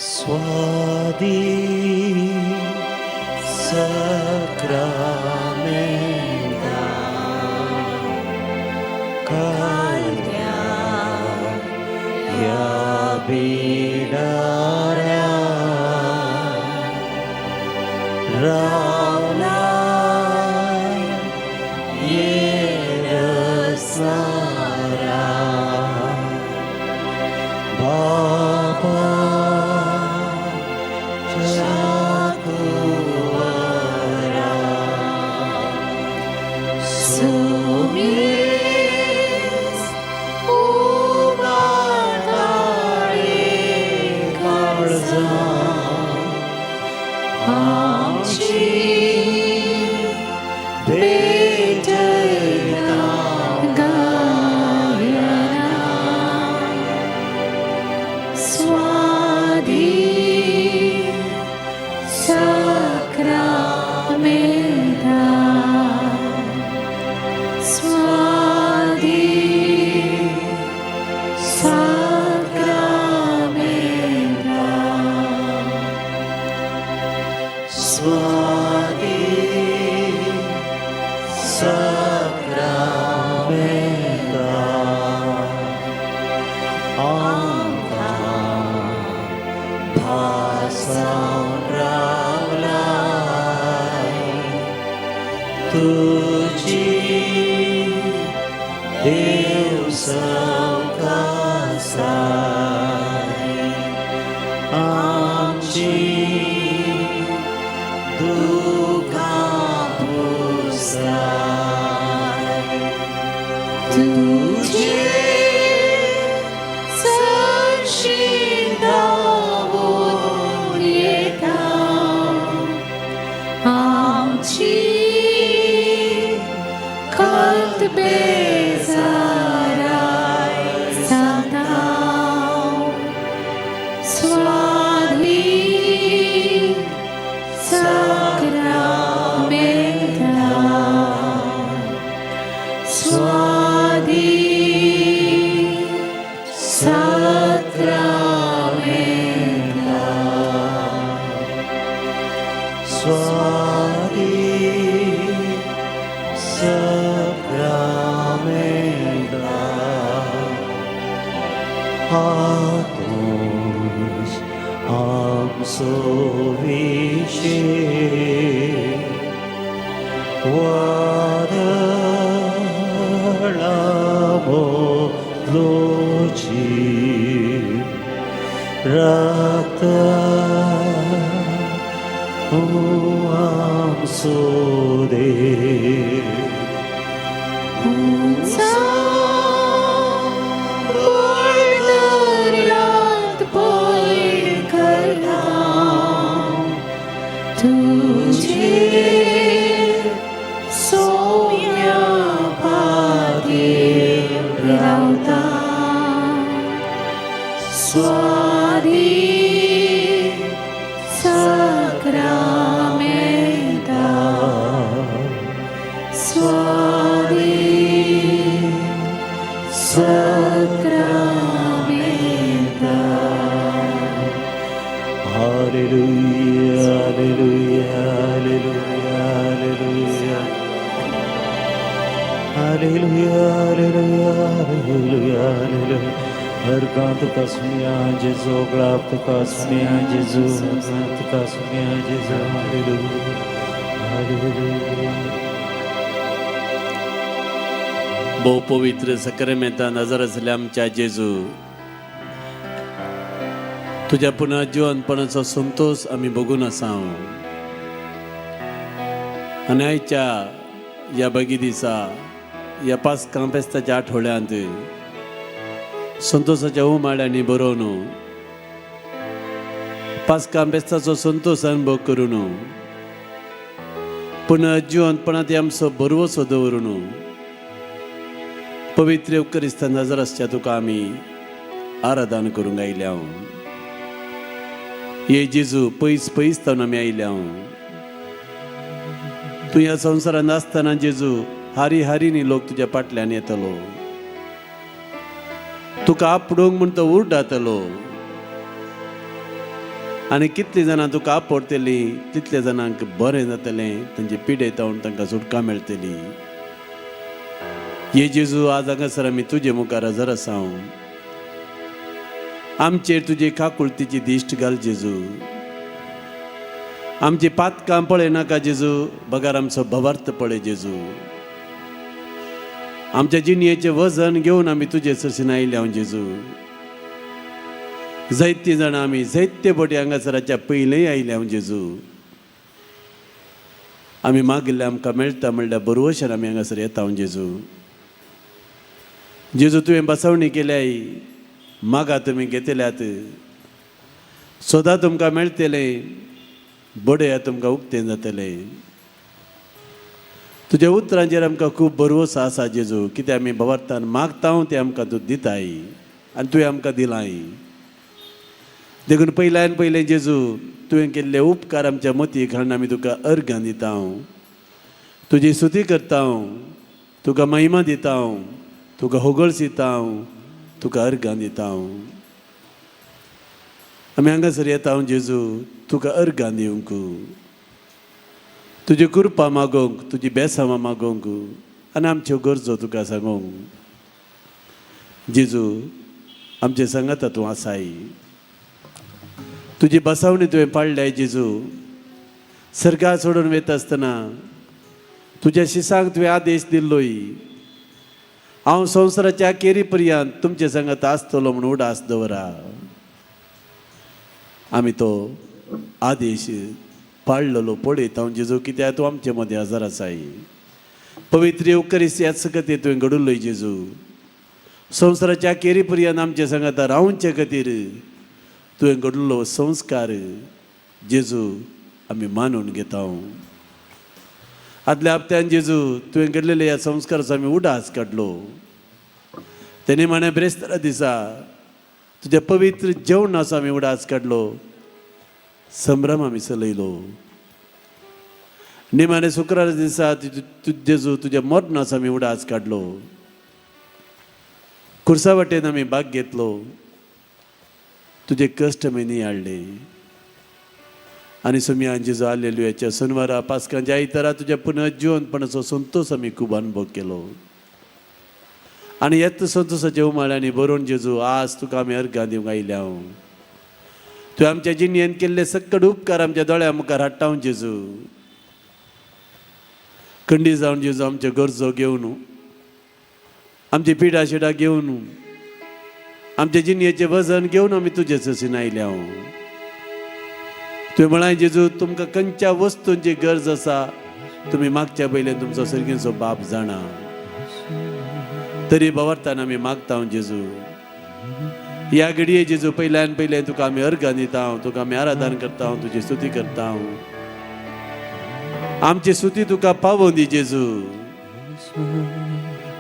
स्वादी sacramenta caldia ya bidara Rauna Yerasara Baba Shakuara Sumis umatari kalza आमची भेटता गायना स्वाधी sacramenta स्वाधी sacramenta Swadi Sacramenta आमकां भासावन रावलाय तुजी देव सवकासाय आमची दुखां पुसाय तुझे सरशी धावून येता आमची खंत बेजाराय सांगता स्वाधी sacramenta स्वाधी sacramenta Swadi Sacramenta हातूंस आमचो विशेक वादळा मोदलोची राखता आमचो देव. उंचा दर्यांत पयण करता तुझे सौम्य पादीर रावता स्वाधी sacramenta स्वाधी sacramenta Hallelujah, hallelujah, hallelujah, hallelujah. Hallelujah, hallelujah, hallelujah, hallelujah. हरगां तुका सुमया जेजू, गळाप तुका सुमया जेजू, हरगां तुका सुमया जेजू. Hallelujah, hallelujah. भोव पवित्र सक्रामेंता नजर आसल्या आमच्या जेजू, तुज्या पुनः जिवनपणाचो संतोश आमी बघून आसा आनी आयच्या ह्या बगी दिसा, ह्या पास्कां फेस्ताच्या आठवड्यांत संतोषाच्या उमाळ्यांनी बरोवन पास्कां फेस्ताचो संतोश अनुभव करून पुनः जिवनपणांत आमचो बरवसो दवरून पवित्र येवकरिस्ता नजर आसच्या तुका आमी आराधन करूंक आयल्या. ये जेजू, पयस पयस तावन आमी आयल्या. तूं ह्या संवसारांत आसतना जेजू, हारी हारीनी लोक तुज्या फाटल्यान येतलो, तुका आपडूंक म्हूण तो उरडातलो. आनी कितलीं जाणां तुका आपोडटलीं तितल्या जाणांक बरें जातलें, तांचे पिडे तावन तांकां सुटका मेळटली. ये जेजू, आज हांगासर आमी तुजे मुखार हजर आसा. आमचेर तुजे काकुळतीची दिश्ट घाल जेजू. आमची पातकां पळय नाका जेजू, बगर आमचो भवार्थ पळय जेजू. आमच्या जिणयेचें वजन घेवन आमी तुजे सरशीन आयले हांव जेजू. जायतीं जाणां आमी जायते बोटी हांगासराच्या पयलेंय आयले हांव जेजू. आमी मागिल्लें आमकां मेळटा म्हणल्यार बरवशान आमी हांगासर येता हांव जेजू. जेजू, तुवें बसवणी केल्याय, मागा तुमी घेतल्यात, सदां तुमकां मेळटलें, बडया तुमकां उक्तें जातलें. तुज्या उतरांचेर आमकां खूब भरवंसो आसा जेजू, कित्याक आमी भवार्थान मागता तें आमकां तूं दिताय आनी तुवें आमकां दिलाय. देखून पयल्यान पयलें जेजू, तुवें केल्ले उपकार आमच्या मतीक घालून आमी तुका अर्घां दिता, तुजी स्तुती करता, तुका महिमा दिता, तुका होगळसिता, तुका अर्घां दिता. आमी हांगासर येता जेजू तुका अर्घां दिवंक, तुजी कृपा मागोवंक, तुजी बेसांवां मागोवंक आनी आमच्यो गरजो तुका सांगोंक. जेजू, आमचे सांगाता तूं आसाय. तुजी बसावणी तुवें पाडल्याय जेजू. सर्गार सोडून वयता आसतना तुज्या शिसांक तुवें आदेश दिल्लोय, हांव संवसाराच्या केरी पर्यंत तुमचे सांगात आसतलो म्हूण उडास दवरा. आमी तो आदेश पाळलेलो पळयता हांव जेजू, कित्याक तूं आमचे मदें हजर आसाय. पवित्र येवकरीस ह्याच खातीर तुवें घडुल्लोय जेजू. संवसाराच्या केरी पर्यंत आमचे सांगाता रावचे खातीर तुवें घडलो संस्कार जेजू आमी मानून घेता. आदल्या हप्त्यान जेजू तुवें घडलेल्या ह्या संस्काराचो आमी उडास काडलो. तेणे माणे ब्रेस्तारा दिसा तुज्या पवित्र जेवणाचो आमी उडास काडलो, संभ्रम आमी चलयलो. निमाणे शुक्रार दिसा जेजू तुज्या मरणाचो आमी उडास काडलो, खुर्सा वाटेन आमी भाग घेतलो, तुजे कश्ट आमी नियाळ्ळे. आनी सोमयान जेजू आलेलुयाच्या शेनवारा पास्कांच्या आयतारा तुज्या पुनर्जिवंतपणाचो संतोश आमी खूब अनुभव केलो. आनी येत संतोशाच्या उमाळ्यांनी बरोवन जेजू आज तुका आमी अर्घां दिवंक आयल्या. तुवें आमच्या जिणेन केल्ले सक्कड उपकार आमच्या दोळ्या मुखार हाडटा जेजू. खंडी जावन जेजू आमच्यो गरजो घेवन, आमची पिडा शिडा घेवन, आमच्या जिणयेचें वजन घेवन आमी तुजे सशीन आयल्या. तुवें म्हळां जेजू, तुमकां खंयच्या वस्तूंची गरज आसा तुमी मागच्या पयल्यान तुमचो सर्गीचो बाप जाणा. तरी भवार्थान आमी मागता जेजू. ह्या घडये जेजू पयल्यान पयलें तुका आमी अर्घां दिता, तुका आमी आराधन करता, तुजी स्तुती करता. आमची स्तुती तुका पावोवन दी जेजू.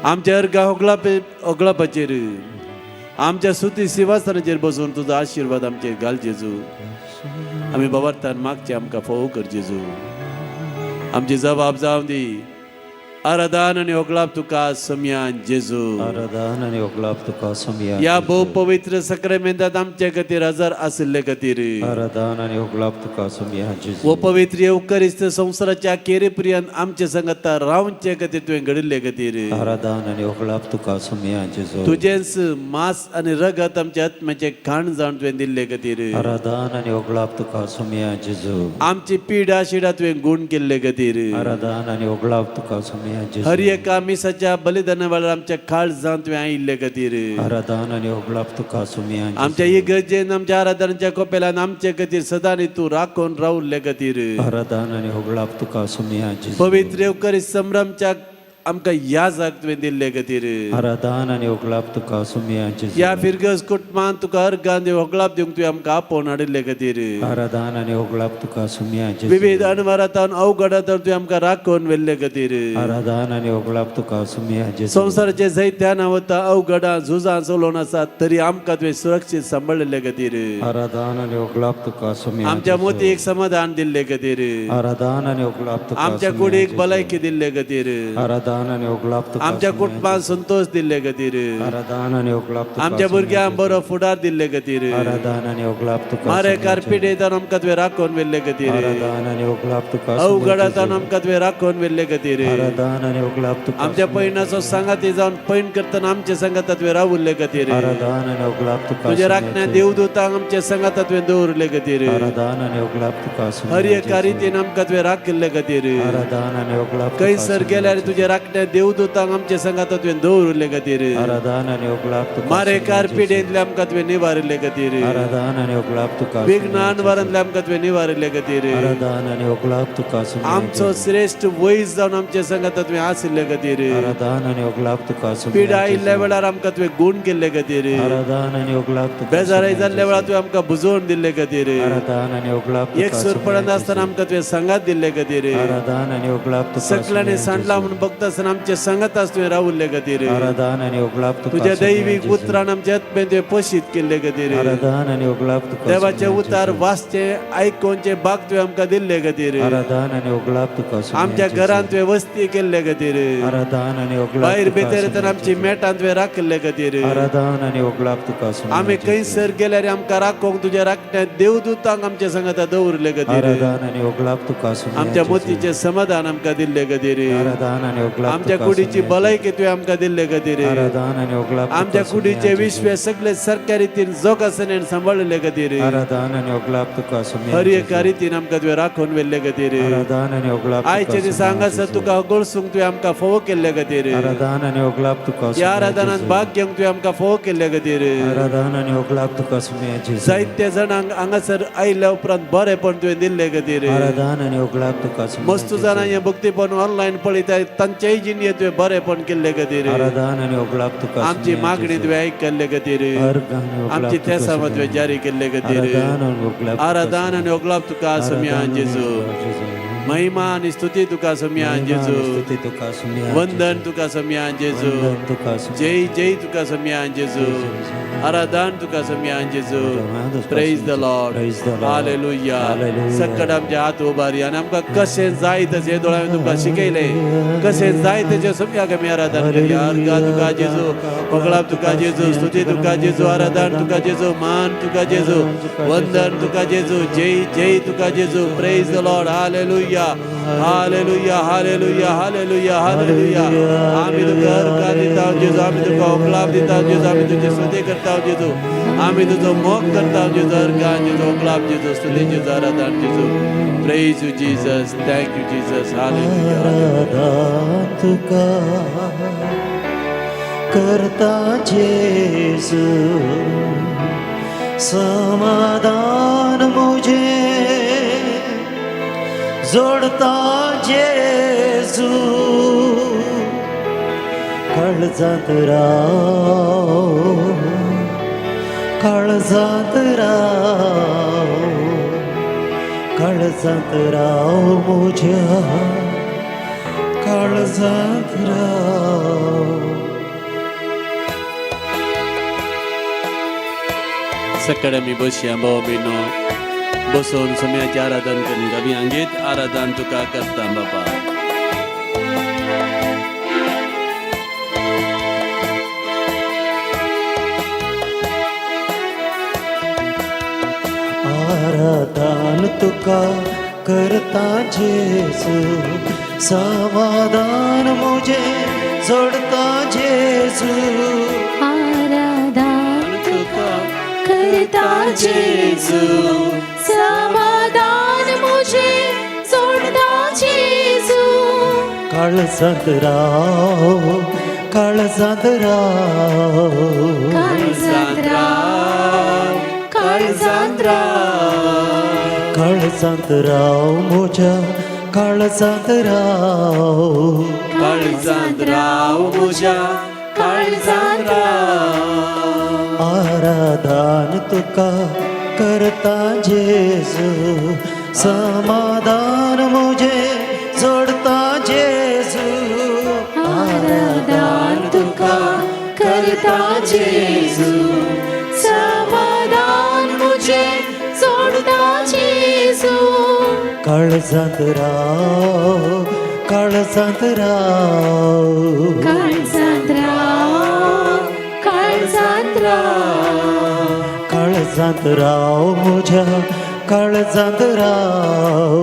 आमच्या अर्घा होगळापाचेर, आमच्या स्तुती सिंहासनाचेर बसून तुजो आशिर्वाद आमचेर घाल जेजू. आमी भवार्थान मागचे आमकां फोव कर जेजू. आमची जबाब जावं दी. आराधन आनी होगळाप तुका समयान जेजू. आराधन आनी होगळाप तुका समया. ह्या भोव पवित्र सक्रामेंतांत आमचे खातीर हजर आशिल्ले खातीर, आराधन आनी होगळाप तुका समया जेजू. हो पवित्र येवकरिस्त संवसाराच्या केरी पर्यंत आमचे संगता रावचे खातीर तुवें घडिल्ले खातीर, आराधन आनी होगळाप तुका समया जेजू. तुजेंच मांस आनी रगत आमच्या आत्म्याचें खाण जावन तुवें दिल्ले खातीर, आराधन आनी होगळाप तुका समया जेजू. आमची पिडा शिडा तुवें गूण केल्ले खातीर, आराधन आनी होगळाप तुका समया जेजू. हर एका मिसाच्या बलिदाना वेळार आमच्या काळजांत तुवें आयिल्ले खातीर, आराधन आनी होगळाप तुका समया. आमच्या इगर्जेन आमच्या आराधनाच्या कोपेलान आमचे खातीर सदांनी तूं राखून रावल्ले खातीर, आराधन आनी होगळाप तुका समया जेजू. पवित्र येवकरी संभ्रमच्या आमकां ह्या जाग तुवें दिल्ले खातीर, आराधन आनी होगळाप तुका समया जेजू. ह्या फिरगज कुटुंबान तुका अर्गान दिवंक होगळाप दिवंक तुवें आमकां आपोवन हाडिल्ले खातीर, आराधन आनी होगळाप तुका समया जेजू. विविध अणवारांत अवघडांत तुवें आमकां राखून व्हेल्ले खातीर, आराधन आनी होगळाप तुका समया जेजू. संवसाराचे जैत्यान वता अवघडां झुजां चलोवन आसात तरी आमकां तुवें सुरक्षीत सांबाळिल्ले खातीर, आराधन आनी होगळाप तुका समया. आमच्या मोतीक समाधान दिल्ले खातीर, आराधन आनी होगळाप तुका आमच्या कुडीक भलायकी दिल्ले खातीर, आराधन आराधन आनी ओगलाप तुका आमच्या सोमया कुटुंबान जेजू. संतोष दिल्ले खातीर, आराधन आनी ओगलाप तुका आमच्या सोमया भुरग्यांक जेजू. बरो फुडार दिल्ले खातीर, आराधन आनी ओगलाप तुका मारेकार सोमया जेजू. पिडेतान आमकां तुवें राखून व्हेल्ले खातीर, आराधन आनी ओगलाप तुका सोमया अवघडातान जेजू. आमकां तुवें राखून व्हेल्ले खातीर, आराधन आनी ओगलाप तुका आमच्या सोमया पयणाचो जेजू. सांगाती जावन पैण करतना आमच्या सांगाता तुवें रावुल्ले खातीर, आराधन आनी ओगलाप तुका तुज्या सोमया राखण्या जेजू. देवदूतांक आमच्या सांगाता तुवें दवरले खातीर, आराधन आनी ओगलाप तुका सोमया हर एका जेजू. रितीन आमकां तुवें राखिल्ले खातीर, आराधन आनी ओगलाप तुका खंयसर सोमया गेल्यार जेजू. तुज्या राखण्या देवदूतांक आमच्या सांगाता तुवें दवरले खातीर, आराधन आनी ओगलाप तुका मारेकार सोमया जेजू. पिडेंतले आमकां तुवें निवारिल्ले खातीर, आराधन आनी ओगलाप तुका सोमया विघ्न जेजू. अनवारांतले आमकां तुवें निवारिल्ले खातीर, आराधन आनी ओगलाप तुका सोमया आमचो जेजू. श्रेश्ठ वैज जावन आमच्या सांगाता तुवें आशिल्ले खातीर, आराधन आनी ओगलाप तुका सोमया पिडा आयिल्ल्या जेजू. वेळार आमकां तुवें गुण केल्ले खातीर, आराधन आनी ओगलाप तुका बेजाराय सोमया जाल्ल्या वेळार जेजू. तुवें आमकां बुजोवन दिल्ले खातीर, आराधन आनी ओगलाप तुका एक सूर सोमया पडना आसतना जेजू. आमकां तुवें सांगात दिल्ले खातीर, आराधन आनी ओगलाप तुका सगळ्यांनी सोमया सांडला जेजू. म्हूण बघता आसतना आमच्या सांगात तुवें रावल्ले खातीर, आराधन आनी ओगलाप तुका तुज्या सोमया दैवीक जेजू. उतरान आमच्या आत्म्यान तुवें पोशीत केल्ले खातीर, आराधन आनी ओगलाप तुका देवाचे सोमया उतार जेजू. वाचचे आयकोनचे बाग तुवें आमकां दिल्ले खातीर, आराधन आनी ओगलाप तुका सोमया आमच्या जेजू. घरांत तुवें वस्ती केल्ले खातीर, आराधन आनी ओगलाप भायर तुका भितर येतना सोमया आमची जेजू. मेटां तुवें राखिल्ले खातीर, आराधन आनी ओगलाप तुका सोमया आमी जेजू. खंयसर गेल्यार आमकां राखोवंक तुज्या राखण्या देवदूतांक आमच्या सांगाता दवरले खातीर, आराधन आनी ओगलाप तुका सोमया आमच्या जेजू. मोतीचें समाधान आमकां दिल्ले खातीर, आराधन आनी ओगलाप आमच्या तुका कुडीची सोमया जेजू. भलायकी तुवें आमकां दिल्ले खातीर, आराधन आनी ओगलाप आमच्या तुका सोमया कुडीचे जेजू. विश्व सगळे सारक्या रितीन जोगासनेन सांबाळिल्ले खातीर, आराधन आनी ओगलाप तुका सोमया हर एका जेजू. रितीन आमकां तुवें राखून व्हेल्ले खातीर, आराधन आनी ओगलाप तुका आयच्या दिसा सोमया हांगासर जेजू. तुका गळसूंक तुवें आमकां फोव केल्ले खातीर, आराधन आनी ओगलाप तुका ह्या सोमया आराधनान जेजू. भाग घेवंक तुवें आमकां फोव केल्ले खातीर, आराधन आनी ओगलाप तुका सोमया जेजू. जायते जाणांक हांगासर आयिल्ल्या उपरांत बरेपण तुवें दिल्ले खातीर, आराधन आनी ओगलाप तुका सोमया मस्त जेजू. जाणां हें भक्तीपण ऑनलायन पळयता तांचेय जिणेंत तुवें बरेपण केल्ले खातीर, आराधन आनी ओगलाप तुका आमची सोमया मागणी जेजू. तुवें आयकल्ले खातीर, अर्घ आनी ओगलाप आमची तुका तेसां सोमया तुवें जारी केल्ले खातीर, आराधन आनी ओगलाप तुका आराधन सोमया. आनी ओगलाप तुका सोमया आराधन आनी जेजू. ओगलाप जेजू. महिमा आनी स्तुती तुका सोमया महिमा जेजू. आनी स्तुती तुका सोमया वंदन जेजू. तुका सोमया जेजू. वंदन तुका सोमया जय जेजू. जय तुका सोमया जेजू. जय जय जय. आराधन तुका सोमया जेजू. Praise the Lord. Praise the Lord. Hallelujah. Hallelujah. सकट आमचे हात उबारी आनी आमकां कशें जाय तशें दोळ्यांनी तुमकां शिकयलें, कशें जाय तशें सोमयाक आमी आराधन करया. अर्घा तुका जेजू, ओगलाप तुका जेजू, स्तुती तुका जेजू, आराधन तुका जेजू, मान तुका जेजू, वंदन तुका जेजू, जय जय तुका जेजू. Praise the Lord. Hallelujah. Hallelujah. Hallelujah. Hallelujah. Hallelujah. आमी तुका अर्घा दिता जेजू, आमी तुका ओगलाप दिता जेजू, आमी तुजी स्तुती करता जेजू, आमी तुजो मोग करता जेजू. अर्घा जेजू, ओगलाप जेजू, स्तुती जेजू, आराधन जेजू. Praise you Jesus. Thank you Jesus. Hallelujah. आराधन तुका करता जेजू, समाधान मुझे जोडता जेजू, काळजांत राव, काळजांत राव, काळजांत राव म्हज्या, काळजांत राव. सकाळी आमी बसया भाव भयणो, बसोवन सोम्याचें आराधन करून आमी हांगेच आराधन तुका करता बाबा. आराधन तुका करता जेजू, समाधान मुझे जोडता जेजू, आराधन तुका करता जेजू, समाधान मुझे जोडता जेजू, काळजांत राव, काळजांत राव, काळजांत राव, काळजांत राव, काळजांत राव म्हज्या, काळजांत राव, काळजांत राव म्हज्या, काळजांत राव. आराधन तुका करता जेजू, समाधान मुझे जोडता जेजू, आराधन तुका करता जेजू, समाधान मुझे जोडता जेजू, काळजांत राव, काळजांत राव, काळजांत राव, काळजांत राव, काळजांत राव म्हज्या, काळजांत राव,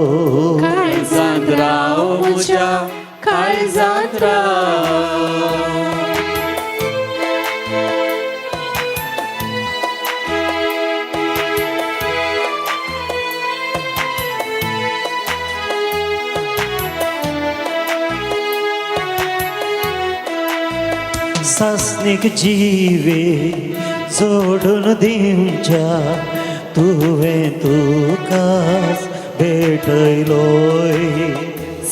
काळजांत राव म्हज्या, काळजांत राव. सासनीक जिवे जोडून दिवच्या तुवें तुकाच भेटयलोय.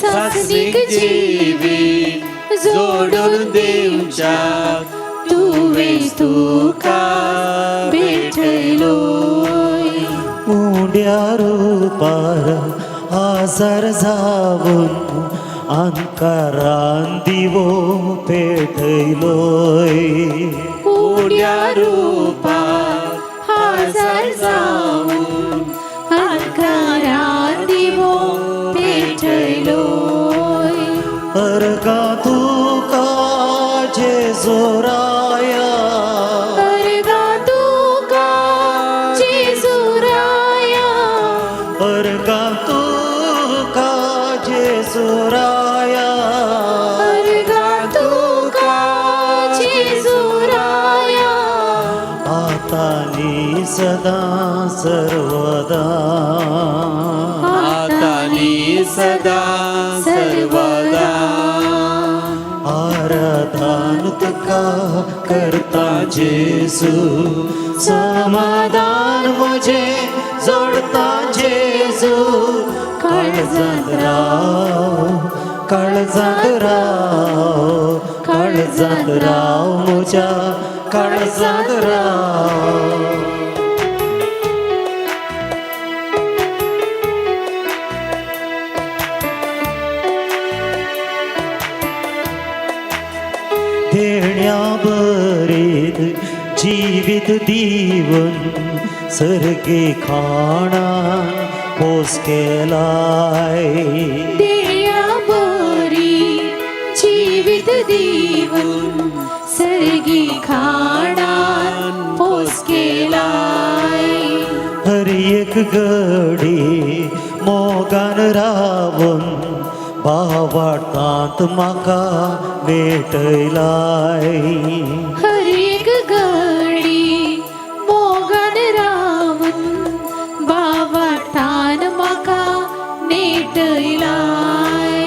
सासनीक जिवी जोडून दिवच्या तुवें तुका भेटयलोय. उंड्या रुपार आजार जावन अंकारान दिवो पेटयलोय. उड्या रुपार हजार जावन अंकारान दिवो पेटयलोय. अर्गा तुका जेजू राया, अर्गा तुका जेजू राया, अर्गा तुका जेजू राया, अर्गा तुका जेजू राया, आतां नी सदां सर्वदा, आतां नी सदां सर्वदा. आराधन तुका करता जेजू, समाधान म्हजें जोडता जेजू. काळजांत राव, काळजांत राव, काळजांत राव म्हज्या, काळजांत राव. देण्या बरीत जिवीत दिवन सर्गे खाणान पोस केलाय. देण्या बरी जिवीत दिवन सर्गी खाणान पोस केलाय. हर एक घडी मोगान रावन भावार्थांत म्हाका भेटयलाय. हर एक घडी मोगान रावन भावार्थान म्हाका नेटयलाय.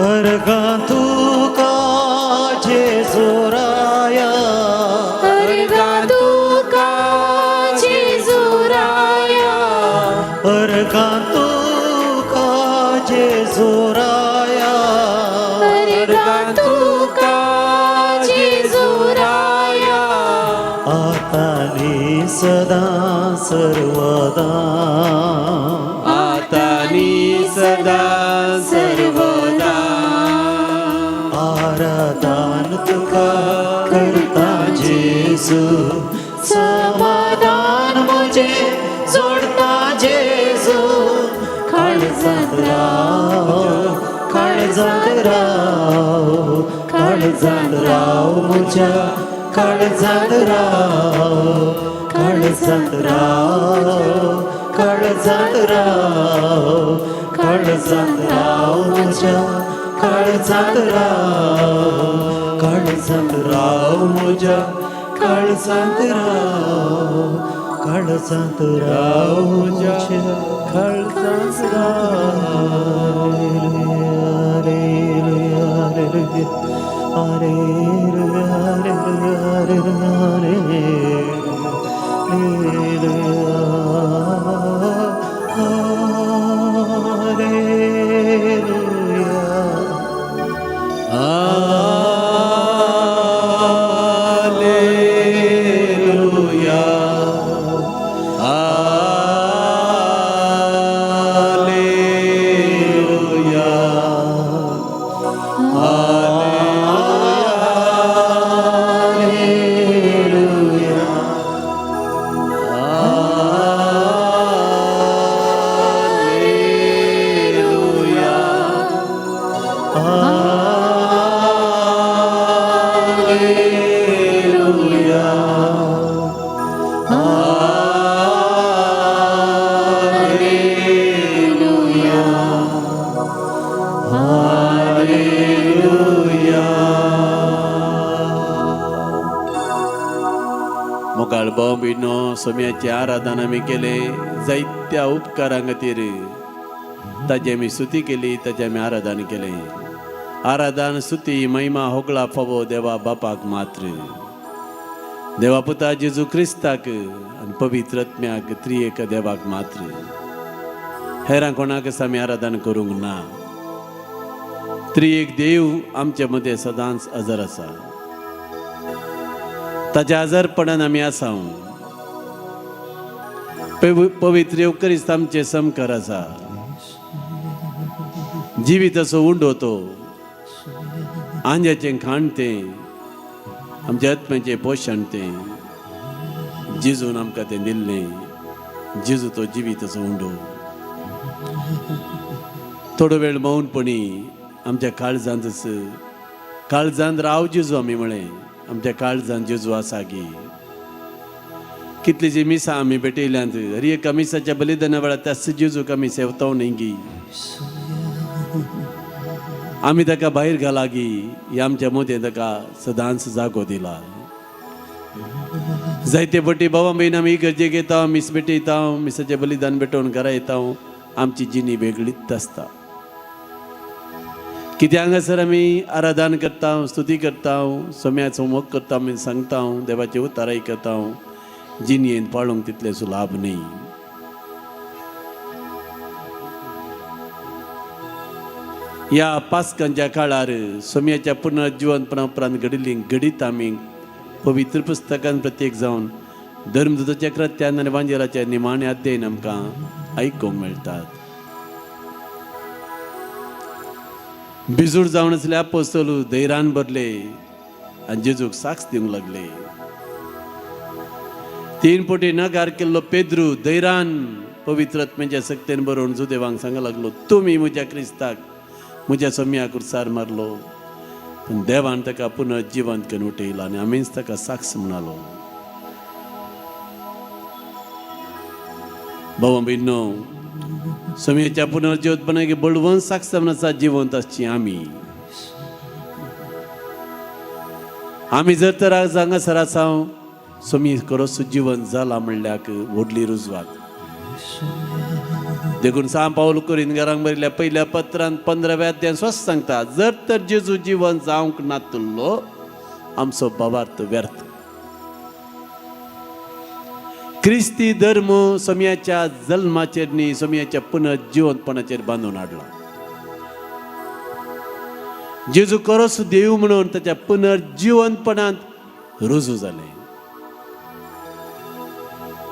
अर्गां तुका जेजू राया, अर्गां तुका जेजू राया, अर्गां तुका जेजू राया, अर्गां तुका जेजू राया, आतां नी सदां सर्वदा, आतां नी सदां सर्वदा. आराधन तुका करता जेजू, समाधान म्हजें जोडता जेजू. काळजांत राव, काळजांत राव, काळजांत राव म्हज्या, काळजांत राव, काळजांत राव, काळजांत राव, काळजांत राव म्हज्या, काळजांत राव, काळजांत राव म्हज्या, काळजांत राव, काळजांत राव म्हज्या, काळजांत राव. Alleluia. Alleluia. Alleluia. हालेलुया, मोगाळ भाव भयणो सोम्याची आराधना आमी केले जायत्या उपकारां खातीर ताजी आमी स्तुती केली, ताजें आमी आराधन केलें. आराधन स्तुती महिमा होगळा फावो देवा बापाक मात्र, देवा पुता जेजू क्रिस्ताक आनी पवित्र आत्म्याक, त्रिएक देवाक मात्र. हेरां कोणाक आमी आराधन करूंक ना. त्रिएक देव आमचे मदें सदांच हजर आसा. ताच्या आजारपणान आमी आसा. पवित्र येवकरीस्त आमचे समकार आसा. जिविताचो उंडो तो, आंज्याचें खाण तें, आमच्या आत्म्याचें पोशण तें. जेजून आमकां तें दिल्लें. जेजू तो जिविताचो उंडो. थोडो वेळ मौनपणी आमच्या काळजांतच, काळजांत राव जेजू आमी म्हळें, आमच्या काळजांत जेजू आसा गी. कितलीं मिसां आमी भेटयल्यांत, हर एका मिसाच्या बलिदाना वेळार त्याच जेजूक आमी सेवताव न्ही गी. आमी ताका भायर घाला गी, ह्या आमच्या मदें ताका सदांच जागो दिला. जायते पटी बाबा भयण आमी इगर्जेक येता, मीस भेटयता, मिसाचें बलिदान भेटोवन घरा येता. आमची जिणी वेगळीच आसता. कित्याक हांगासर आमी आराधन करता, स्तुती करता, सोम्याचो मोग करता, आमी सांगता, देवाचे उतार आयकता, जिणयेन पाळूंक तितलें लाभ न्ही. ह्या पास्कांच्या काळार सोम्याच्या पुनर्जिवनपणा उपरांत घडिल्ली घडीत आमी पवित्र पुस्तकान प्रत्येक जावन धर्मदूताच्या कृत्यान आनी वांजेलाच्या निमाणे अध्ययन आमकां आयकूंक मेळटात. बिजूड जावन आसले आपोस्तोल धैर्यान भरले आनी जेजूक साक्ष दिवंक लागले. तीन पटी नगार केल्लो पेद्रू धैर्यान पवित्र आत्म्याच्या सक्तेन बरोवन जुदेवांक सांगा लागलो, तुमी म्हज्या क्रिस्ताक, म्हज्या सोम्याक कुर्सार मारलो, पूण देवान ताका पुनः जिवंत करून उठयलो आनी आमीच ताका साक्ष म्हणालो. भावा भयणो, सोम्याच्या पुनर्जिवंतपणाक बळवंत साक्ष जावन आसा जिवंत आसची आमी. आमी जर तर आज हांगासर आसा, सोमी खरोच जिवंत जाला म्हणल्याक व्हडली रुजवात. देखून सांत पावल कोरिंथकारांक बरयल्या पयल्या पत्रान 15व्या अध्यायान स्वस्त सांगता, जर तर जेजू जिवंत जावंक नातुल्लो आमचो भावार्थ व्यर्थ. क्रिस्ती धर्म सोम्याच्या जल्माचेर न्ही, सोम्याच्या पुनर्जिवंतपणाचेर बांदून हाडला. जेजू खरोच देव म्हणून ताच्या पुनर्जिवंतपणांत रुजू जालें.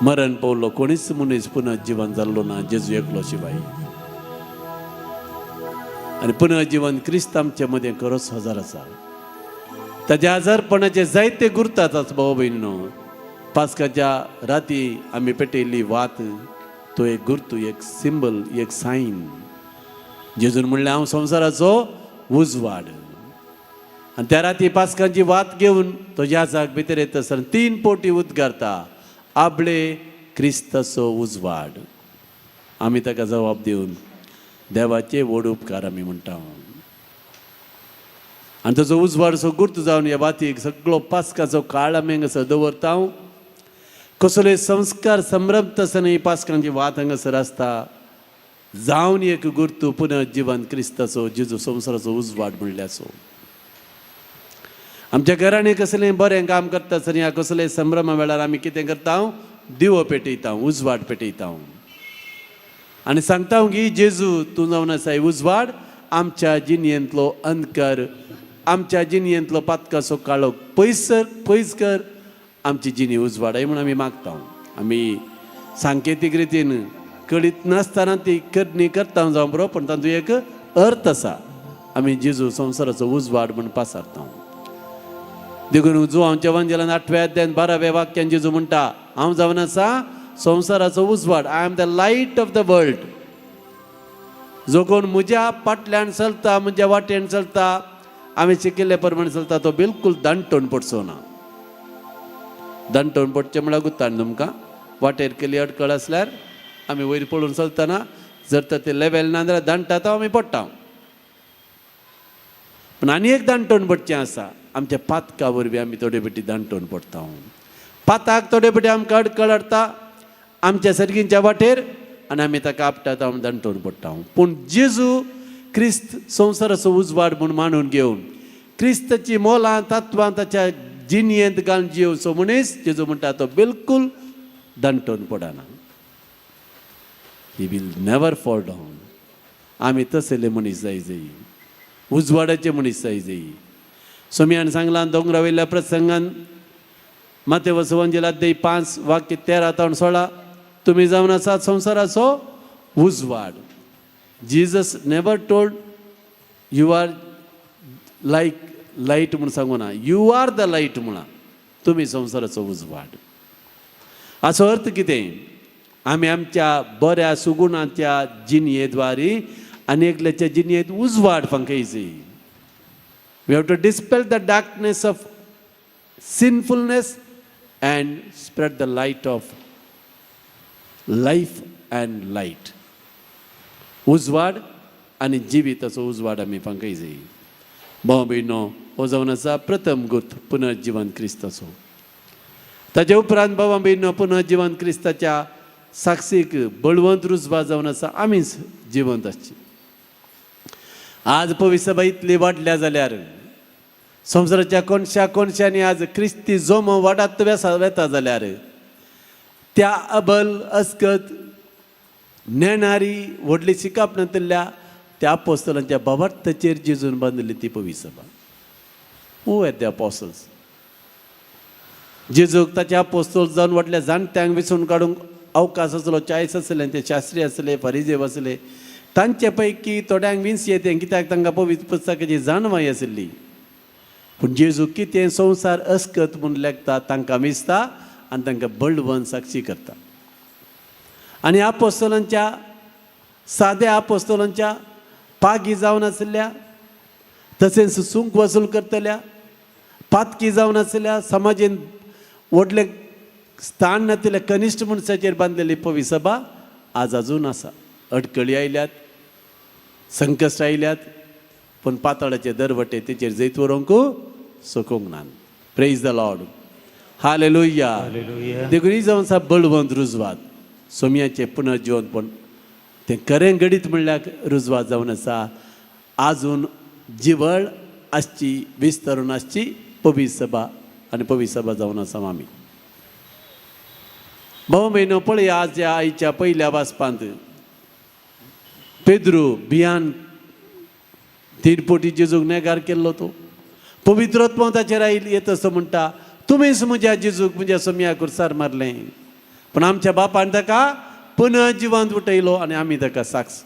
मरण पावलो कोणीच मनीस पुनर्जिवन जाल्लो ना जेजू एकलो शिवाय. आनी पुनर्जिवन क्रिस्त आमचे मदें खरोच हजर आसा. ताज्या आजारपणाचे जायते गुर्त आसात भाव भयणीनो. पास्काच्या राती आमी पेटयल्ली वात तो एक गुर्तू, एक सिंबल, एक सायन. जेजून म्हणलें, हांव संवसाराचो उजवाड. आनी त्या राती पास्कांची वात घेवन तो याजाक भितर येता आसतना तीन पोटी उद्गारता, आपले क्रिस्ताचो उजवाड. आमी ताका जबाब दिवन देवाचे व्हड उपकार आमी म्हणटा. आनी ताचो उजवाड सो गुर्त जावन ह्या वातीक सगळो पास्काचो काळ आमी हांगासर दवरता. कसलोय संस्कार संभ्रमता आसतना ही पास्कांची वात हांगासर आसता, जावन एक गुर्तू पुनर्जिवन क्रिस्ताचो, जेजू संवसाराचो उजवाड म्हणल्याचो. आमच्या घरांनी कसलें बरें काम करता आसतना ह्या कसलेय संभ्रमा वेळार आमी कितें करता? दिवो पेटयता, उजवाड पेटयता आनी सांगता की जेजू तूं जावन आसाय उजवाड, आमच्या जिणयेंतलो अंधकार, आमच्या जिणयेंतलो पातकाचो काळोख पयस पयस कर, आमची जिणी उजवाडाय म्हूण आमी मागता. आमी सांकेतीक रितीन कळीत नासतना ती करणी करता जावं बरो, पूण तातूंत एक अर्थ आसा. आमी जेजू संवसाराचो उजवाड म्हूण पासारता. देखून जुवांच्या वांजेलान 8व्या अध्यायान 12व्या वाक्यान जेजू म्हणटा, हांव जावन आसा संवसाराचो उजवाड. I am the light of the world. जो कोण म्हज्या फाटल्यान चलता, म्हज्या वाटेन चलता, आमी शिकिल्ले प्रमाणे चलता, तो बिलकुल दांटोवन पडचो ना. दांटोवन पडचें म्हळ्यार गुत्तान तुमकां वाटेर केली अडकळ आसल्यार आमी वयर पळोवन चलतना जर तर ते लेवल ना जाल्यार दांडटा तो आमी पडटा. पूण आनी एक दांटोवन पडचें आसा, आमच्या पातका वरवीं आमी थोडे पेटी दांटोवन पडटा. पाताक थोडे पेटी आमकां अडकळ हाडटा आमच्या सर्गींच्या वाटेर आनी आमी ताका आपटात, आमी दांटोवन पडटा. पूण जेजू क्रिस्त संवसाराचो उजवाड म्हूण मानून घेवन क्रिस्ताची मोलां तत्वां ताच्या जिणयेंत घालून जियोवचो मनीस जेजू म्हणटा तो बिलकूल दांटोवन पडना. He will never fall down. आमी तसले मनीस जाय जाय, उजवाडाचे मनीस जाय जाय. सोमयान सांगलां दोंगरा वयल्या प्रसंगान माते वसवंजेला अध्याय 5 वाक्य 13 तावन 16, तुमी जावन आसात संवसाराचो उजवाड. Jesus never told you are like light म्हूण सांगू ना, you are the light म्हणा, तुमी संवसाराचो उजवाड. हाचो अर्थ कितें? आमी आमच्या बऱ्या सुगुणाच्या जिणयेद्वारी आनी एकल्याच्या जिणयेंत उजवाड फांकयची. We have to dispel the darkness of sinfulness and spread the light of life and light. उजवाड आनी जिविताचो उजवाड आमी फांकयची. भाव भयणो, हो जावन आसा प्रथम गुर्त पुनर्जिवन क्रिस्ताचो. ताच्या उपरांत भावा भयणो, पुनर्जिवन क्रिस्ताच्या साक्षीक बळवंत रुजवा जावन आसा आमीच जिवंत आसची. आज पविसभा इतली वाडल्या जाल्यार संवसाराच्या कोनशा कोनशांनी आज क्रिस्ती जोमो वाडात वेता जाल्यार त्या अबल अस्कत नेणारी व्हडली शिकाप नातिल्ल्या त्या आपोस्तलांच्या भावार्थाचेर जेजून बांदिल्ली ती पविसभा. Who are the apostles? जेजूक ताचे आपोस्तोल जावन व्हडल्या जाणट्यांक विसून काडूंक अवकाश आसलो, चायस आसले, ते शास्त्री आसले, फरिजेव आसले. तांचे पैकी थोड्यांक विन्स येते कित्याक तांकां पवित्र पुस्तकाची जाणवाय आशिल्ली. पूण जेजू कितें संवसार अस्कत म्हूण लेखता तांकां विसता आनी तांकां बळवंत साक्षी करता. आनी आपोस्तलांच्या साद्या आपोस्तलांच्या पागी जावन आशिल्ल्या, तशेंच सुंक वसूल करतल्या, पातकी जावन आशिल्ल्या, समाजेन व्हडलें स्थान नातिल्ल्या कनिश्ठ मनशाचेर बांदलेली पवी सभा आज अजून आसा. अडकळी आयल्यात, संकश्ट आयल्यात, पूण पाताळाचे दरवटे तेचेर जैत व्हरूंक शकूंक ना. Praise the Lord, hallelujah. Hallelujah. देखून ही जावन आसा बळवंत रुजवात सोमयाचें पुनर्जिवंतपण. तें खरें घडीत म्हणल्यार रुजवात जावन आसा आजून जिवळ आसची, विस्तरून आसची पवी सभा आनी पवी सभा जावन आसा आमी. भाव भयणो, पळय आज ह्या आयच्या पयल्या वाचपांत पेद्रू बियान तीन पोटी जेजूक नेगार केल्लो. तो पवित्र ताचेर आयली येत असो म्हणटा, तुमीच म्हज्या जेजूक म्हज्या सोमया कुर्सार मारलें, पूण आमच्या बापान ताका पुनः जिवंत उठयलो आनी आमी ताका साक्ष.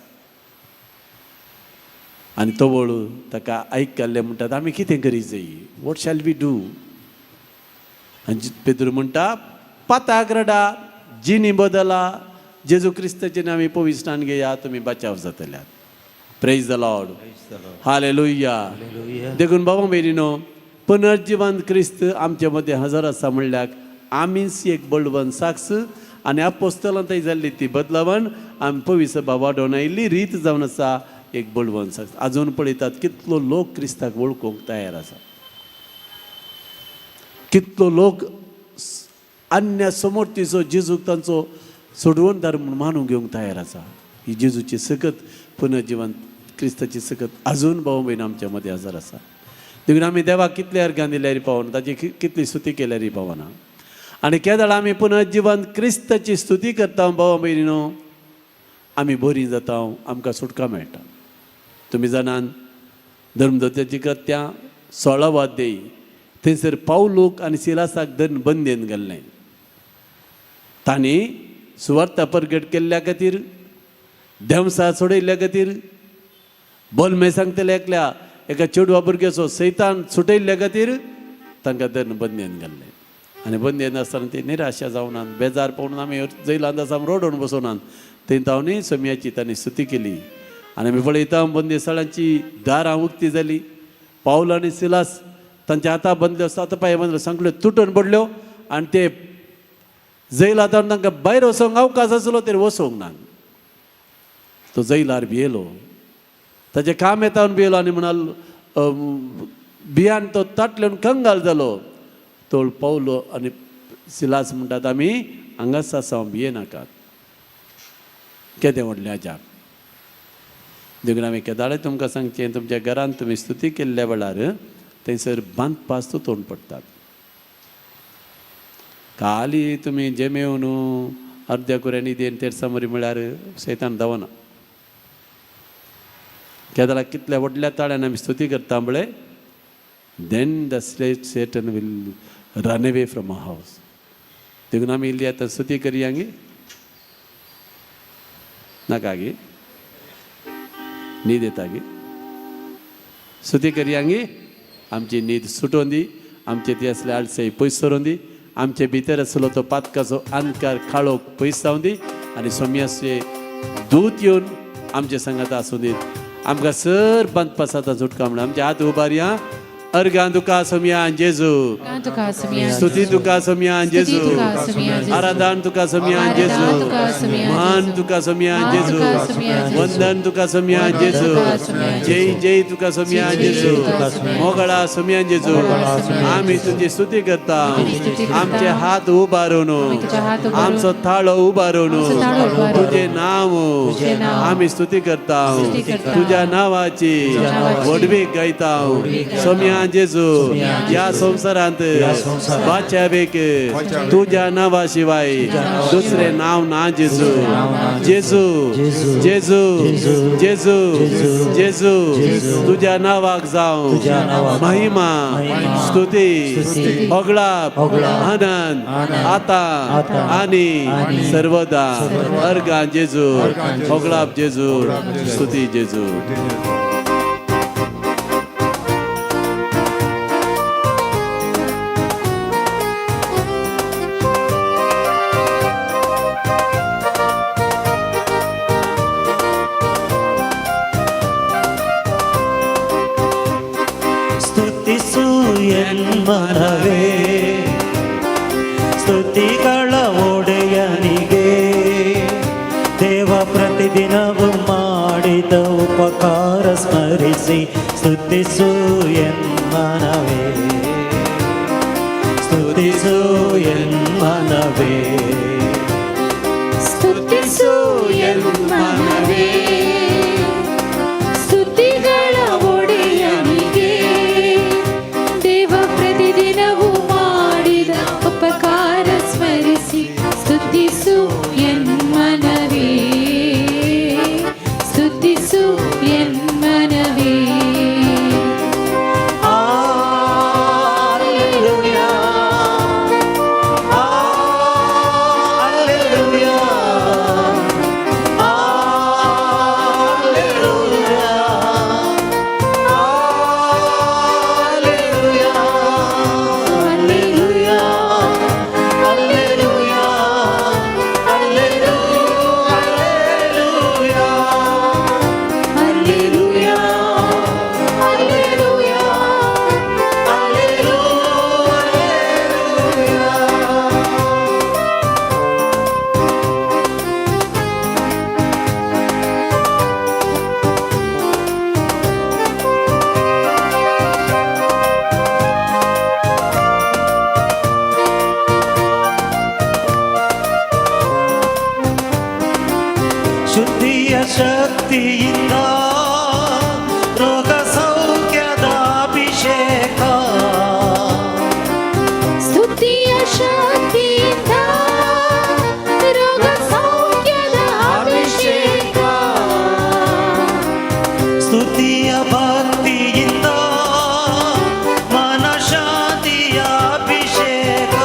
आनी तवळ ताका आयकल्लें म्हणटात आमी कितें करी जाय? What shall we do? आनी पेद्रू म्हणटा, पाताक रडा, जिणी बदला, जेजू क्रिस्ताचें आमी पविस्टान घेया, तुमी बचाव जातल्यात. Praise the Lord, hallelujah. Hallelujah. देखून बाबा भयणीनो, पुनर्जिवंत क्रिस्त आमचे मदें हजर आसा म्हणल्यार आमीच एक बळवंत साक्ष आनी आपोस्तलां थंय जाल्ली ती बदलावण आमी पविसभा वाडोवन आयिल्ली रीत जावन आसा एक बळवंत साक्ष. आजून पळयतात कितलो लोक क्रिस्ताक वळखूंक तयार आसा, कितलो लोक अन्य समर्थीचो जेजूक तांचो सोडवणदार म्हूण मानून घेवंक तयार आसा. ही जेजूची सकत पुनर्जिवंत क्रिस्ताची सकत अजून भाव भयण आमच्या मदें हजर आसा. देखून आमी देवाक कितले अर्गां दिल्यार पावना, ताची कितली स्तुती केल्यारय पावना. आनी केदळ आमी पुनर्जिवंत क्रिस्ताची स्तुती करता भाव भयणीनो, आमी बरीं जाता, आमकां सुटका मेळटा. तुमी जाणान धर्मदत्याची कृत्यां 16 अध्याय थंयसर पावलूक आनी सिलासाक धरून बंदेन घाल्लें. तांणी सुवार्ता परगट केल्ल्या खातीर, देंवसा सोडयल्ल्या खातीर, बोलमे सांगतले एकल्या एका चेडवा भुरग्याचो सैतान सुटयल्ल्या खातीर तांकां धरून बंदेन घाल्लें. आनी बंदेन आसतना ती निराशा जावनात, बेजार पळोवन आमी जैलांत आसा रडोवन बसोनात, थंय तावनी सोमयाची तांणी स्तुती केली. आनी आमी पळयता बंदी स्थळांची दारां उक्ती जाली, पावल आनी सिलास तांच्या हाता बांदल्यो, सात पांय बांदल्यो, सांगल्यो तुटून पडल्यो आनी ते जैलांत तांकां भायर वचोंक अवकाश आसलो तरी वचोंक ना. तो जैलार भियेलो, ताचें काम येता भियेलो आनी म्हणाल भियान तो ताटल्यान कंगाल जालो. तो पावलो आनी सिलास म्हणटात आमी हांगाच आसा, भियेनाकात. केदें व्हडलें अजाप. देखून आमी केदाळे तुमकां सांगचें, तुमच्या घरांत तुमी स्तुती केल्ल्या वेळार थंयसर बांदपास तोंड पडटात. खाली तुमी जेमेवन अर्द्या कुऱ्यांनी देन तेरसामरी म्हळ्यार सैतान धांवना. केदाळा कितल्या व्हडल्या ताळ्यान आमी स्तुती करता म्हळें, then the Satan will run away from a house. देखून आमी इल्ली आतां स्तुती करया गे, नाका गे, न्हीद येता गे, स्तुती करया गे. आमची न्हीद सुटोवन दी, आमचे ती असले आळसाय पयस सरोवन दी, आमचे भितर आसलो तो पातकाचो अंधकार काळोख पयस जावन दी आनी सोम्याचे दूत येवन आमचे संगात आसूं दीत. आमकां सर बांदपासांत सुटका म्हणून आमचे हात उबारया. अर्गां तुका सोम्या जेजू, तुका सोम्या, स्तुती तुका सोम्या जेजू, स्तुती तुका सोम्या जेजू, आराधन तुका सोम्या आराधन जेजू, तुका सोम्या मान जेजू, तुका सोम्या मान जेजू, तुका सोम्या जेजू, वंदन तुका सोम्या वंदन जेजू, तुका सोम्या जेजू, जय जय तुका सोम्या जय जय जेजू, तुका सोम्या मोगळा सोम्या जेजू, मोगळा सोम्या आमी तुजी स्तुती करता. आमी स्तुती करता. आमचे हात उबारून, आमी तुझे हात उबारून, आमचो थाळो उबारून, आमचो थाळो उबारून, तुझे नाव तुझे नाव आमी स्तुती करता. स्तुती करता. तुझ्या नावाची नावाची व्हडवीक गायता. सोम्या जेजू, ह्या संवसारांत बाच्यावेक तुझ्या नावा शिवाय दुसरें नांव ना जेजू. जेजू जेजू जेजू जेजू, तुझ्या नावाक जावं महिमा, स्तुती, होगळाप, आनंद, आता आनी सर्वदा. अर्गां जेजू, होगळाप जेजू, स्तुती जेजू. ಸ್ತುತಿಸು ಎನ್ಮನವೇ ಸ್ತುತಿಗಳ ಒಡೆಯನಿಗೆ, ದೇವ ಪ್ರತಿದಿನವೂ ಮಾಡಿದ ಉಪಕಾರ ಸ್ಮರಿಸಿ ಸ್ತುತಿಸು ಎನ್ಮನವೇ, ಸ್ತುತಿಸು ಎನ್ಮನವೇ, ಸ್ತುತಿಸು ಎನ್ಮನವೇ ಸ್ತುತಿಗಳ ಒಡೆಯನಿಗೆ, ದೇವ ಪ್ರತಿದಿನವೂ ಮಾಡಿದ ಉಪಕಾರ ಸ್ಮರಿಸಿ ಸ್ತುತಿಸು ಎನ್ಮನವೇ, ಸ್ತುತಿಸು ಎನ್ಮನವೇ. Alleluia, Alleluia, Alleluia, Alleluia, Alleluia, Alleluia, Alleluia, Alleluia, Alleluia, Alleluia. ಶುದ್ಧಿಯ ಶಕ್ತಿಯಿಂದ ರೋಗ ಸೌಖ್ಯದ ಅಭಿಷೇಕ, ಸ್ತುತಿಯ ಶಕ್ತಿಯಿಂದ ರೋಗ ಸೌಖ್ಯದ ಅಭಿಷೇಕ, ಸ್ತುತಿಯ ಭಕ್ತಿಯಿಂದ ಮನಶಾಂತಿಯ ಅಭಿಷೇಕ,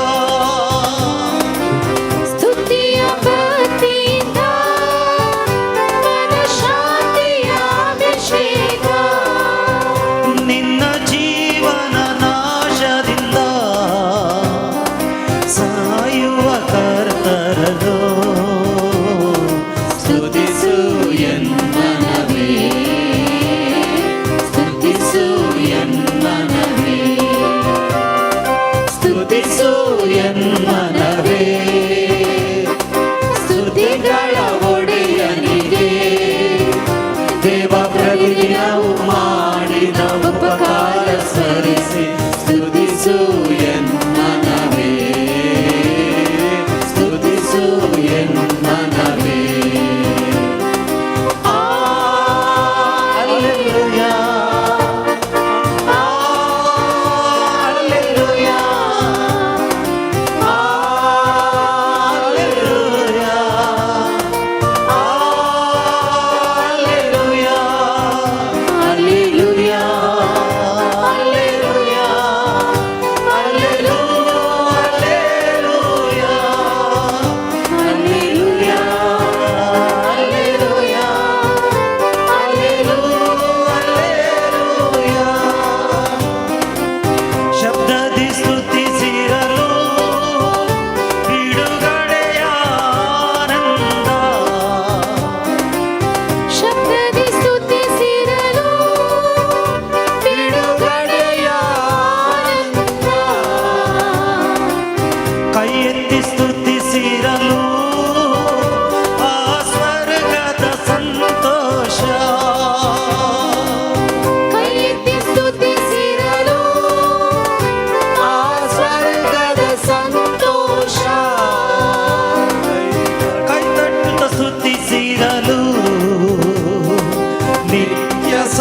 ಸ್ತುತಿಯ ಭಕ್ತಿಯಿಂದ ಮನಶಾಂತಿಯ ಅಭಿಷೇಕ, ನಿನ್ನ ಜೀವನ ನಾಶದಿಂದ ಸಾಯುವ ಕರ್ತರನು ಸ್ತುತಿಸು ಎನ್ಮನವೇ, ಸ್ತುತಿಸು ಎನ್ಮನವೇ, ಸ್ತುತಿಸು ಎನ್ಮನವೇ.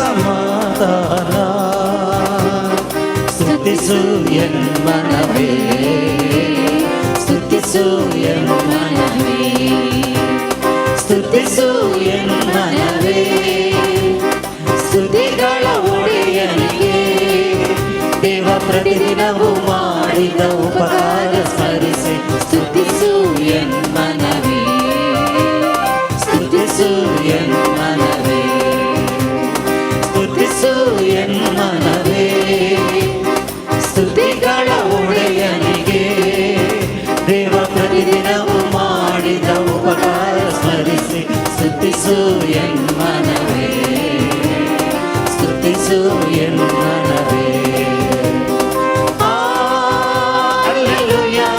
ಸಮಾಧಾನ. ಸ್ತುತಿಸು ಎನ್ಮನವೇ, ಸ್ತುತಿಸು ಎನ್ಮನವೇ, ಸ್ತುತಿಸು ಎನ್ಮನವೇ, ಸ್ತುತಿಗಳ ಒಡೆಯನಿಗೆ. ದೇವ ಪ್ರತಿದಿನವೂ ಮಾಡಿದ ಉಪಕಾರ ಸ್ಮರಿಸಿ ಸ್ತುತಿಸು ಎನ್ಮನವೇ, ಸ್ತುತಿಸು ಎನ್ಮನವೇ, ಸ್ತುತಿಸು ಎನ್ಮನವೇ, ಸ್ತುತಿಗಳ ಒಡೆಯನಿಗೆ. ದೇವ ಪ್ರತಿದಿನವೂ ಮಾಡಿದ ಉಪಕಾರ ಸ್ಮರಿಸಿ ಸ್ತುತಿಸು ಎನ್ಮನವೇ, ಸ್ತುತಿಸು ಎನ್ಮನವೇ. Alleluia,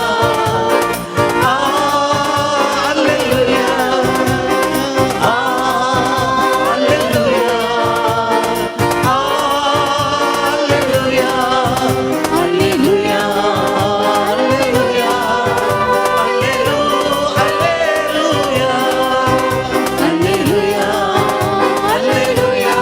alleluia, alleluia, alleluia, alleluia, alleluia, alleluia, alleluia, alleluia, alleluia,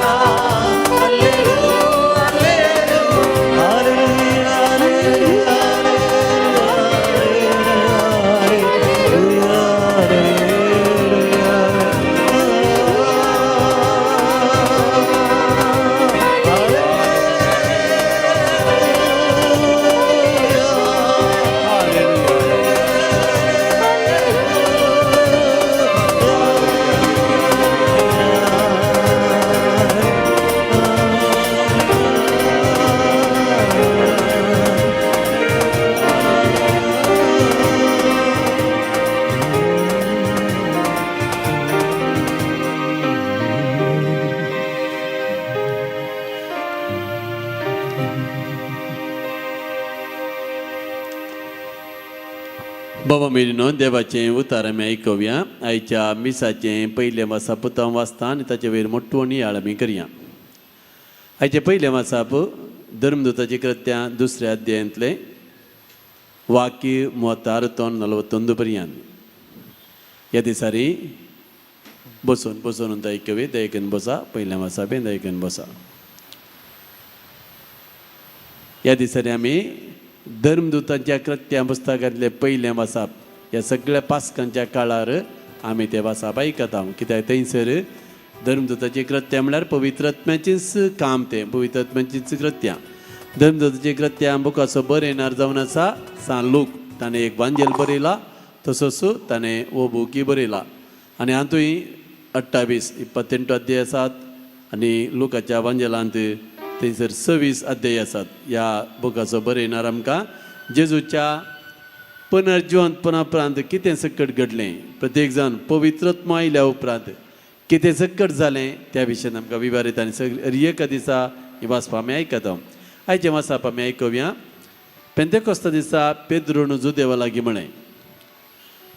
बाबा मेरीनो, देवाचें उतार आमी आयकुया. आयच्या मिसाचें पयलें वासाप हांव वाचता आनी ताचे वयर मोटवो नियाळ आमी करया. आयचें पयलें वासाप धर्मदूताची कृत्यां दुसऱ्या अध्यायांतलें, वाक्य 36 तोन 41 पर्यंत. ह्या दिसांनी बसून बसून आयकवी. दयकन बसा. पयलें वासापें दयकन बसा. ह्या दिसांनी आमी धर्मदूतांच्या कृत्यां पुस्तकांतलें पयलें वासाप ह्या सगळ्या पास्कांच्या काळार आमी तें वासाप आयकता. कित्याक थंयसर धर्मदूताचीं कृत्यां म्हळ्यार पवित्रत्म्याचीच काम, तें पवित्रत्म्याचीच कृत्यां. धर्मदूताचीं कृत्यां बुकाचो बरयणार जावन आसा सान लूक. ताणें एक वांजेल बरयला, तसोच ताणें हो बुकी बरयला. आनी हातूंय 28 28 अध्याय आसात आनी लुकाच्या वांजेलांत थंयसर 26 अध्याय आसात. ह्या बुकाचो बरयणार आमकां जेजूच्या पुनर्जिवंतपणा उपरांत कितें सकट घडलें, प्रत्येक जाण पवित्रत्म आयल्या उपरांत कितें सकट जालें त्या विशयान आमकां विवारीत. आनी सगळी एका दिसा ही वाचपा आमी आयकता. आयचें वाचप आमी आयकुया. पेंतेकोस्ता दिसा पेद्रून जुदेवा लागीं म्हळें,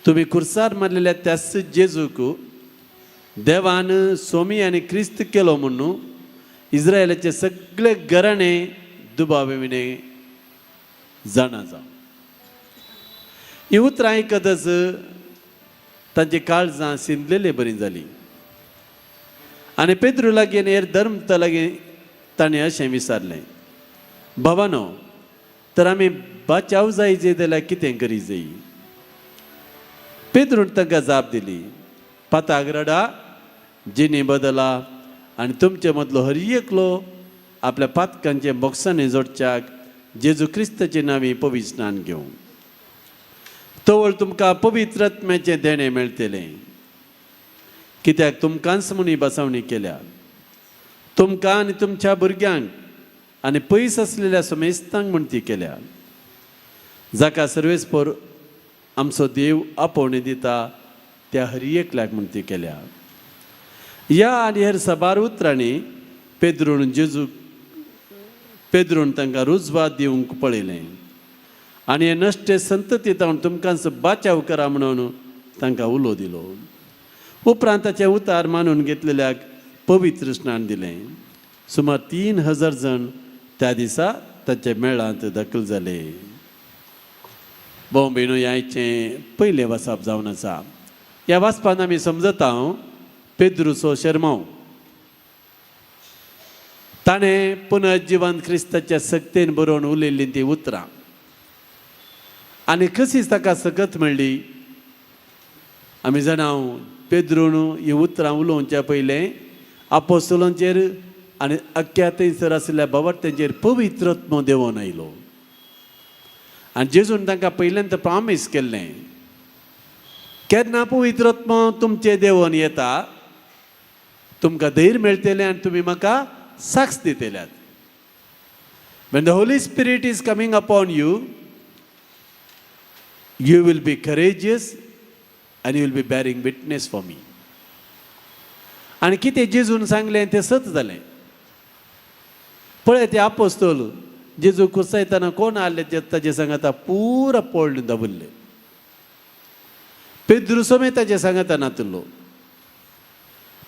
तुमी खुर्सार मारलेल्या त्याच जेजूक देवान सोमी आनी क्रिस्त केलो म्हणून इस्रायलाचे सगळे घराणे दुबावे विणे जाणा जावं. ही उतरां आयकतच तांची काळजां शिंदलेले बरी जाली आनी पेद्रू लागीं आनी हेर धर्मता लागीं ताणें अशें विचारलें, भावानो, तर आमी बाचाव जाय जाल्यार कितें करी जाय? पेद्रून तांकां जाप दिली, पाताक रडा, जिणी बदला आनी तुमचे मदलो हर एकलो आपल्या पातकांचे बोक्सांनी जोडच्याक जेजू क्रिस्ताचे नांवी पवित्र स्नान घेवं. तवळ तुमकां पवित्र आत्म्याचें देणें मेळटलें. कित्याक तुमकांच म्हूण ही बसावणी केल्या, तुमकां आनी तुमच्या भुरग्यांक आनी पयस आसलेल्या समेस्तांक म्हूण ती केल्या, जाका सर्वेस्पर आमचो देव आपोवणी दिता त्या हर एकल्याक म्हूण ती केल्या. ह्या आनी हेर साबार उतरांनी पेद्रून जेजू पेद्रून तांकां रुजवात दिवंक पळयलें आनी हे नश्टे संतती तावन तुमकांच बाचाव करा म्हणून तांकां उलो दिलो. उपरांत ताचें उतार मानून घेतलेल्याक पवित्र स्नान दिलें. सुमार 3000 जाण त्या दिसा ताच्या मेळांत दाखल जाले. भाव भयणो, ह्याचें पयलें वाचप जावन आसा. ह्या वाचपान आमी समजता हांव पेद्रूचो शेरमांव. ताणें पुनर्जिवन क्रिस्ताच्या सक्तेन बरोवन उलयल्लीं तीं उतरां आनी कशीच ताका सकत मेळ्ळी आमी जाणा पेद्रून हीं उतरां उलोवच्या पयलें आपोस्तलांचेर आनी अख्ख्या थंयसर आशिल्ल्या बाबर्त्यांचेर पवित्रत्म देंवोन आयलो आनी जेजून तांकां पयल्यांत प्रॉमीस केल्लें, केन्ना पवित्रत्म तुमचे देंवोन येता तुमकां धैर्य मेळटलें आनी तुमी म्हाका साक्ष दितल्यात. When the Holy Spirit is coming upon you, you will be courageous and you will be bearing witness for me. आनी कितें जेजून सांगलें तें सत जालें. पळय ते आपोस्तोल जेजू कुर्सायतना कोण आहले ते ताजे सांगाता पुरा पोळ्ळ दवरले. पेद्रू समेत ताजे सांगाता नातिल्लो.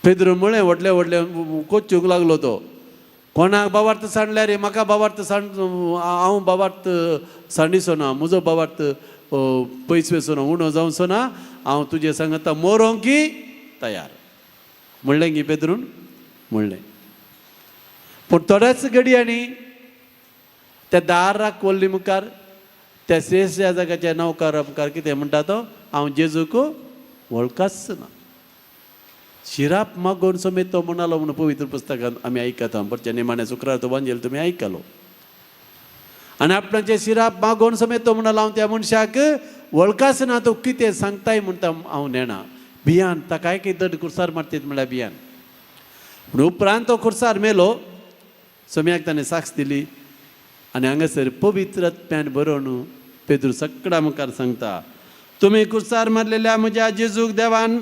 पेद्रू म्हळें व्हडले व्हडले कोच्चूंक लागलो तो, कोणाक बाबार्थ सांडल्यार रे म्हाका बाबार्थ सांड, हांव बाबार्थ सांडिसो ना, म्हजो बाबार्थ पयस वचो ना, उणो जावचो ना, हांव तुजे सांगता मोरोंक की तयार म्हणलें गी पेद्रून म्हणलें. पूण थोड्याच घडयांनी त्या दाराक वल्ली मुखार त्या श्रेश्ठ याजकाच्या नौकरा मुखार कितें म्हणटा तो, हांव जेजूक वळखाच ना. शिराप मागोवन समेत तो म्हणालो म्हणून पवित्र पुस्तकांत आमी आयकता. परच्या निमाण्या शुक्रार तो वांजेल तुमी आयकलो. आनी आपणाचे शिराप मागोवन समेत तो म्हणालो हांव त्या मनशाक वळखाच ना, तो कितें सांगताय म्हणटा हांव नेणा. भियान ताकाय कितें दड कुर्सार मारतीत म्हणल्यार भियान. पूण उपरांत तो कुर्सार मेलो, सोम्याक ताणें साक्ष दिली आनी हांगासर पवित्र आत्म्यान बरोवन पेद्रू सगळ्या मुखार सांगता, तुमी कुर्सार मारलेल्या म्हज्या जेजूक देवान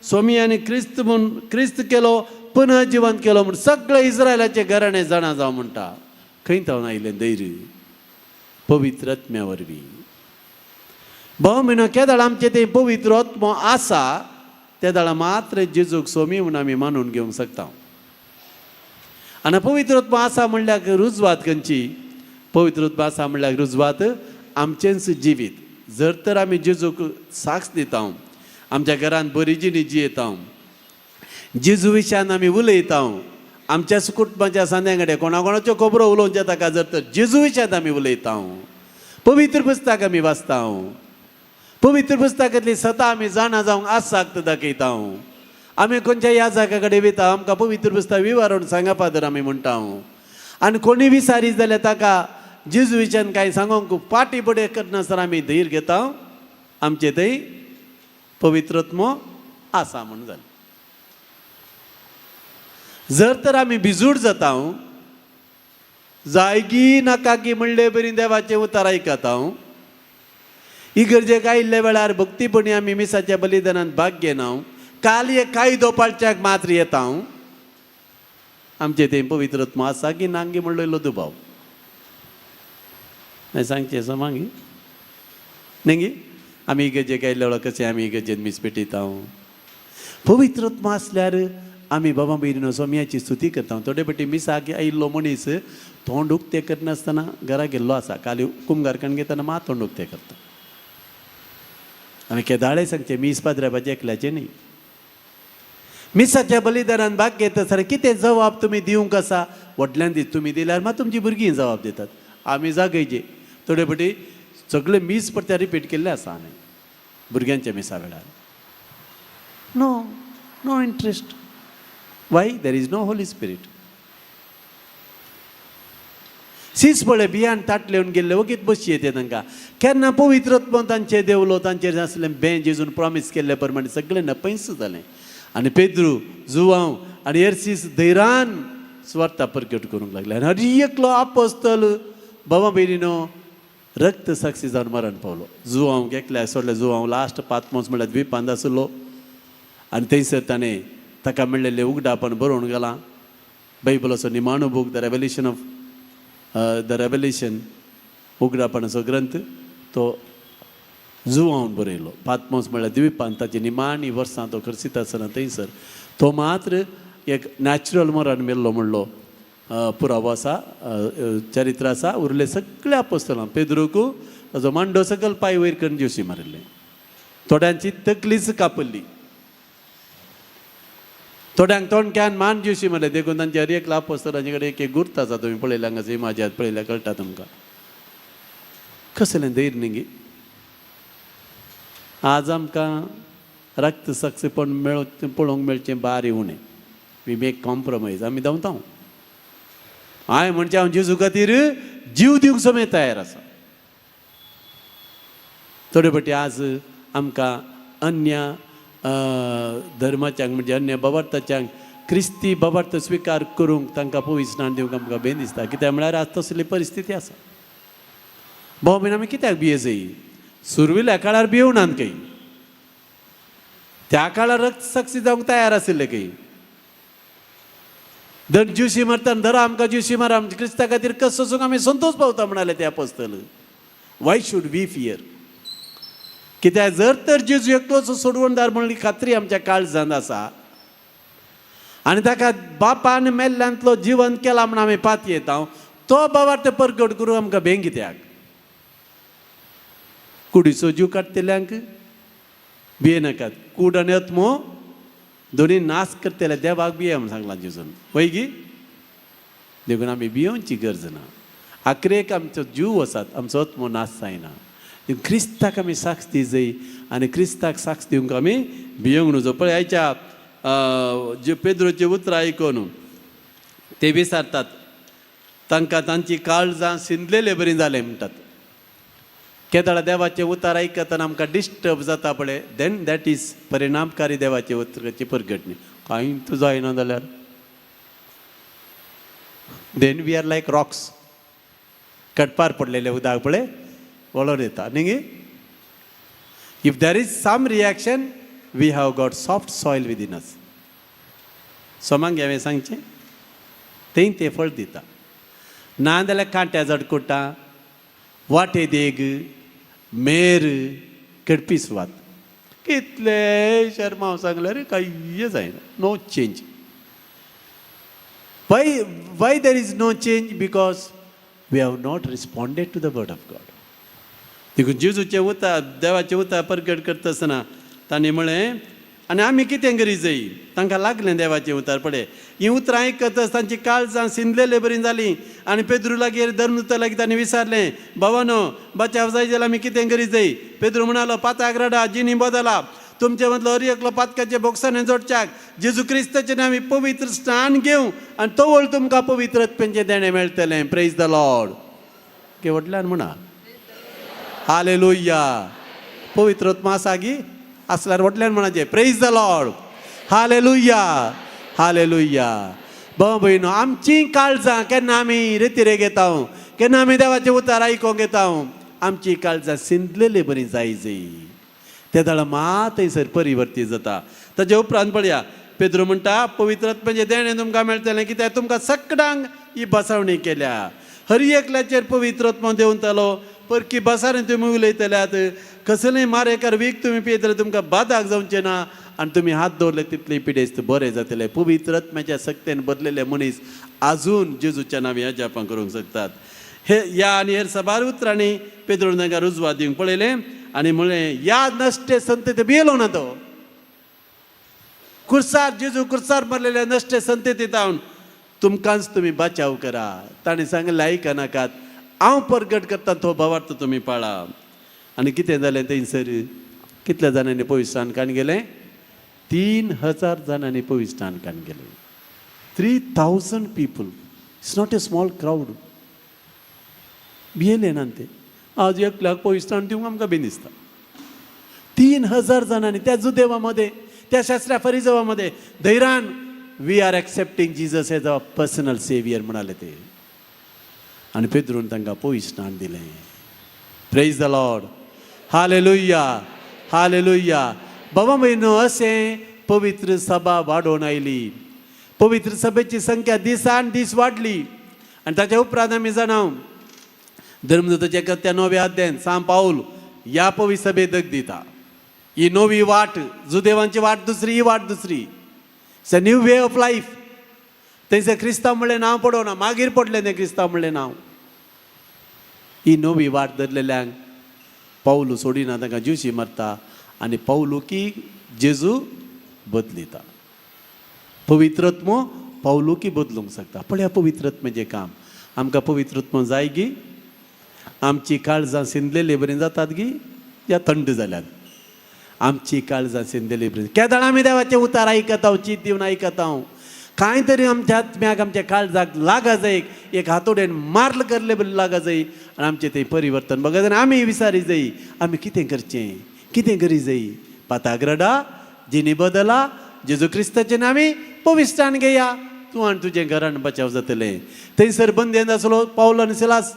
सोमी आनी क्रिस्त म्हूण क्रिस्त केलो, पुनर्जिवंत केलो म्हूण सगळे इस्रायलाचे घराणे जाणा जावं म्हणटा. खंय तावन आयलें धैर्य? पवित्र आत्म्या वरवीं. भाव म्हयनो केदळ आमचें तें पवित्र आत्मो आसा तेदळा मात्र जेजूक सोमी म्हूण आमी मानून घेवंक शकता. आनी पवित्र आत्मो आसा म्हणल्यार रुजवात खंयची? पवित्र आत्मो आसा म्हणल्यार रुजवात आमचेंच जिवीत. जर तर आमी जेजूक साक्ष दिता, आमच्या घरांत बरी जिणी जियेता, जेजू विशयान आमी उलयता, आमच्याच कुटुंबाच्या सांद्या कडेन कोणा कोणाच्यो खबरो उलोवच्या ताका जर तर जेजू विशयान आमी उलयता, पवित्र पुस्तक आमी वाचता, पवित्र पुस्तकांतली सतां आमी जाणा जावंक आसाक्त दाखयता, आमी खंयच्या ह्या जाग्या कडेन वयता आमकां पवित्र पुस्तक विवरण सांगा फादर आमी म्हणटा. आनी कोणी विसारीत जाल्यार ताका जेजू विशयान कांय सांगूंक फाटी फुडें करनासतना आमी धैर्य घेता, आमचे थंय पवित्रत्म आसा म्हूण जालें. जर तर आमी भिजूड जाता, जायगी नाका की म्हणले बरी देवाचें उतर आयकता, इगर्जेक आयिल्ल्या वेळार भक्तीपणी आमी मिसाच्या बलिदानांत भाग घेना, काल एक कायदो पाळच्याक मात्र येता, आमचें तें पवित्रत्म आसा की नांगी म्हणलो दुबाव. हांवें सांगचें समांगी न्ही? आमी इगर्जेक आयिल्ल्या वेळार कशें आमी इगर्जेन मीस पेटयता. पवित्रत्म आसल्यार आमी बाबा भयणीनो सोमयाची स्तुती करता. थोडे फावटी मिसाक आयिल्लो मनीस तोंड उक्तें करनासतना घरा गेल्लो आसा, काल कुमगारकान घेतना मात तोंड उक्तें करता. आमी केदाळे सांगचें मीस पाद्र्याबाचें एकल्याचें न्ही. मिसाच्या बलिदानान भाग घेता आसतना कितें जबाब तुमी दिवंक आसा व्हडल्यान दी, तुमी दिल्यार मात तुमची भुरगीं जबाब दितात. आमी जागयचे थोडे फावटी सगळे मीस परते रिपीट केल्ले आसा आमी भुरग्यांच्या मिसा वेळार. No, no interest. Why? There is no Holy Spirit. सीस पळय बियान ताटलेवन गेल्ले वगीत बशी येते तांकां. केन्ना पवित्रत्व तांचे देवलो, तांचेर आसलें बें जेजून प्रॉमीस केल्ले प्रमाणे सगळें नपयस जालें. आनी पेद्रू जुवांव आनी एरसीस धैरान सुवार्ता प्रकट करूंक लागले. आनी हर एकलो आपोस्तल बाबा भयणीनो रक्त साक्षी जावन मरण पावलो. जुवांव एकल्याक सोडलें, जुवांव लास्ट पातमोस म्हणल्यार द्विपांत आसलो आनी थंयसर ताणें ताका मेळ्ळेलें उगडापण बरोवन घालां. बायबलाचो निमाणो book the revelation of the revelation उगडापणाचो ग्रंथ तो जुवावन बरयलो. पातमोस म्हणल्यार द्विपांत ताची निमाणी वर्सां तो खर्चीत आसतना थंयसर तो मात्र एक नॅचरल मरण मेल्लो म्हणलो पुरावो आसा, चरित्र आसा. उरले सगळे आपोस्तलां पेद्रूक ताजो मांडो सकल पांय वयर करून जेवशी मारिल्ले, थोड्यांची तकलीच कापल्ली. थोड्यांक तोंडक्यान मान ज्युशी म्हणलें देखून तांचे हर एक आपोस्तलांचे कडेन एक एक गुर्त आसा. तुमी पळयल्या हांगासर इमाजात पळयल्यार कळटा तुमकां कसलें धैर्य न्ही गे. आज आमकां रक्त साक्षीपण मेळ पळोवंक मेळचें बारी उणें. We make compromise. आमी धांवता. हांवें म्हणचें हांव जेजू खातीर जीव दिवंक समेत तयार आसा. थोडे फावटी आज आमकां अन्य धर्माच्यांक म्हणजे अन्य बाबार्थाच्यांक क्रिस्ती बाबार्थ स्विकार करूंक तांकां पवित्र दिवंक आमकां बेन दिसता. कित्याक म्हळ्यार आज तसली परिस्थिती आसा. भाव भयण आमी कित्याक भिये जायी? सुरविल्या काळार भियोवनात खंय, त्या काळार रक्त साक्षी जावंक तयार आशिल्ले खंय. धर ज्युशी मारता धरा आमकां ज्युशी मारा, आमच्या क्रिस्ता खातीर कस सोसूंक आमी संतोष पावता म्हणाले ते आपोस्तल. Why should we fear? कित्याक जर तर जेजू एकलोच सोडवणदार म्हणली खात्री आमच्या काळजांत आसा आनी ताका बापान मेल्ल्यांतलो जिवन केला म्हण आमी पात येता, तो बाबार ते परगट करूं आमकां भेंग कित्याक? कुडीचो जीव काडटल्यांक भिये नाकात, कूड आनी आत्मो दोनी नाश करतले देवाक भिये म्हण सांगलां जेजून, वय गी? देखून आमी भियोवची गरज ना. आखरेक आमचो जीव आसात, आमचो आत्मो नाश जायना. देखून क्रिस्ताक आमी साक्ष दी जाय आनी क्रिस्ताक साक्ष दिवंक आमी भियोंक न्हू. पळय आयच्या जे पेद्रोची उतरां आयकून ते विसारतात, तांकां तांची काळजां शिंदलेले बरी जालें म्हणटात. केदळा देवाचें उतार आयकतना आमकां डिस्टर्ब जाता पळय, then that is परिणामकारी देवाचे उतराची परगटणी. कांयच जायना जाल्यार then we are like rocks. कडपार पडलेले उदक पळय वळोन येता न्ही गे. If there is some reaction, we have got soft soil within us. सोमांक हांवें सांगचें थंय तें फळ दिता. ना जाल्यार कांट्या जडकुटा, वाटे देग, मेर, कडपी सुवात. कितले शर्माव सांगले रे, कांय जायना, no change. Why there is no change? Because we have not responded to the word of God. देखून जेजूचें उतर, देवाचें उतर परगट करता आसतना तांणी म्हळें आनी आमी कितें करी जाय? तांकां लागलें देवाचें उतर. पळय हीं उतरां आयकतच तांची काळजां शिंदलेले बरी जालीं आनी पेद्रू लागीं धर्मदूता लागीं तांणी विचारलें, भावानो, बचाव जाय जाल्यार आमी कितें करी जाय? पेद्रू म्हणालो, पाताक रडा, जिणी बदला, तुमचे मदलो हर एकलो पातकाचे बोगसाने जोडच्याक जेजू क्रिस्ताचे नांवी पवित्र स्नान घेवं आनी तवळ तुमकां पवित्र आत्म्याचें देणें मेळटलें. Praise the Lord. के व्हडल्यान म्हणा हालेलुया. पवित्र आत्मा आसा गी? आसल्यार व्हडल्यान म्हणाचें praise the Lord, hallelujah, hallelujah. भाव भयणो, आमची काळजां केन्ना आमी रेतिरे घेता, केन्ना आमी देवाचें उतार आयकोंक घेता, आमची काळजां सिंदलेले बरी जाय जाय, ते दळ मात थंयसर परिवर्तीत जाता. ताजे उपरांत पळया, पेद्रो म्हणटा, पवित्र आत्म्याचें देणें तुमकां मेळटलें, कित्याक तुमकां सगळ्यांक ही बसवणी केल्या. हर एकल्याचेर पवित्र आत्मो देंवतलो, परकी भासांनी तुमी उलयतल्यात, कसलेय मारेकार वीख तुमी पियेतले तुमकां बादाक जावचें ना आनी तुमी हात दवरले तितले पिडेस्त बरे जातले. पवित्र आत्म्याच्या सक्तेन बदलेले मनीस आजून जेजूच्या नांवी अजापां करूंक शकतात. हे ह्या आनी हेर साबार उतरांनी पेद्रोन तांकां रुजवात दिवंक पळयलें आनी म्हणलें, ह्या नश्टे संतती भियेलो ना तो. कुर्सार जेजू कुर्सार मारलेल्या नश्टे संतती तावन तुमकांच तुमी बचाव करा. ताणें सांगलें, आयका नाकात, हांव परगट करता तो भावार्थ तुमी पाळा. आनी कितें जालें थंयसर? कितल्या जाणांनी पवित्र काण गेलें? 3000 जाणांनी पवित्र काण गेलें. 3000 people, it's not a small crowd. भियेले ना ते. आज एकल्याक पवित्र दिवंक आमकां बी दिसता. 3000 जाणांनी त्या जुदेवा मध्ये, त्या शास्त्रा फरिजवामध्ये धैर्यान "We are accepting Jesus as our personal saviour" म्हणाले ते आनी पेद्रून तांकां पवित्र दिलें. Praise the Lord, hallelujah, hallelujah. बाबा भयणो, अशें पवित्र सभा वाडोवन आयली. पवित्र सभेची संख्या दिसान दीस वाडली आनी ताच्या उपरांत आमी जाणा, धर्मदूताच्या कृत्या नव्या अध्यायान सांत पावल ह्या पवित्र सभे दग दिता. ही नवी वाट, जुदेवांची वाट दुसरी, ही वाट दुसरी. It's a new way of life. थंयसर क्रिस्तांव म्हणलें नांव पडोना, मागीर पडलें तें क्रिस्तांव म्हणलें नांव. ही नवी वाट धरलेल्यांक पावलू सोडिना, तांकां ज्युशी मारता आनी पावलू की जेजू बदलिता. पवित्रत्म पावलुकी बदलूंक शकता. पळया पवित्रत्माचें काम. आमकां पवित्रत्म जाय गी? आमची काळजां सिंदलेले बरी जातात गी या थंड जाल्यात? आमची काळजां सिंदलेली बरी. केदळ आमी देवाचें उतार आयकता हांव, चीत दिवन आयकता हांव, कांय तरी आमच्या आत्म्याक आमच्या काळजाक लागा जाय, एक हातोडेन मार्ल करले बरी लागा जाय आनी आमचें तें परिवर्तन बघा जाल्यार आमी विसारी जाय. आमी कितें करचें, कितें करी जाय? पाताग्रडा जिणी बदला, जेजू क्रिस्ताचें आमी पविश्टान घेया, तूं आनी तुजें घरान बचाव जातलें. थंयसर बंदेन आसलो पावल आनी सिलास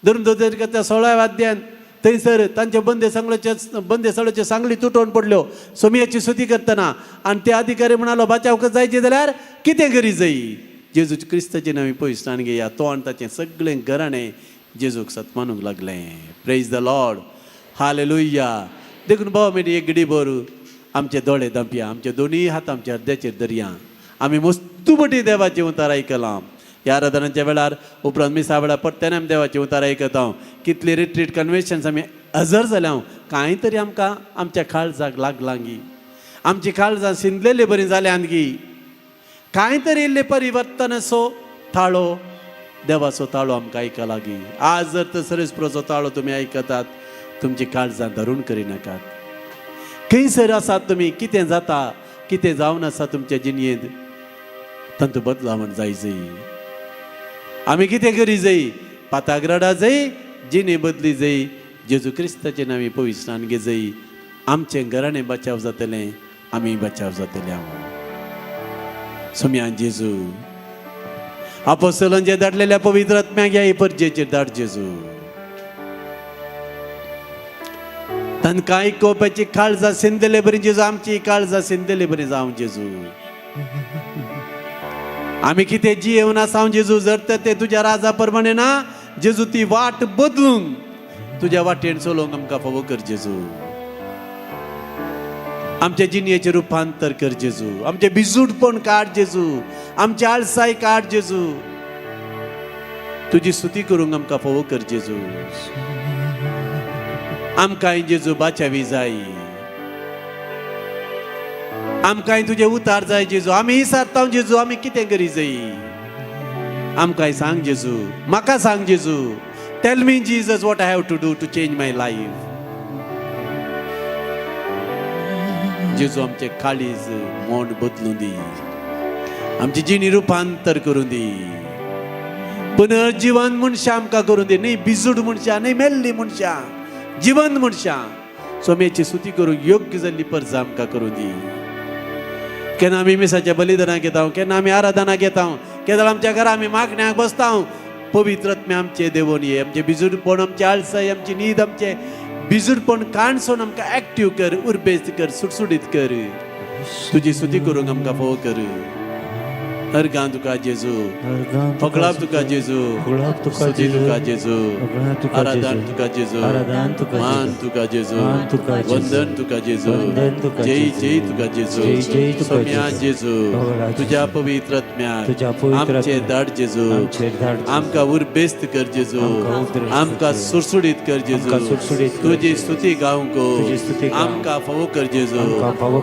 धरून दर त्या 16व्या वाद्यान थंयसर तांचे बंदे सांगल्याचे बंदे सळाच्यो सांगली तुटोवन पडल्यो सोमयाची सुती करतना. आनी ते अधिकारी म्हणालो बचाव जायचे जाल्यार कितें करी जाय? जेजू क्रिस्ताचें आमी पविश्टान घेया. तो आनी ताचें सगळें घराणें जेजूक सतमानूंक लागलें. Praise the Lord, hallelujah. देखून भाव मेरी एक घडी भर आमचे दोळे दांपया, आमचे दोनूय हात आमच्या हृदयाचेर धरया. आमी मस्तू बटी देवाचें उतार आयकलां ह्या आराधनाच्या वेळार, उपरांत मिसा वेळार परत्यान आमी देवाचें उतार आयकता. हांव कितले रिट्रीट कन्वेन्शन्स आमी हजर जाल्या हांव, कांय तरी आमकां आमच्या काळजाक लागलां गी? आमची काळजां सिंदलेले बरीं जाल्यान गी? कांय तरी इल्लें परिवर्तन असो ताळो देवाचो ताळो आमकां आयकला गी? आज जर तर सरेस्पराचो ताळो तुमी आयकतात, तुमची काळजां धरून करिनाकात. खंयसर आसात तुमी, कितें जाता, कितें जावन आसा तुमच्या जिणयेंत, तांतूं बदलावण जाय जाय. आमी कितें करी जाय? पाताग्रडा जाय, जिणे बदली जाय, जेजू क्रिस्ताचें नांव पविश्टान घे जाय. आमचें घराणें बचाव जातलें, आमी बचाव जातले. हांव सोम्यान जेजू आपोस्तलांचे धाडलेल्या पवित्र आत्म्याक ह्या परजेचेर धाड जेजू. तांकां आयकोवपाची काळजां सिंदले बरी जेजू, आमची काळजां सिंदले बरी जावं जेजू. आमी कितें जियेवन आसा जेजू, जर तर ते तुज्या राजा प्रमाणे ना जेजू, ती वाट बदलून तुज्या वाटेन चलोवंक आमकां फावो कर जेजू. आमच्या जिणयेचें रुपांतर कर जेजू. आमचें बिजूटपण काड जेजू, आमची आळसाय काड जेजू. तुजी स्तुती करूंक आमकां फावो कर जेजू. आमकांय जेजू बाचावी जाय, आमकांय तुजें उतार जाय जेजू. आमी विसारता जेजू, आमी कितें करी जाय? आमकांय सांग जेजू, म्हाका सांग जेजू. Tell me Jesus what I have to do to change my life. जेजू आमचें काळीज मोड बदलूं दी, आमची जिणी रुपांतर करूं दी, पुनर्जिवन मनशां आमकां करूं दी. न्ही बिजूड मनशां, न्ही मेल्ली मनशां, जिवंत मनशां, सोम्याची स्तुती करूंक योग्य जाल्ली परजा आमकां करूं दी. केन्ना आमी मिसाच्या बलिदानाक घेता, केन्ना आमी आराधना घेता, केन्ना आमच्या घरा आमी मागण्याक बसता, पवित्र आत्मे आमचे देवोन ये. आमचें बिजूडपण, आमची आळसाय, आमची न्हीद, आमचें बिजूडपण काणसोन आमकां एक्टीव कर, उर्बेस्त कर, सुटसुटीत कर. तुजी स्तुती करूंक आमकां फावो कर. अर्गां तुका जेजू, फकळाप तुका जेजू, स्तुती तुका जेजू, आराधन तुका जेजू, मान तुका जेजू, वंदन तुका जेजू, जय जय तुका जेजू. सोम्या जेजू, तुज्या पवित्र आत्म्याक आमचे धाड जेजू, आमकां उर्बेस्त कर जेजू, आमकां सुडसुडीत कर जेजू. तुजी स्तुती गावंक आमकां फावो कर जेजू.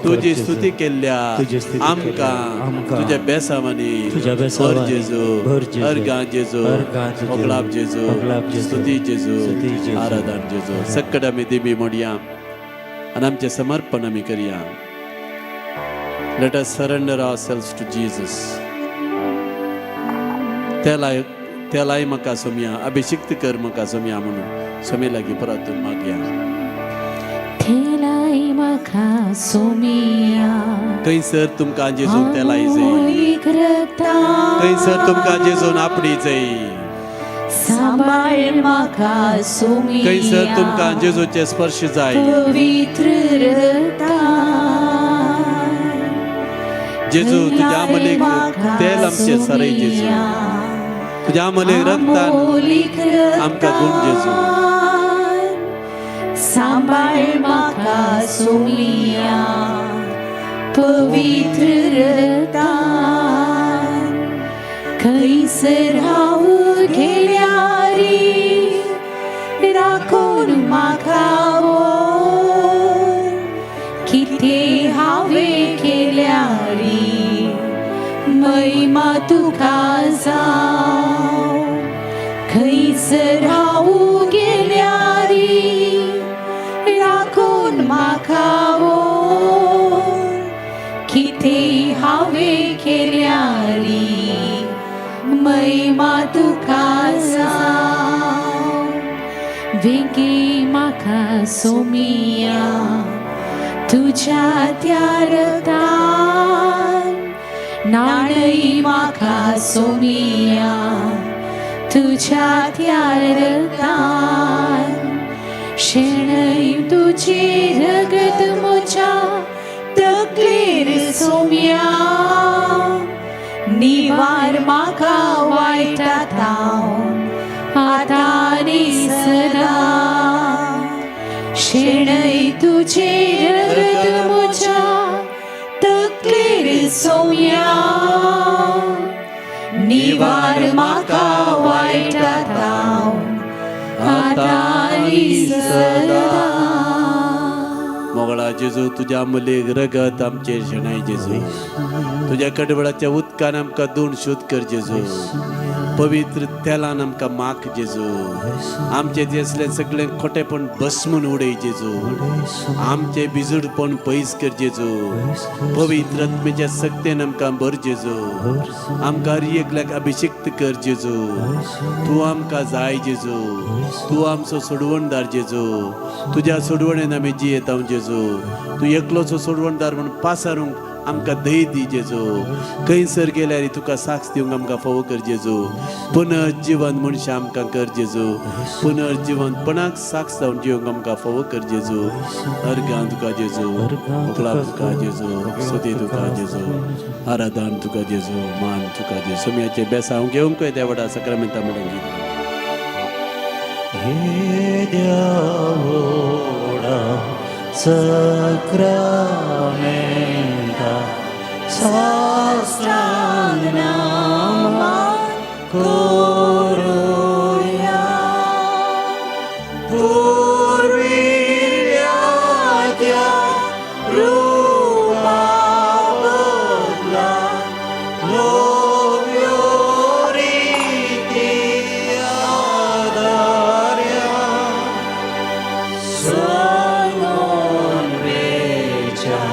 तुजी स्तुती केल्ल्या आमकां तुज्या बेसावांनी भर जेजू, अर्गां जेजू, होगळाप जेजू, स्तुती जेजू, आराधन जेजू. सक्कड आमी देवी मोडया आनी आमचें समर्पण आमी करया. Let us surrender ourselves to Jesus. तेलाय तेलाय म्हाका सोमया, अभिषिक्त कर म्हाका सोमया म्हणून सोमे लागीं परतून मागया. थेलाय म्हाका सोमिया. खंयसर तुमकां जेजून तेलाय जाय, खंयसर तुमकां जेजून आपडी जाय, सांबाळ म्हाका सोमिया. खंयसर तुमकां जेजूचे स्पर्श जाय, पवित्र रक्तान जेजू तुज्या आमलेक तेल आमचें सरय जेजू, तुज्या आमलेक रक्तान आमकां गुण जेजू. सांबाळ म्हाका सोमिया पवित्र रक्तान. खंयसर हांव गेल्यारी राखून म्हाका व्हर, कितें हांवें केल्यारी. महिमा तुका जावं खंयसर हांव गेल्यारी राखून म्हाका व्हर कितें हांवें केल्यारी महिमा तुका जावं वेंगे म्हाका सोमिया तुज्या त्या रक्तान न्हाणय म्हाका सोमिया तुज्या त्या रक्तान शेणय तुजें रगत म्हज्या तकलेर सोम्या निवार म्हाका वायटा तावन आतां आनी सदां शेणय तुजें रगत म्हज्या तकलेर सोम्या निवार म्हाका वायटा तावन आतां आनी सदां. मोगळा जेजू, तुज्या अमूल्य रगत आमचेर शेणाय जेजू. तुज्या कडबळाच्या उदकान आमकां धुवन शुद्ध कर जेजू. पवित्र तेलान आमकां माख जेजू. आमचे दिसलें सगळें खोटेपण भस्मून उडय जेजू. आमचें बिजूडपण पयस कर जेजू. पवित्र आत्म्याच्या सक्तेन आमकां भर जेजू. आमकां हर एकल्याक अभिषिक्त कर जेजू. तूं आमकां जाय जेजू. तूं आमचो सोडवणदार जेजू. तुज्या सोडवणेन आमी जियेता जेजू. तूं एकलोचो सोडवणदार म्हूण पासारूंक आमकां दय दी जेजू. खंयसर गेल्यार तुका साक्ष दिवंक आमकां फावो कर जेजू. पुनर्जिवन मनशां आमकां कर जेजू. पुनर्जिवनपणाक साक्ष जावन जिवंक आमकां फावो कर जेजू. अर्गां तुका जेजू, मोगलां तुका जेजू, स्तुती तुका जेजू, आराधन तुका जेजू, मान तुका जेजू. सोम्याचें बेसांव घेवंक त्या व्हडा सक्रामेंता म्हणून. हे देवोडा सक्रामेंता साष्टांग नमन करूया. पुर्विल्ल्या त्या रुपा बदला नव्यो रिती आदार्या सांगून वेच्या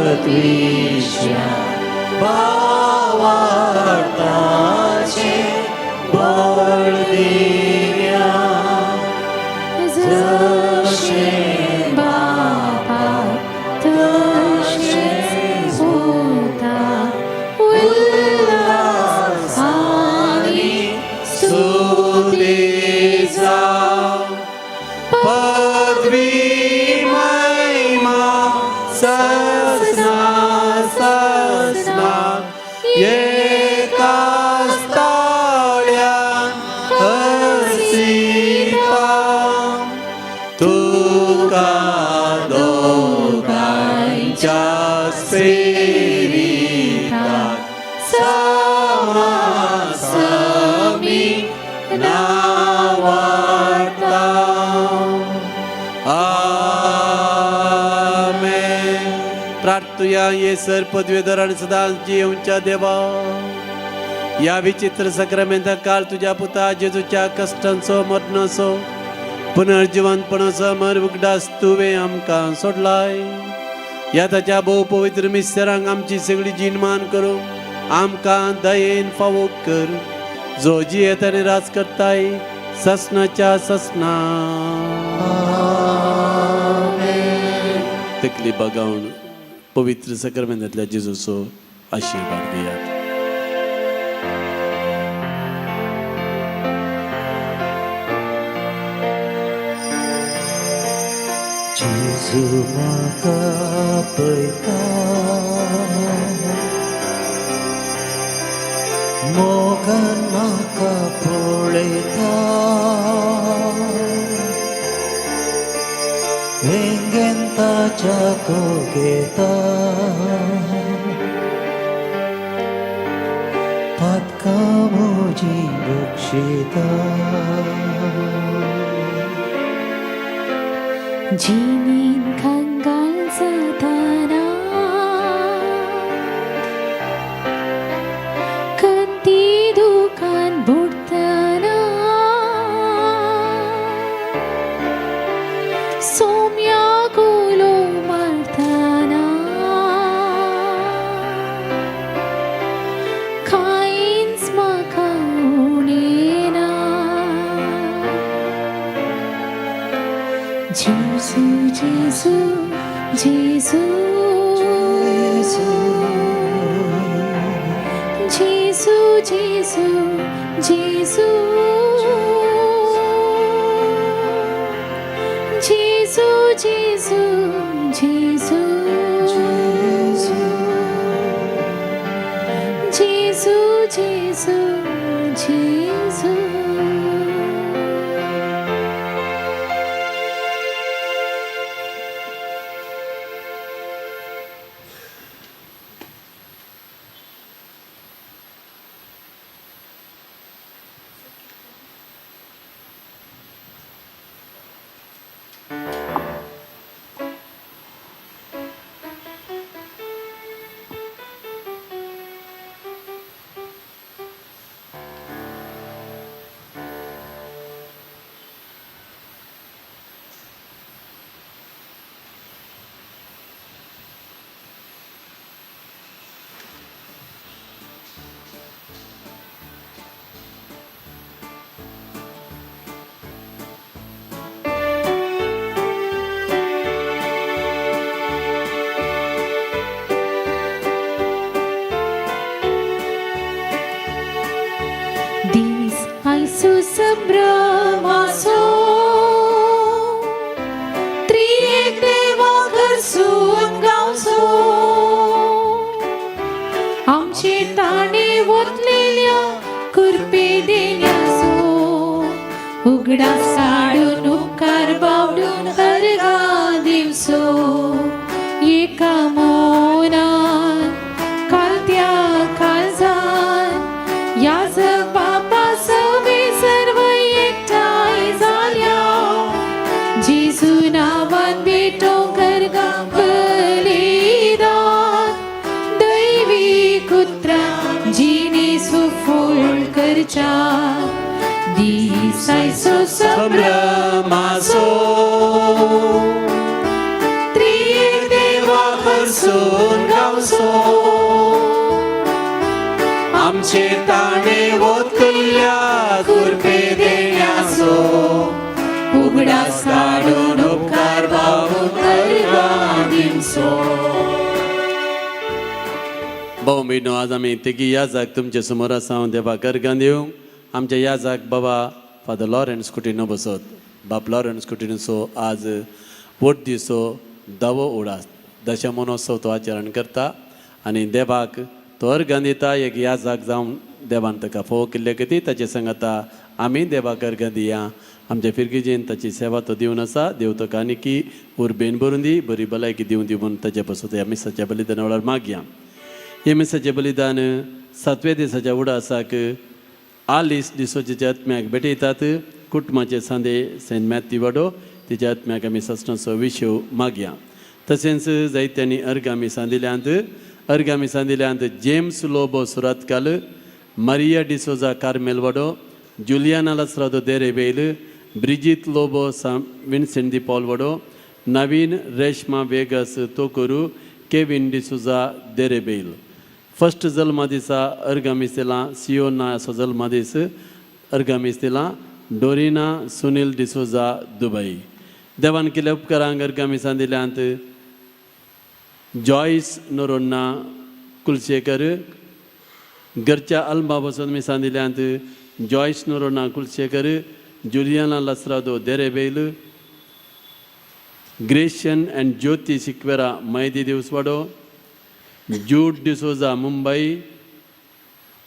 अस्कतविश्या भावार्थाचे बळ दिव्या. जशें बापा तशें पुता उल्हास आनी स्तुती जावं पदवी महिमा ससना ससना एकाच ताळ्यान हर्षिता तुका दोगांच्या स्पिरिताक सामा समी नावाडता. आमेन. प्रार्थुया. ये सर पदवीधर आणि सदां जिवच्या देवा, या विचित्र सक्रामेंता काळ तुझ्या पुता जेजूच्या कश्टांचो, मरणाचो, पुनर्जिवनपणाचो अमर उगडास तुवें आमकां सोडलाय. ह्या ताच्या भोव पवित्र मिस्तरांक आमची सगळी जीण मान करूं आमकां दयेन फावो कर, जो जियेत आनी राज करताय ससनाच्या ससना. तकली बागावन पवित्र सक्रामेंतांतल्या जेजूचो आशिर्वाद घेयात. जेजू म्हाका पळयता, मोगान म्हाका पळयता, वेंगेन ताच्या तो घेता, पातकां म्हजीं बक्षिता. जिणेन कंगाल जाताना जेजू, जेजू, जेजू, जेजू, जेजू, जेजू, जेजू, जेजू, जेजू, जेजू, जेजू. दीस आयचो संभ्रमाचो, त्रिएक देवा घरसून गावचो. आमचे ताणे वतलेल्या कुरपे देण्याचो उगडास काडून, उपकार बावडून अर्गा दिवचो. एका मोनान, कालत्या काळजान, याजक बापा सवे सर्व एकठांय जाल्या, जेजू नांवान भेटोवंक अर्गां बलिदान, दैवी उतरां जिणे सुफळ करच्या. दीस आयचो संभ्रमाचो, त्रिएक देवा घरसून गावचो. आमचे ताणे वतल्या कुरपे देण्याचो उगडास काडून, उपकार बावडून अर्गां दिवचो. भाव भयणो, आज आमी तेगी याजाक तुमचे समोर आसा. हांव देवाक अर्गां दिवंक आमच्या याजाक बाबा फादर लॉरन्स कुटिनो बसत. बाब लॉरन्स कुटिनोचो आज वट दिसो दावो उडास दशा महोत्सव तो आचरण करता आनी देवाक तो अर्गां दिता. एक याजाक जावन देवान ताका फोव केल्ले खातीर ताचे संगता आमी देवाक अर्गां दिया. आमच्या फिरगेजीन ताची सेवा तो दिवन आसा. देव ताका आनीकी उर्बेन भरून दी, बरी भलायकी दिवन दी म्हूण ताचे पासत ह्या मिसाच्या बलिदाना वेळार मागया. हे मिसाचें बलिदान सातव्या दिसाच्या उडासाक आलीस डिसोजेच्या आत्म्याक भेटयतात. कुटुंबाचे सांदे सेंट मॅथ्यू वाडो. तिच्या आत्म्याक आमी ससणाचो विशेव मागया. तशेंच जायत्यांनी अर्गां मिसां दिल्यांत. अर्गां मिसां दिल्यांत जेम्स लोबो सुरातकाल, मारिया डिसोजा कार्मेल वाडो, जुलियाना लसरादो देरेबेल, ब्रिजीत लोबो सां विन्सेंट दी पॉल वाडो, नवीन रेशमा वेगस तोकरू, केविन डिसोजा देरेबेल. फर्स्ट जल्मा दिसा अर्गां मीस दिलां. सियोना असो जल्मा दीस, अर्गां मीस दिलां डोरिना सुनील डिसोजा दुबई. देवान केल्या उपकारांक अर्गां मिसां दिल्यांत जॉयस नोरोन्ना कुलशेकर. घरच्या अल्बा बसून मिसां दिल्यांत जॉयस नोरोन्ना कुलशेकर, जुलियाना लसरादो देरेबेल, ग्रेशन अँड ज्योती सिक्वेरा मैदी दिवसवाडो, जूड डिसोजा मुंबई,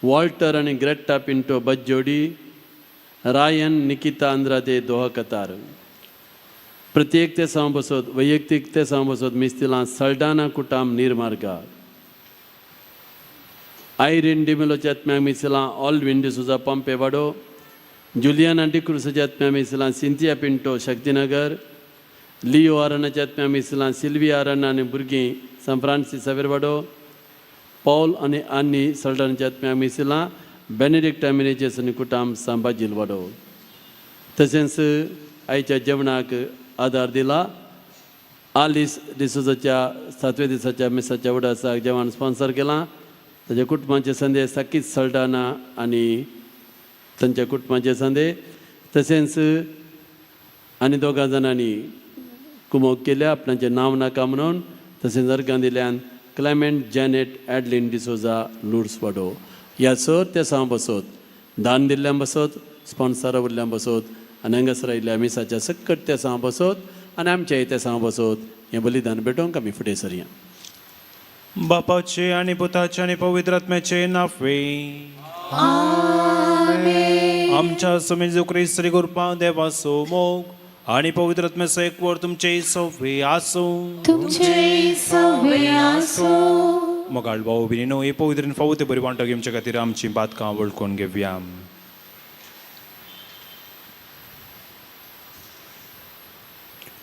वॉल्टर आनी ग्रेट्टा पिंटो बज्जोडी, रायन निकिता आंद्रादे दोहा कतार. प्रत्येक ते साव बसत वैयक्तीक ते साव बसत मिस्तिलां सल्डाना कुटाम निर्मार्गा. आयरीन डिमेलोच्या आत्म्याक मिसलां ऑलविन डिसोजा पंपे वाडो. जुलियाना डिक्रुसाच्या आत्म्या मिसलां सिंथिया पिंटो शक्तीनगर. लिओ आरणाच्या आत्म्या मिसलां सिल्विया आरण आनी भुरगीं सान फ्रांसीस वाडो. पॉल आनी आनी सल्डानाच्या आत्म्या मिसलां बेनेडिक्टा मिनेजेस आनी कुटाम सांबाजील वाडो. तशेंच आयच्या जेवणाक आदार दिला आलिस डिसोजाच्या सातव्या दिसाच्या मिसाच्या उडासाक जेवण स्पॉन्सर केलां. ताच्या कुटुंबाचे संदे साकीत सल्डाना आनी तांच्या कुटुंबाचे संदे. तशेंच आनी दोगां जाणांनी कुमोक केल्या आपणाचें नांव नाका म्हणून तशेंच अर्गां दिल्यान क्लेमेंट जॅनेट ॲडलिन डिसोजा लुर्स वाडो ह्या सर त्या सांव बसत दान दिल्ल्यान बसत स्पॉन्सरा वयल्यान बसत आनी हांगासर आयिल्ल्या मिसाच्या सक्कट त्या सांव बसत आनी आमच्या त्या सांव बसत हें बलिदान भेटोवंक आमी फुडें सरया. बापाचे आणि पुताचे आणि पवित्र आत्म्याचे नाफे. आमच्या स्वामी जेजू क्रिस्त श्री कृपा देवाचो मोग आणि पवित्र आत्म्याचो एकवट तुमचे सवे आसूं. तुमचे सवे आसूं. मोगाळ भाऊ भयणीनो, हे पवित्रेन फावो ते बरी वांटो घेवचे खातीर आमची बातकां वळखून घेवया.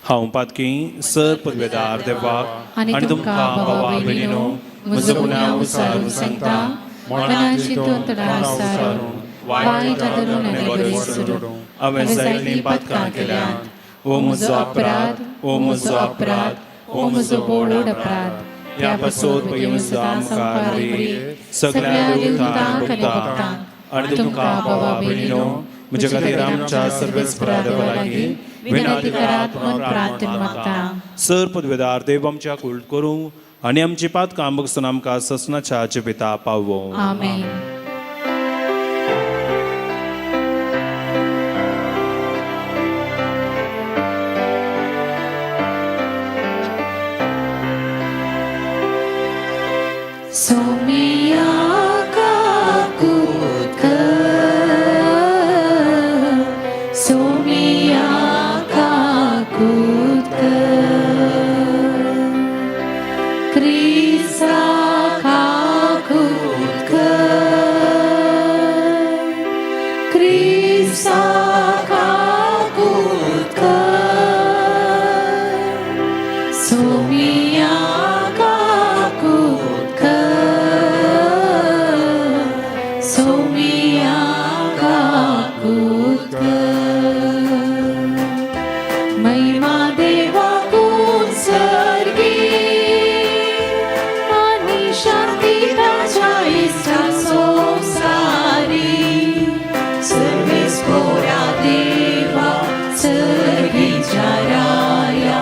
हांव पातकी सर पदवेदार देवाक आनी तुमकां भावा भयणीनो म्हजो गुन्यांव विचारून सांगता, मनान चिंतून तणाव सारून वायट धरून आनी बरें सोडून हांवें जायतीं पातकां केल्यांत. ओ म्हजो अपराध, ओ म्हजो अपराध, ओ म्हजो व्हड अपराध. ह्या पासत बेगीन आमकां रे सगळ्या देवतांक आनी भक्तांक आनी तुमकां भावा भयणीनो म्हज्या खातीर आमच्या सर्वेस्परा देवा लागीं विनंती करात म्हूण प्रार्थना मागता. सर पदवेदार देव आमच्या कुळ करूं आनी आमची पातकां बगसून आमकां ससनाच्या जिविता पावोवं. आमेन. सोमिया काकूत कर, सोमिया काकूत कर, क्रिस्ता काकूत कर, क्रिस्ता काकूत कर, सोमिया काकूत कर, सोमिया काकूत कर. महिमा देवाकून सर्गी आनी शांती ताच्या इश्टा संवसारी. सर्वेस्पोरा देवा सर्गीच्या राया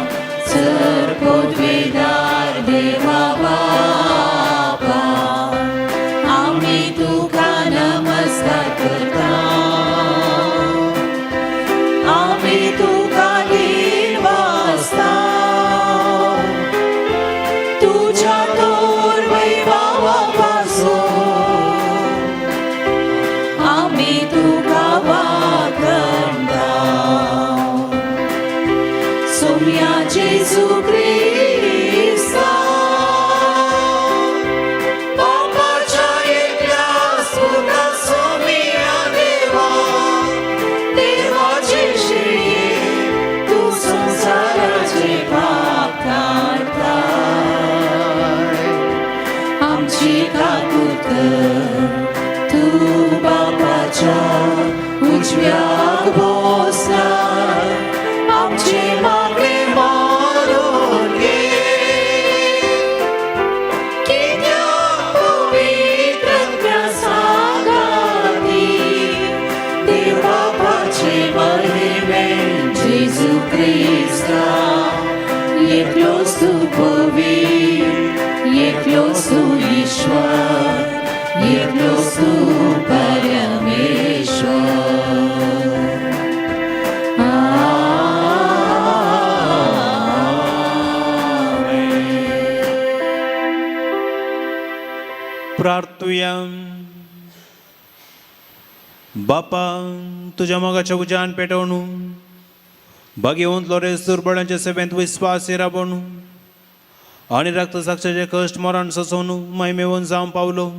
सर पदवेदार देवा बापा आमी तुका नमस्कार करता, आमी तुका लीन वासता, तुज्या तोर वैभवापासून आमी तुका वाखणता. सोम्या जेजू क्रिस्ता बापाच्या एकल्या पुता सोम्या देवा देवाचे श्री तूं संवसाराचे पाप काडताय आमची काकूत कर. तूं बापाच्या उजव्याक बसला आमची मागणी मानून घे. कित्याक पवित्र आत्म्या सांगाती देव बापाचे महिमेन जेजू क्रिस्ता एकलोच तूं पवित्र, एकलोच तूं ईश्वर, एकलोच तूं परमेश्वर. प्रार्थुया. बापा तुज्या मोगाच्या उज्यान पेटोवन भाग्यवंत लोरेस दुर्बळांच्या सेवेंत विस्वास राबोवन आनी रक्तसाक्षाचे कश्ट मरण सोंसून महिमेवन जावंक पावलो.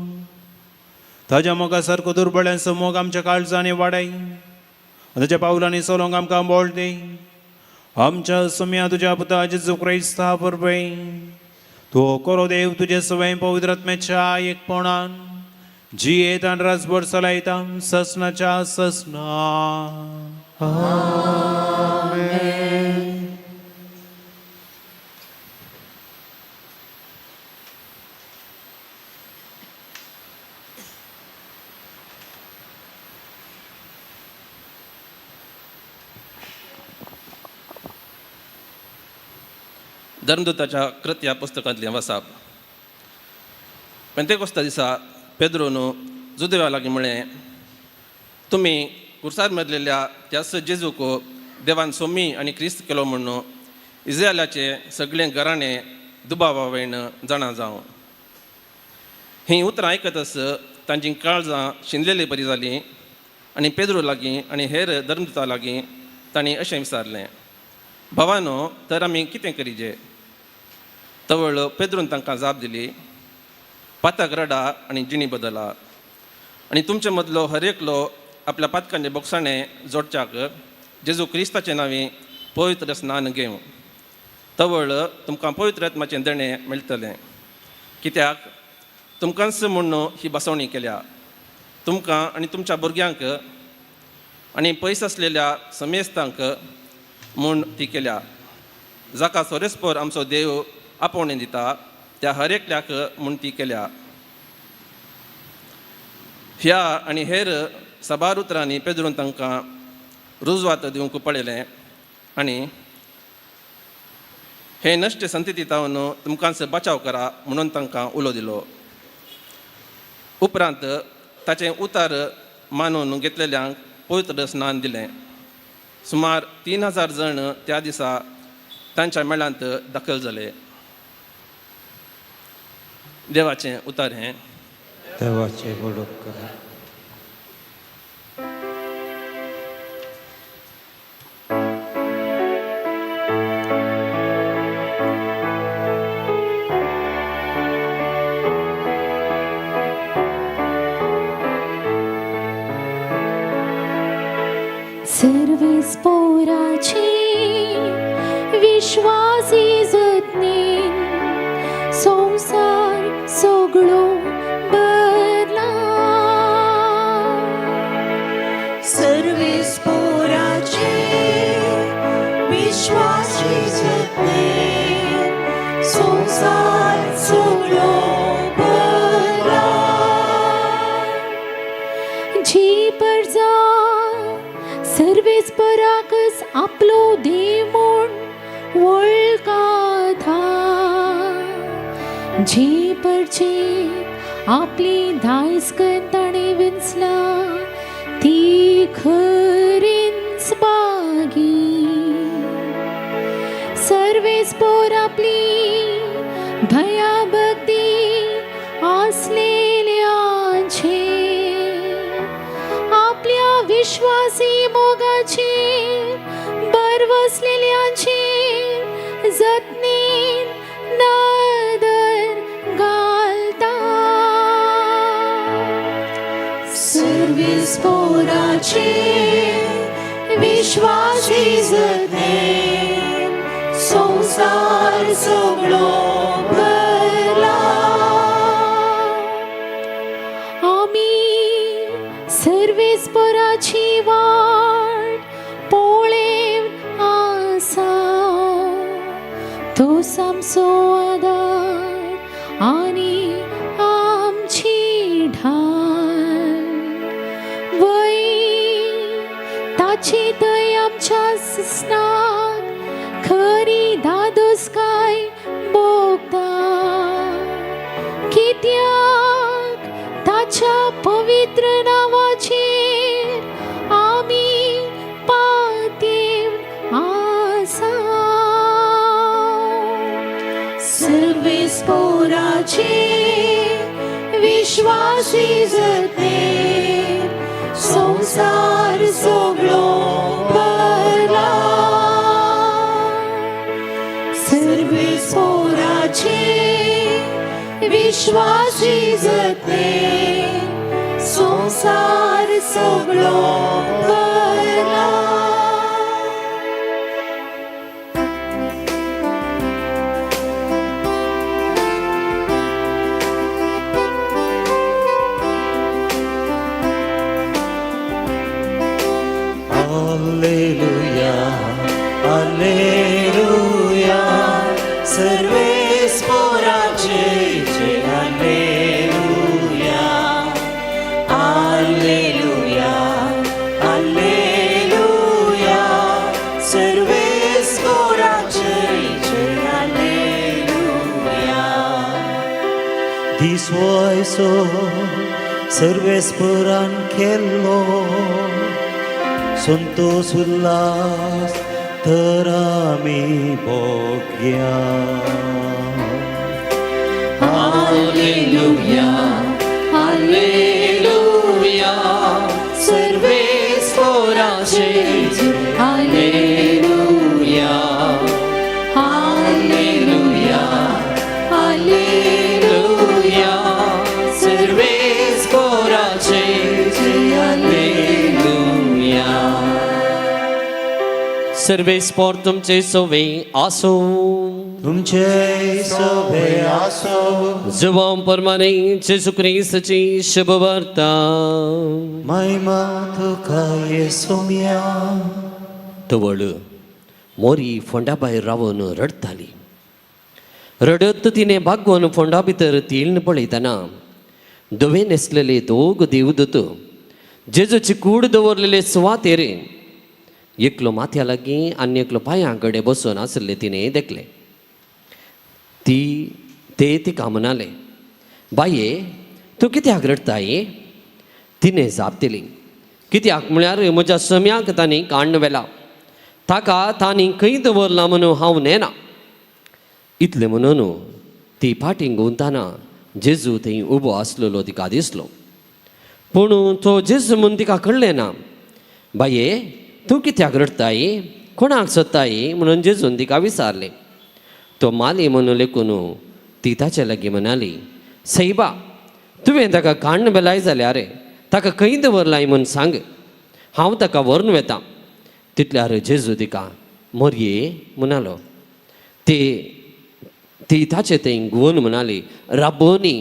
ताज्या मोगा सारको दुर्बळ्यांचो मोग आमच्या काळजांनी वाडय आनी ताच्या पावलांनी चलोवंक आमकां बळ दी. आमच्या सोम्या तुज्या पुता जेजू क्रिस्ता वरवीं तूं करो देव तुजे सवय पवित्र आत्म्याच्या एकपणान जियेत आनी राजभर चलयता ससनाच्या ससना. धर्मदूताच्या कृत्या पुस्तकांतलें वसाप. पेंतेकोस्ता दिसा पेद्रोन जुदेवा लागीं म्हळें, तुमी कुर्सार मरलेल्या त्याच जेजूक देवान सोमी आनी क्रिस्त केलो म्हणून इज्रायलाचे सगळे घराणे दुबावा वयन जाणा जावं. हीं उतरां आयकतच तांची काळजां शिंदलेली बरी जालीं आनी पेद्रो लागीं आनी हेर धर्मदूता लागीं तांणी अशें विचारलें, भावानो, तर आमी कितें करीजे? तवळ पेद्रून तांकां जाप दिली, पाताक रडा आनी जिणी बदला आनी तुमचे मदलो हर एकलो आपल्या पातकांचे बोगसाणे जोडच्याक जेजू क्रिस्ताचे नांवी पवित्र स्नान घेवं, तवळ तुमकां पवित्र आत्माचें देणें मेळटलें. कित्याक तुमकांच म्हूण ही बसवणी केल्या, तुमकां आनी तुमच्या भुरग्यांक आनी पयस आसलेल्या समेस्तांक म्हूण ती केल्या, जाका सोरेस्पोर आमचो देव आपोवणें दिता त्या हर एकल्याक म्हूण ती केल्या. ह्या आनी हेर साबार उतरांनी पेद्रून तांकां रुजवात दिवंक पळयलें आनी हे नश्ट संतती तावन तुमकांच बचाव करा म्हणून तांकां उलो दिलो. उपरांत ताचें उतार मानून घेतलेल्यांक पवित्र स्नान दिलें. सुमार 3000 जण त्या दिसा तांच्या मेळांत दाखल जाले. देवाचें उतार हें. देवाचे वडप करा. सर्वेस पोराची विश्वासी जतनीन संवसार सगळो बदला. सर्वेस पोराची विश्वासी जतनीन संवसार सगळो बदला. जी परजा सर्वेस पराकच आपलो देव म्हूण वळखाता, जी परचे आपली दायजकन ताणें विंचला ती खरीच बागी. सर्वेस पोर आपली भयाभक्ती आसलेल्यांचे आपल्या विश्वासी मोगाचे बरवसलेल्यांचे जतनीन नदर घालता. सर्वेस पोराची विश्वासी जतनीन संवसार सगळो भरला. आमी सर्वेस पोराची वाट पळेवन आसा, तो आमचो आदार आनी आमची ढाल. वय ताची दय आमच्या सस्नाक खरी दादोसकाय भोगता, कित्याक ताच्या पवित्र नांवाचेर आमी पातेवन आसा. सर्वेस पोराची विश्वासी जतनीन संवसार सगळो भरला. सर्वेस पोराची विश्वासी जतनीन संवसार सगळो भरला. Alleluia, Alleluia, सर्वेस पोराचे जय Alleluia, Alleluia, Alleluia. देवाचो सर्वेस्परान केल्लो संतोष उल्हास तर आमी भोग्या. Alleluia, Alleluia, सर्वेस्पोराचे Alleluia, Alleluia, Alleluia, सर्वेस्पोराचे Alleluia. सर्वेस्पोर तुमचे सोवे आसूं. तुमचे सोबे आसो. जुवां परमाने जेजू क्रिस्ताची शुभवार्ता. महिमा तुका येसोम्या. तवळ मोरी फोंडा भायर रावन रडटाली. रडत तिणें बागोवन फोंडा भितर तीळ पळयतना धवे न्हेसलेले दोग देवदूत जेजूची कूड दवरलेले सुवातेर एकलो माथ्या लागीं आनी एकलो पांयां कडेन बसून आशिल्ले तिणें देखले. ती ते तिका म्हणाले, बाये, तूं कित्याक रडटाय? तिणें जाप दिली, कित्याक म्हळ्यार म्हज्या सम्याक तांणी काण्ण व्हेला, ताका तांणी खंय दवरला म्हणून हांव नेना. इतलें म्हणून ती फाटीं घुंवतना जेजू थंय उबो आसलेलो तिका दिसलो, पूण तो जेजू म्हूण तिका कळ्ळें ना. बाये, तूं कित्याक रडटाय? कोणाक सोदताय? म्हणून जेजून तिका विचारलें. तो माली म्हणून लेखून ती ताचे लागीं म्हणाली, सैबा, तुवें ताका काण्ण बेलाय जाल्यार ताका खंय दवरलाय म्हूण सांग, हांव ताका व्हरून वेता. तितल्यार जेजू तिका मोरये म्हणालो. ती ती ताचे थंय घुंवून म्हणाली, राबोनी.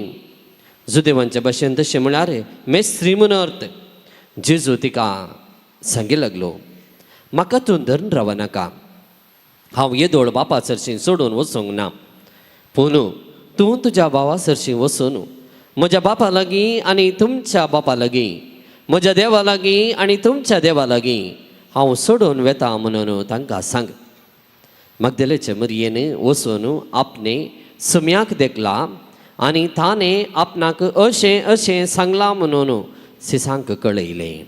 जुदेवांचे भाशेन तशें म्हळ्यार मेस्त्री म्हूण अर्थ. जेजू तिका सांगी लागलो, म्हाका तूं धरून रावनाका, हांव येदोळ बापा सरशीं सोडून वचूंक ना. पूण तूं तुज्या भावा सरशीं वचून म्हज्या बापा लागीं आनी तुमच्या बापा लागीं, म्हज्या देवा लागीं आनी तुमच्या देवा लागीं हांव सोडून वेता म्हणून तांकां सांग. मगदलेचे मरयेन वचून आपणे सुम्याक देखला आनी ताणें आपणाक अशें अशें सांगलां म्हणून सिसांक कळयलें.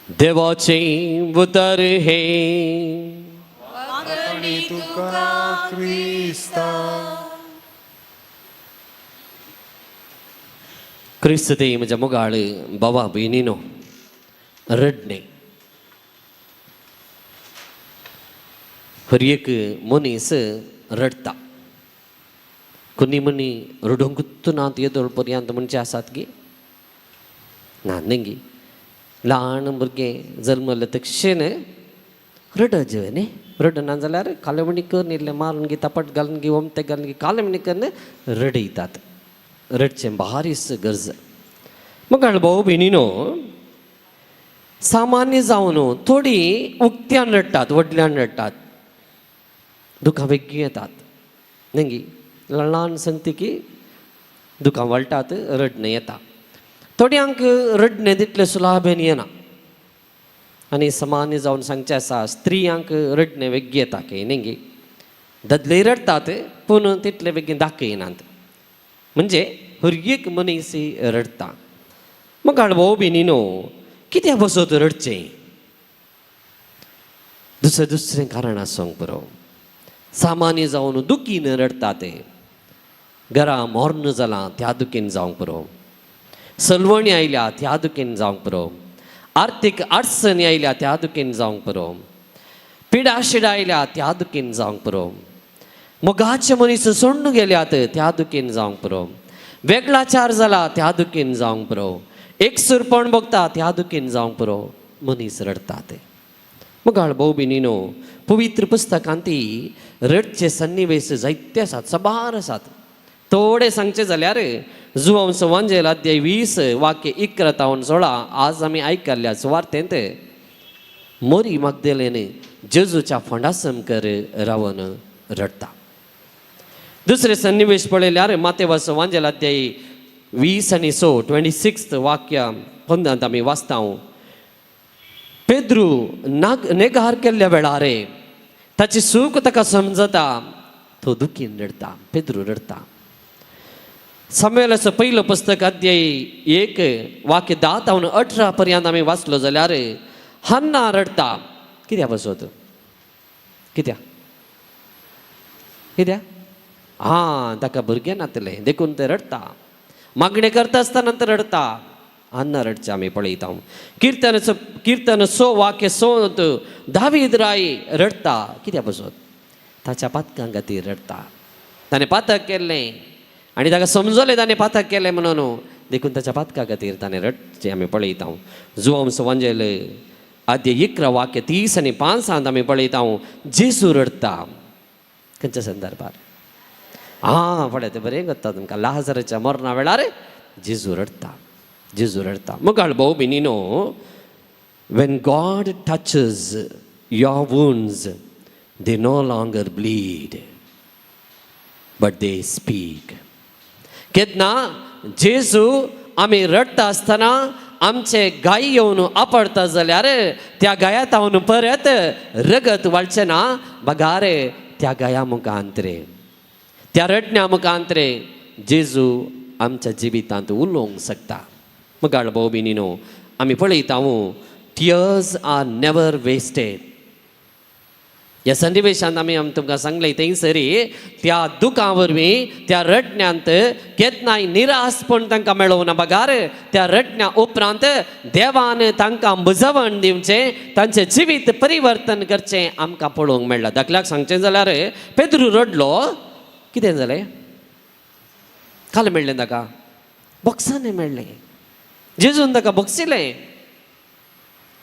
देवाचें उतर हें. तुका क्रिस्ता. क्रिस्त ते म्हज्या मोगाळ बाबा भयणीनो, रडणें हर एक मनीस रडटा. कोणी मनी रडोंकूच ना येदोळ पर्यंत म्हणचे आसात गी ना न्ही. ल्हान भुरगें जल्मलें तशें रडत न्ही. रडना जाल्यार कालवणी करून इल्लें मारून गी तापट घालून गी ओमते घालून गी कालवणी करून रडयतात. रडचें बारीस गरज. मग भाऊ भयणीनो, सामान्य जावन थोडीं उक्त्यान रडटात, व्हडल्यान रडटात, दुकां बेगीन येतात न्ही. ल्हान संगती की दुकां वळटात, रडणें येता. थोड्यांक रडणें तितलें सुलाभेन येना. आनी सामान्य जावन सांगचें आसा, स्त्रियांक रडणें बेगीन येता की न्ही. दादलेय रडटात पूण तितले बेगीन दाखयनात. म्हणजे हर एक मनीस रडटा. मग भाऊ भयणीनो, कित्याक बसत रडचें? दुसरें दुसरें कारण आसूंक पुरो. सामान्य जावन दुखीन रडटा ते, घरा मर्ण जालां त्या दुखीन जावंक पुरो, सलवणी आयल्या त्या दुखीन जावंक पुरो, आर्थीक अडचणी आयल्या त्या दुखीन जावंक पुरो, पिडाशिडा आयल्या त्या दुखीन जावंक पुरो, मोगाचे मनीस सोडून गेल्यात त्या दुखीन जावंक पुरो, वेगळाचार जाला त्या दुखीन जावंक पुरो, एकसुरपण भोगता त्या दुखीन जावंक पुरो, मनीस रडटा ते. मगाळ भाऊ भयणीनो, पवित्र पुस्तकांत ती रडचे सन्निवेश जायते आसात, साबार आसात. थोडे सांगचे जाल्यार जुवांव वांजेल अध्याय 20 वाक्य 11 तावन 16 आज आमी आयकल्ल्या सुवार्तेंत मोरी मागदेलेन जेजूच्या फोंडा समकर रावन रडटा. दुसरे सन्निवेश पळयल्यार मातेवास वांजेल अध्याय 20 आनी 6 26 वाक्य 15 आमी वाचता. पेद्रू नाग नेगार केल्ल्या वेळार ताची सूख ताका समजता. तो दुखीन रडटा, पेद्रू रडटा. सामुएलाचो पयलो पुस्तक अध्याय 1 वाक्य 10 तावन 18 पर्यंत आमी वाचलो जाल्यार हन्ना रडटा. कित्या बसत? कित्या कित्या? आं, ताका भुरगें नातलें देखून तें रडटा. मागणें करता आसतना तें रडटा. हन्ना रडचें आमी पळयता. किर्तन 100 वाक्य 100 दावीद राय रडटा. कित्या बसत? ताच्या पातकां खातीर रडटा. ताणें पातक केल्लें आनी ताका समजलें ताणें पातक केलें म्हणून, देखून ताच्या पातका खातीर ताणें रडचें आमी पळयता. जुवांव वांजेल आद्य 11 वाक्य 30 आनी 5 आमी पळयता जेजू रडटा. खंयच्या संदर्भार? आं, पळय तें बरें करता तुमकां. लाजराच्या मरणा वेळार जेजू रडटा, जेजू रडटा. मुखार भाव भयणीनो, when God touches your wounds they no longer bleed but they speak. केन्ना जेजू आमी रडटा आसतना आमचे गाय येवन आपडता जाल्यार त्या गाया तावन परत रगत वाळचें ना, बगार त्या गाया मुखांतरे, त्या रडण्या मुखांतरे जेजू आमच्या जिवितांत उलोवंक शकता. मुखार भाव भयणीनो, आमी पळयता टियर्स are never wasted. ह्या सन्निवेशांत आमी तुमकां सांगलें थंयसरी त्या दुकां वरवीं त्या रडण्यांत केन्नाय निराशपण तांकां मेळोवना, बगार त्या रडण्या उपरांत देवान तांकां बुजवण दिवचें, तांचें जिवीत परिवर्तन करचें आमकां पळोवंक मेळ्ळां. दाखल्याक सांगचें जाल्यार पेद्रू रडलो, कितें जालें? काल मेळ्ळें ताका, बोक्सांनी मेळ्ळें, जेजून ताका बोक्सिलें.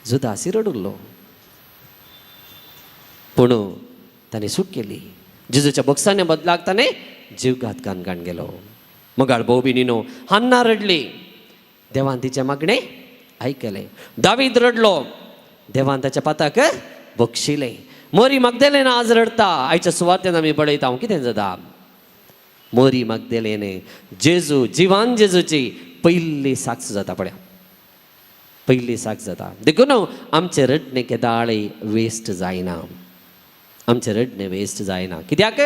जुदासी रडुल्लो, पूण ताणें चूक केली. जेजूच्या बोक्साने बदलाक ताणें जीवघात कान गेलो. मगाळ भाव भयणीनो, हन्ना रडली, देवान तिचें मागणें आयकलें. दावीद रडलो, देवान ताच्या पाताक बक्षिलें. मोरी मागदेलेन आज रडटा. आयच्या सुवातेन आमी पळयता कितें जाता. मोरी मागदेलेन जेजू जिवान जेजूची पयली साक्ष जाता, पळया पयली साक्ष जाता. देखून आमचें रडणें केदाळें वेस्ट जायना, आमचें रडणें वेस्ट जायना. कित्याक?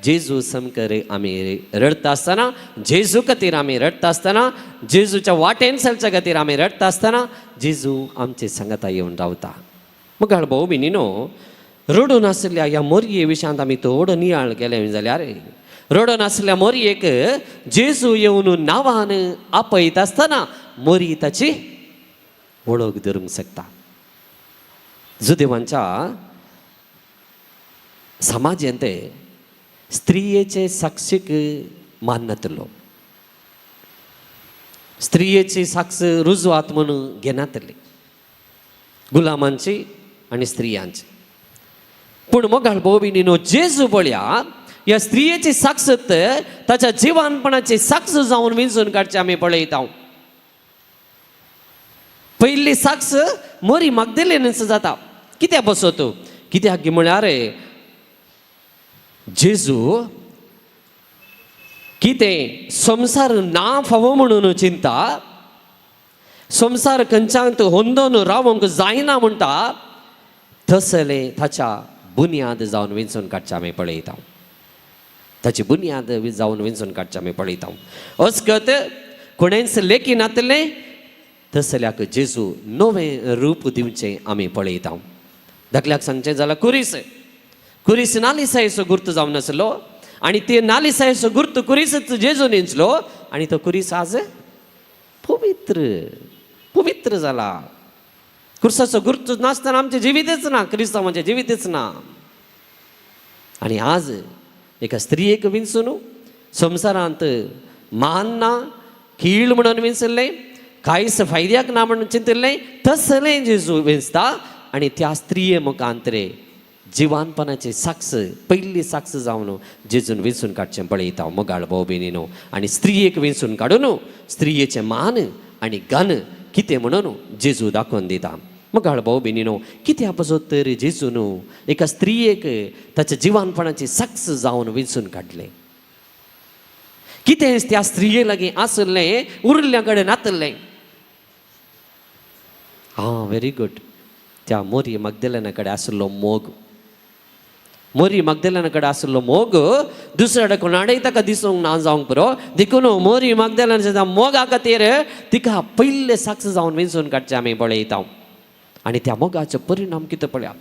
जेजू समकर आमी रडटा आसतना, जेजू खातीर आमी रडटा आसतना, जेजूच्या वाटेन चलच्या खातीर आमी रडटा आसतना जेजू आमचे सांगाता येवन रावता. मुखार भाव भयणीनो, रडून आशिल्ल्या ह्या मोरये विशयांत आमी थोडो नियाळ केलें जाल्यार रडून आशिल्ल्या मोरयेक जेजू येवन नांवान आपयता आसतना मोरी ताची वळख धरूंक शकता. जुदेवांच्या समाजेंत स्त्रियेचे साक्षीक माननातलो, स्त्रियेची साक्ष रुजवात म्हणून घेनातली, गुलामांची आनी स्त्रियांची. पूण मोगाळ भाव भयणीनो, जेजू पळया ह्या स्त्रियेची साक्ष ताच्या जिवानपणाची साक्ष जावन विंचून काडचे आमी पळयता. पयली साक्ष मोरी मागदेलेनच जाता. कित्याक बसत? कित्याक म्हळ्यार जेजू कितें संवसार ना फावो म्हणून चिंता, संवसार खंयच्यान होंदोन रावंक जायना म्हणटा, तसलें ताच्या बुन्याद जावन विंचून काडचें आमी पळयता. ताची बुन्याद जावन विंचून काडचें आमी पळयता. अस्कत कोणेंच लेखी नातलें तसल्याक जेजू नवें रूप दिवचें आमी पळयता. धाकल्याक सांगचें जाल्यार कुरीस, कुरीस नालिसायेचो गुर्त जावन आसलो आनी ते नालिसायेचो गुर्त कुरीसच जेजून इंचलो आनी तो कुरीस आज पवित्र पवित्र जाला. कुर्साचो गुर्त नासतना आमचें जिवीतच ना, क्रिस्तांवाचें जिवीतच ना. आनी आज एका स्त्रियेक विंचून संवसारांत मान ना, कीळ म्हणून विंचल्लें, कांयच फायद्याक ना म्हणून चिंतिल्लें, तसलें जेजू विंचता आनी त्या स्त्रिये मुखांतरे जिवानपणाची साक्ष, पयली साक्ष जावन जेजून विंचून काडचें पळयता. मोगाळ भाव भयणीनो, आनी स्त्रियेक विंचून काडून स्त्रियेचें मान आनी गन कितें म्हणून जेजू दाखोवन दिता. मोगाळ भाव भयणीनो, कित्या पासत तर जेजून एका स्त्रियेक ताच्या जिवानपणाची साक्ष जावन विंचून काडलें? कितें त्या स्त्रिये लागीं आसलें उरिल्ल्या कडेन नातलें? आं, व्हेरी गूड. त्या मोरी मगदेलेना कडेन आशिल्लो मोग, मोरी मागदेलाना कडेन आशिल्लो मोग दुसऱ्या कोणाडय ताका दिसूंक ना जावंक पुरो. देखून मोरी मागदेलान मोगा खातीर तिका पयले साक्ष जावन वेंचून काडचें आमी पळयता. आनी त्या मोगाचो परिणाम कितें पळया,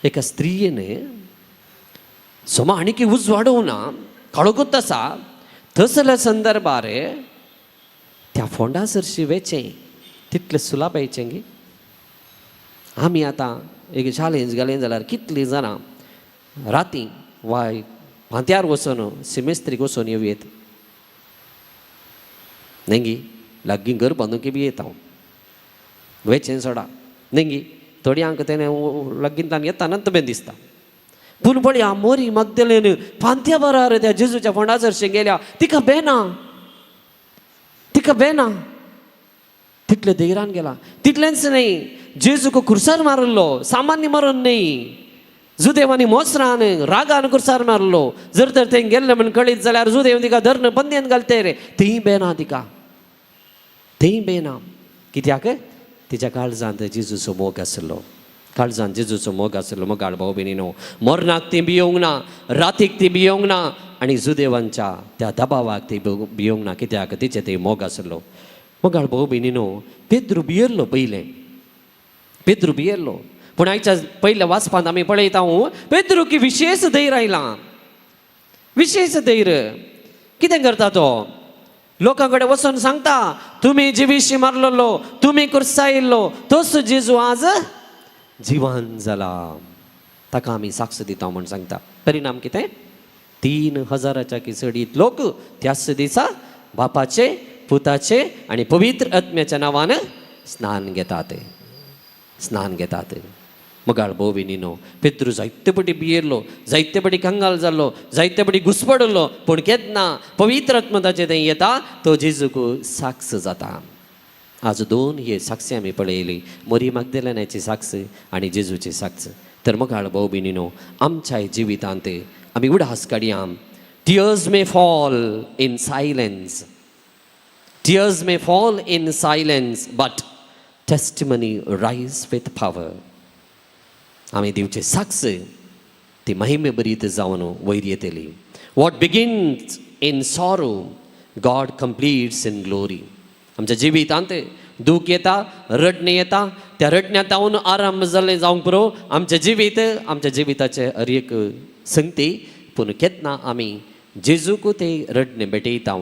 एका स्त्रियेन सोमा आनी की उजवाडोवना काळोखूच आसा तसल्या संदर्भार त्या फोंडा सरशी वेचें तितलें सुलापायचें गी. आमी आतां एक चॅलेंज घालें जाल्यार कितलीं जाणां राती वाय फांत्यार वचून सिमेस्त्रीक वचून येवं येत न्ही गी. लागीं घर बांदूंक बी येता हांव वेचें सोडा न्ही गी. थोड्यांक तेणें लागींतल्यान येता नंतर बेन दिसता. पूण पळया मोरी मगदलेन फांत्या बरार त्या जेजूच्या फोंडा सरशी गेल्या, तिका बेना, तिका बेना, तितले धैर्यान गेला. तितलेंच न्हय, जेजूक खुर्सार मारलो, सामान्य मरण न्हय, जुदेवानी मोसरान रागान खुर्सार मारलो. जर तर तें गेल्लें म्हण कळीत जाल्यार जुदेव तिका धरण बंदेन घालते रे. तीय बेना तिका, तीय बेना. कित्याक? तिच्या काळजांत जेजूचो मोग आसलो, काळजांत जेजूचो मोग आसलो. मोगाळ भाव भयणीनो, मरणाक ती भियोंक ना, रातीक ती भियोंक ना, आनी जुदेवांच्या त्या दबावाक ती भियोंक ना. कित्याक? तिचे ते मोग आसलो. मोगाळ भाव भयणीनो, पेद्रू भियेल्लो पयलें, पेद्रू भियेल्लो. पूण आयच्या पयल्या वाचपांत आमी पळयता पेद्रू की विशेश धैर्य आयलां, विशेश धैर्य. कितें करता तो? लोकां कडेन वचून सांगता, तुमी जिवीशी मारलेलो, तुमी कुर्सायिल्लो तोच जेजू आज जिवान जाला, ताका आमी साक्ष दिता म्हूण सांगता. परिणाम कितें? 3000 की चडीत लोक त्याच दिसा बापाचे, पुताचे आनी पवित्र आत्म्याच्या नांवान स्नान घेतात, स्नान घेतात. मगाळ भोव भयणीनो, पेद्रू जायते पटी भियेल्लो, जायते पटी कंगाल जाल्लो, जायते पटी घुसपडिल्लो, पूण केन्ना पवित्र आत्मा ताचे थंय येता तो जेजूक साक्ष जाता. आज दोन हे साक्षी आमी पळयली, मोरी मागदेलेनाची साक्ष आनी जेजूची साक्ष. तर मगाळ भाव भयणीनो, आमच्या जिवितांत आमी उडास काडया. Tears may fall in silence, tears may fall in silence, but testimony rise with power. आमी दिवचे साक्ष ती महिमे बरीत जावन वयर येतली. What begins in sorrow God completes in glory. आमच्या जिवितांत दूख येता, रडणें येता, त्या रडण्यांत जावन आराम जाल्लें जावंक पुरो आमचें जिवीत, आमच्या जिविताचें हर एक संगती. पूण केन्ना आमी जेजूक ते रडणें भेटयता,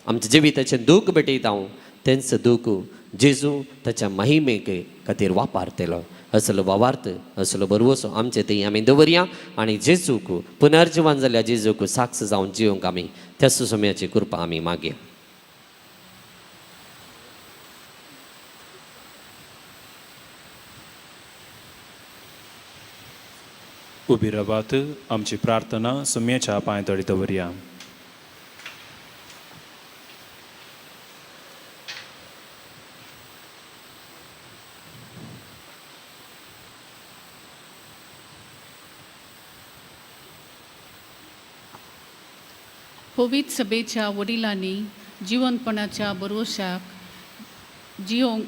आमच्या जिविताचें दूख भेटयता, तेंच दूख जेजू ताच्या महिमेक खातीर वापरतलो. असलो भावार्थ, असलो बरवसो आमचे थंय आमी दवरया आनी जेजूक पुनर्जिवन जाल्ल्या जेजूक साक्ष जावन जिवंक आमी त्याच समयाची कृपा आमी मागया. उबी रावात, आमची प्रार्थना सुम्याच्या पांयतळी दवरया. पवित्र सभेच्या वडिलांनी जिवनपणाच्या बरोवशाक जिवंक,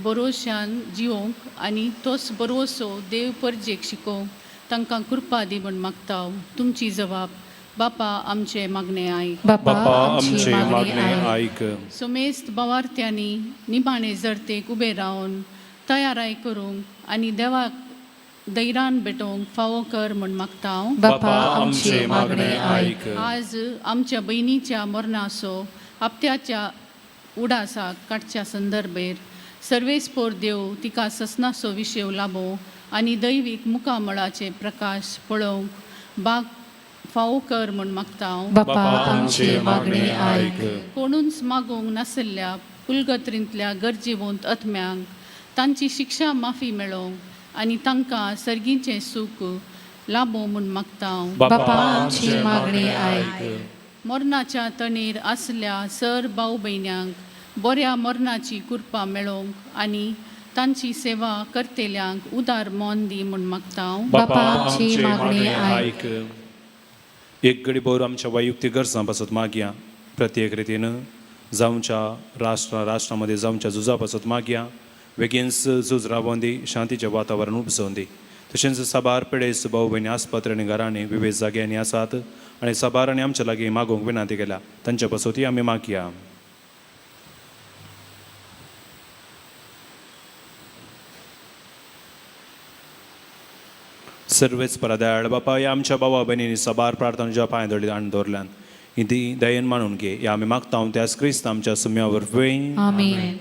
बरोवशान जिवंक आनी तोच बरोवसो देव परजेक शिकोवंक तांकां कृपा दी म्हूण मागता. तुमची जबाब बापा आमचे मागणें आयक. बापा आमचे मागणें आयक. सुमेस्त बावार्थ्यांनी निमाणे जरतेक उबें रावन तयाराय करूंक आनी देवाक दैरान भेटोवंक फावो कर म्हूण मागता. बापा आमचे मागणें आयक. आज आमच्या भयणीच्या मरणाचो हप्त्याच्या उडासाक काडच्या संदर्भेर सर्वेस्पोर देव तिका ससनाचो विशय लाबो आनी दैवीक मुखामळाचे प्रकाश पळोवंक बाग फावो कर म्हूण मागता. बापा आमचे मागणें आयक. कोणूच मागूंक नाशिल्ल्या पुलगत्रींतल्या गरजेवंत आत्म्यांक तांची शिक्षा माफी मेळोवंक आनी तांकां सर्गीचें सूख लाबो म्हूण मागता. बापा आमची मागणी आयक. मरणाच्या तणेर आसल्या सर भाव भयण्यांक बऱ्या मरणाची कृपा मेळोवंक आनी तांची सेवा करतल्यांक उदार मन दी म्हूण मागता. बापा आमची मागणी आयक. एक घडी भर आमच्या वैयक्तीक गरजां पासत मागया. प्रत्येक रितीन जावच्या राष्ट्रा राष्ट्रामध्ये जावच्या झुजा पासत मागया. बेगीनच झूज रावोन दी, शांतीचें वातावरण उपजोवन दी. तशेंच साबार पिडेस्त भाव भयणी आस्पत्रे आनी घरांनी विविध जाग्यांनी आसात आनी साबार आनी आमच्या लागीं मागूंक विनंती केल्या तांच्या पासतूय आमी मागया. सर्वेच परा दयाळ बापा ह्या आमच्या भावा भयणींनी साबार प्रार्थना तुज्या पांय दळीत हाडून दवरल्यान ही ती दयेन मानून घे. ह्या आमी मागता त्याच क्रिस्त आमच्या सुम्या वरवीं. आमेन.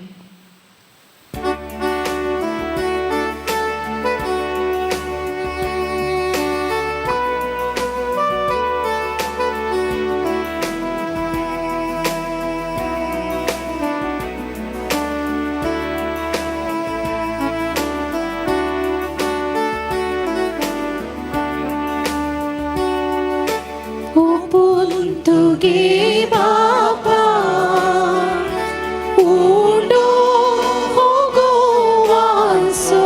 तुगे बापा उंडो हो गोवांसो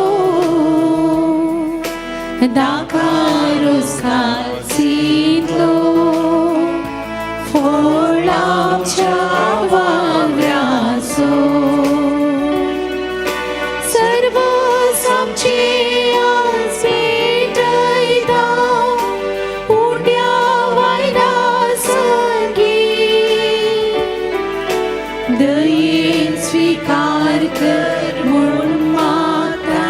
दाकारोस खासितलो फोळाच्या वावरासो सर्व आमचे आज पेटयता उंड्या वायना संगी दयेन स्वीकार कर म्हूण मागता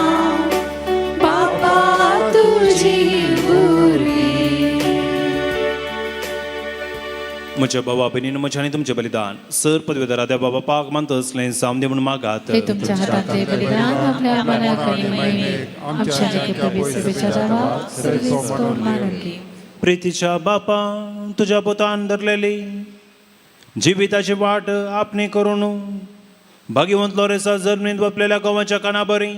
बापा तुजी भुरगीं. म्हज्या बाबा भयणीन म्हजें आनी तुमचें बलिदान सर पदवेदारा त्या बाबा पाक मानता असलें जावं दी म्हूण मागात. हे तुमच्या हातांतले बलिदान आपल्या मनाक आनी महिमेक आमच्या आनी प्रभू सेवेच्या देवाक सर्वेस्पोर मानून घे. प्रितीच्या बापा तुज्या पुतान धरलेली जिविताची वाट आपणी करून भाग्यवंत लोरेसा जमनींत वपलेल्या गोवाच्या कानाबरी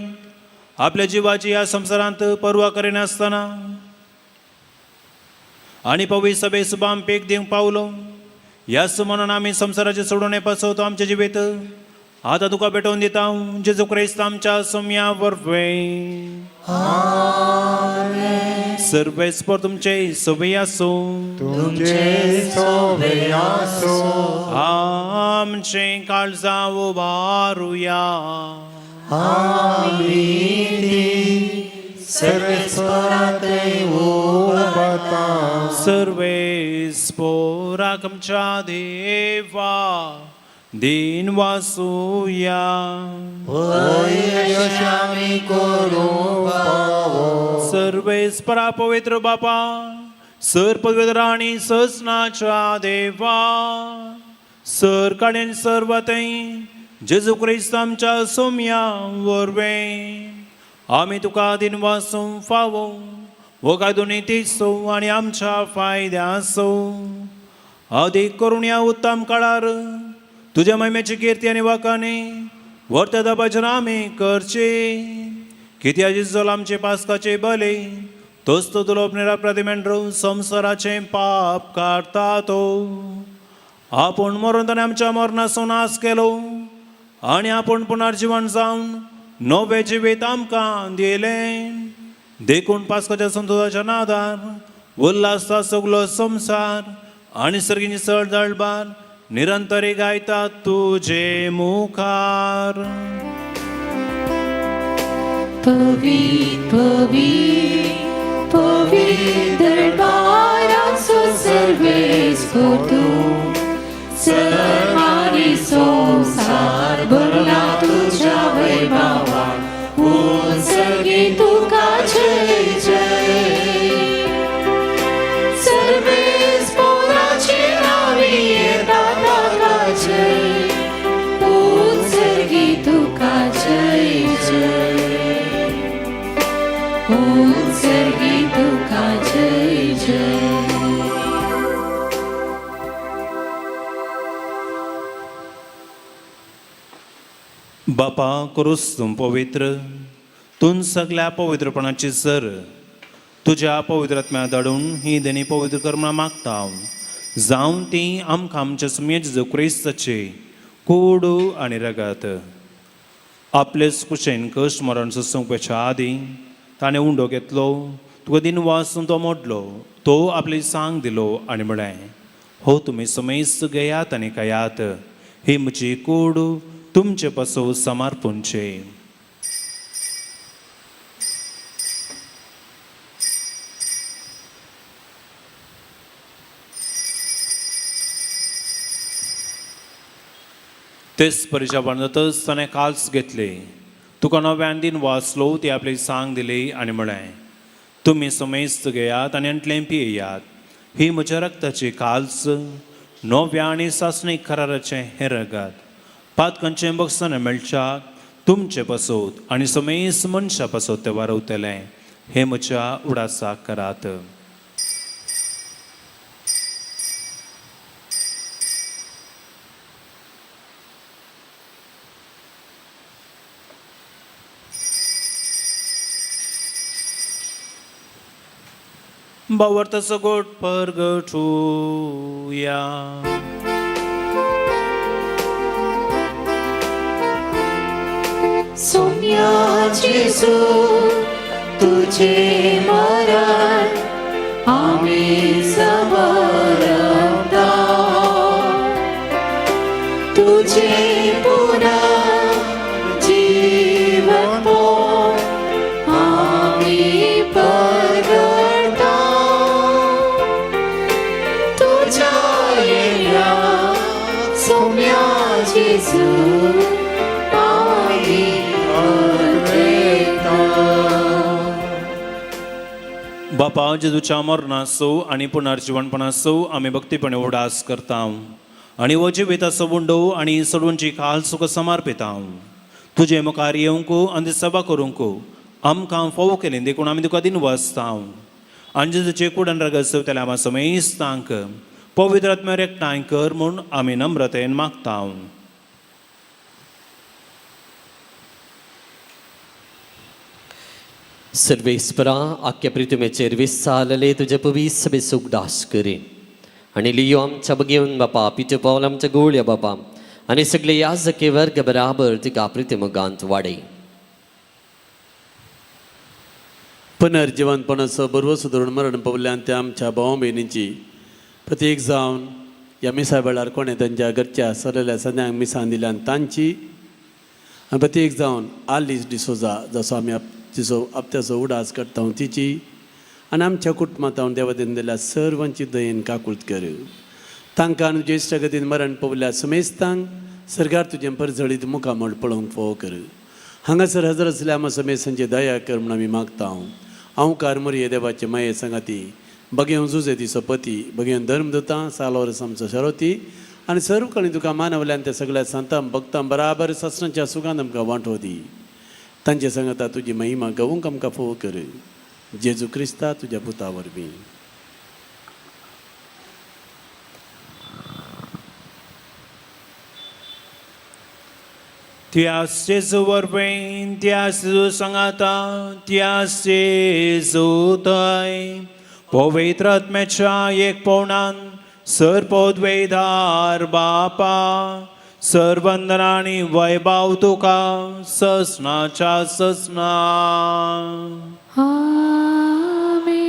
आपल्या जिवाची ह्या संवसारांत पर्वा करिनासतना आनी पवी सभे सुबाम पीक दिवंक पावलो. ह्याच म्हणून आमी संवसाराचे सोडून पासत आमचें जिवीत आतां तुका भेटोवन दिता जेजू क्रिस्त आमच्या सोम्या वरवीं. सर्वेस्पर तुमचे सोबे आसूं. तुमचे सोबे आसूं. आमचें काळजां उबारुया. आमी ती सर्वेस्पराते उबारता. सर्वेस्पोराक आमच्या देवा दिन वासूया. अशें आमी करूंक फावो. सर्वेस्परा पवित्र बापा सर पवित्र आनी ससनाच्या देवा सर काडीन सर्वतय जेजू क्रिस्त आमच्या सोम्या वरवीं आमी तुका दिन वासूंक फावो हो कायदो नितीचो आनी आमच्या फायद्याचो अदीक करून ह्या उत्तम काळार तुज्या महिम्याची किर्ती आनी वाकानी व्हरत्या दाबाचेर आमी करची कित्याची चल आमचे पास्काचे बले तोच तो तुलो निराप्रतिमेंड्रो संवसाराचें पाप काडटा तो आपूण मरून ताणें आमच्या मरणाचो नाश केलो आनी आपूण पुनर्जिवन जावन नवें जिवीत आमकां दिलें. देखून पास्काच्या संतोशाच्या नादार उल्हासता सगलो संवसार आनी सर्गीची चड दळबार निरंतरी गायता तुजे मुखार. पवित्र पवित्र पवित्र दरबाराचो सर्वेस्पोर तूं सर्वांनी संवसार भरला तुज्या वैभवान उत्सर्गी तुका जय जय. सर्वेस्पोराची नावी येता ताका जय उत्सर्गी तुका जय जय उत्सर्गी तुका जय जय. बापा करूस तूं पवित्र तूं सगल्या पवित्रपणाची सर तुज्या पवित्र आत्म्या धाडून ही देणी पवित्र कर म्हूण मागता हांव जावन ती आमकां आमच्या सुमये जेजू क्रिस्ताची कूड आनी रगत आपलेच कुशेन कश्ट मरण सोंपच्या आदीं ताणें उंडो घेतलो तुका दिन वासून तो मोडलो तो आपली सांग दिलो आनी म्हळें हो तुमी समेस्त घेयात आनी खायात ही म्हजी कूड तुमचे पासून समर्पूणचे. तेच परिशा बांदतच ताणें काल्स घेतले, तुका नव्यान दिन वाचलो, ती आपली सांग दिली आनी म्हळें, तुमी समेस्त घेयात आनी अंतलें पियेयात. ही म्हज्या रक्ताची काल्स, नव्या आनी सासणीक कराराचें हें रगत. पातकांचें बक्षां मेळच्या तुमचे पासत आनी समेस्त मनशां पासत तें वारवतलें. हें म्हज्या उडासाक करात. भावार्थाचो गोट परगटुया. सोम्या जेजू तुझे मरण आमी समरता, तुझे पुनः जीवन आमी परगटा, तुझ्या येण्या सोम्या जेजू आमी अर्पेता. बापा, जेजूच्या मरणाचो आनी पुनर्जिवनपणाचो आमी भक्तीपणे उडास करता आनी हो जिविताचो उंडो आनी सडूंची खाल सुख समर्पिता. तुजे मुखार येवंक आनी सभा करूंक आमकां फोव केली देखून आमी तुका दिन वाचता. आनी जेजूचे कुडन रगत सेवतल्या आमा समेस्तांक पवित्र आत्म्यार एकठांय कर म्हूण आमी नम्रतेन मागता. सर्वेस्परा आख्या प्रितुमेचेर विसारले तुजे पवीस सभेचो उगडास करी आनी लियो आमच्या बगेवन बापा, पिचे पावल आमच्या गोळया बापा आनी सगळे याजके वर्ग बराबर तिका प्रितिमगांत वाडय. पुनर्जिवनपणाचो बरवसो धरून मरण पावल्यान त्या आमच्या भाव भयणींची प्रत्येक जावन ह्या मिसा वेळार कोणें तांच्या घरच्या सरलेल्या सद्यांक मिसां दिल्यान तांची आनी प्रत्येक जावन आलीस डिसोजा जसो आमी तिचो आपत्याचो उडास करता तिची आनी आमच्या कुटुंबांत हांव देवादेन दिल्या सर्वांची दयेन काकूळत कर. तांकां आनी ज्येश्ठ गतीन मरण पावल्या समेस्तांक सरकार तुजें परजळीत मुखामळ पळोवंक फावो कर. हांगासर हजर आसल्या आमा समेस्तांची दया कर म्हूण आमी मागता. हांव कारमुरी देवाचे माये सांगाती बगेवन जुजे तिचो पती बगेवन धर्म दिता सालोरस आमचो शरोती आनी सर्व कणी तुका मानवल्यान त्या सगळ्या संतां भक्तां बराबर ससनाच्या सुखान आमकां वांटो दी. तांचे सांगता तुजी महिमा गवूंक आमकां फोव कर. जेजू क्रिस्ता तुज्या पुता वरवीं. त्यास जेजू वरवीं, त्यास जेजू सांगाता, त्यास जेजू थंय पवित्र आत्म्याच्या एकपणान सर्वोद्वेदार बापा, सर्वंदन आनी वैभव तुका ससनाच्या ससना. आमेन.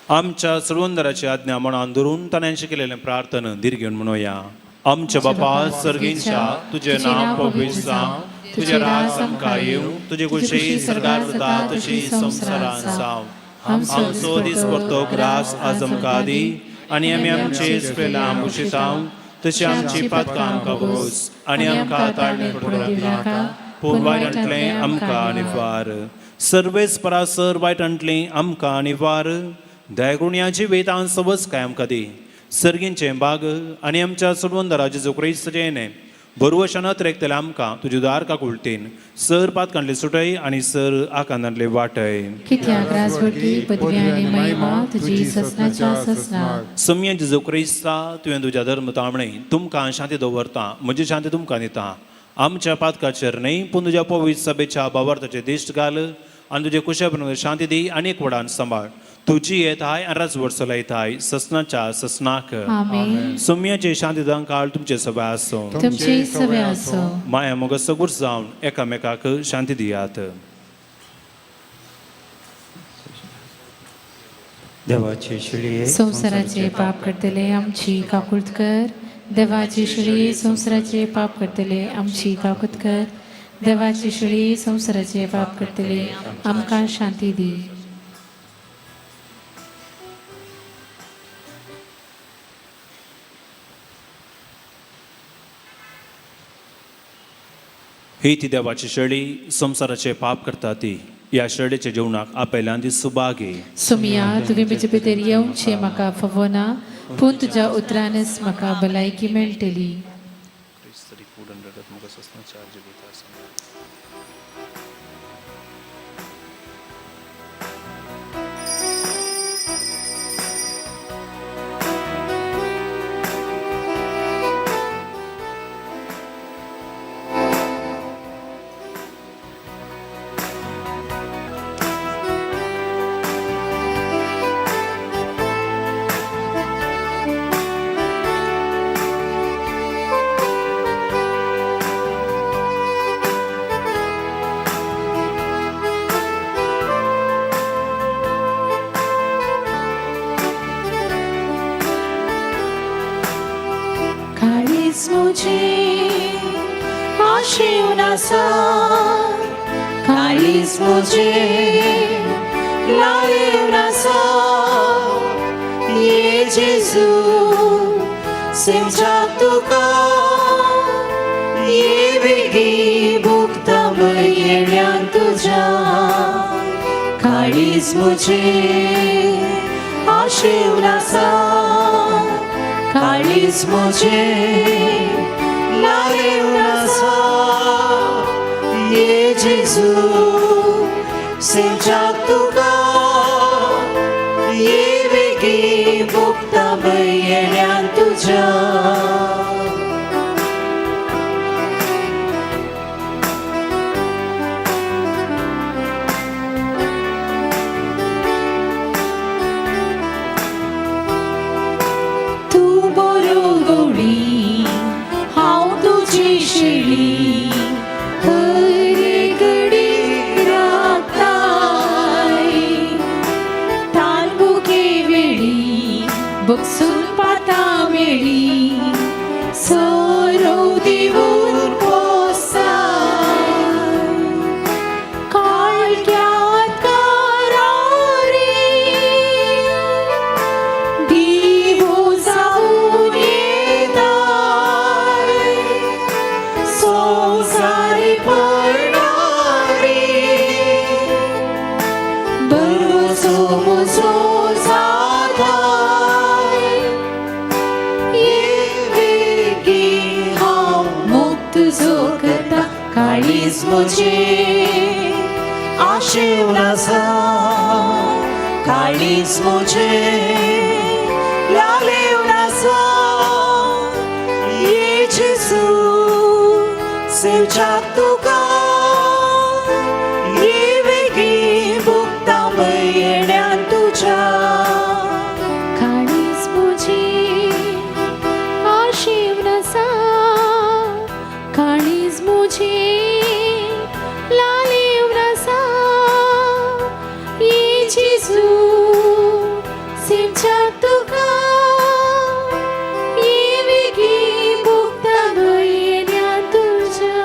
आमच्या सर्वंदराची आज्ञा मनान धरून ताणें शिकलेलें प्रार्थना धीर घेवन म्हणुया. आमच्या बापा सर्गींच्या, तुजें नांव पवित्र जावं, तुजें राज आमकां येवं, तुजे कुशी सरकार जाता तशी संवसारांत जावं. आमचो दिसपडतो ग्रास आज आमकां दी आनी आमी आमचे सुपेला आमुशितांव तशी आमची पातकां आमकां भोगोस आनी आमकां ताळणे पडूं नाका, पूण वायटांतलें आमकां निवार. सर्वेस परासर वायटांतलें आमकां निवार. दयागुण्याची जिवितान सबज काय आमकां दी. सर्गींचें बाग आनी आमच्या सोडवंदरा जेजू क्रिस्ताचें न्हय बरवशान रेखतले आमकां तुजे दार काकुळटीन सर पातकांतले सुटय आनी सर आकांतांतले वाटय. कित्याक राजवटी पदवी आनी महिमा तुजी ससनाच्या ससना. सम्य जेजू क्रिस्ता, तुवें तुज्या धर्म तामणे तुमकां शांती दवरता, म्हजी शांती तुमकां दिता. आमच्या पातकाचेर न्हय पूण तुज्या पवित्र सभेच्या बावार्थाचे दिश्ट घाल आनी तुजे कुशेपणान शांती दी आनी एक वडान सांबाळ. तुजी येताय आनी राजवट चलयताय ससनाच्या ससनाक. आमेन. सम्याचे शांती काळ तुमचे सभा आसूं. तुमची सभा आसूं. माया मोग सगूर जावन एकामेकाक शांती दियात. देवाचे शिळये संवसाराचे पाप करतले आमची काकूत कर. देवाची शिळी संवसाराचे पाप करतले आमची काकूत कर. देवाची शिळी संवसाराचे पाप करतले आमकां शांती दी. ही ती देवाची शेळी संवसाराचे पाप करता ती ह्या शेळीच्या जेवणाक आपल्यान ती सुभागी. सोमिया, तुवें म्हजे भितर येवचें म्हाका फावना, पूण तुज्या उतरानच म्हाका भलायकी मेळटली. काळीज मुझे आशेवन आसा, काळीज मुझे लाळेवन आसा. ये जेजू सेवच्याक तुका, ये बेगी भुगता येण्यान तुज्या. काळीज मुझे आशेवन आसा, काळीज मुझे लाळेवन आसा. ये जेजू सेवच्याक तुका, ये बेगी भुगता येण्यान तुज्या. तूं बरो गोडी, हांव तुजी शेळी, हर घडी राखताय. तानबुके वेळी बगसून पाता मेळी, सोरो दिवन पोसाय. काळख्यात करारी दिवो जावन येताय, संवसारी पडणारी बरोचो म्हजो जाताय. ये बेगी हांव मुक्त जोखता, काळीज म्हजें आशेवन आसा, काळीज म्हजें लाळेवन आसा. ये जेजू सेवच्याक तुका, ये बेगी भुगता येण्यान तुज्या. काळीज मुझे आशेवन आसा, काळीज मुझे लाळेवन आसा. ये जेजू सेवच्याक तुका, ये बेगी भुगता येण्यान तुज्या.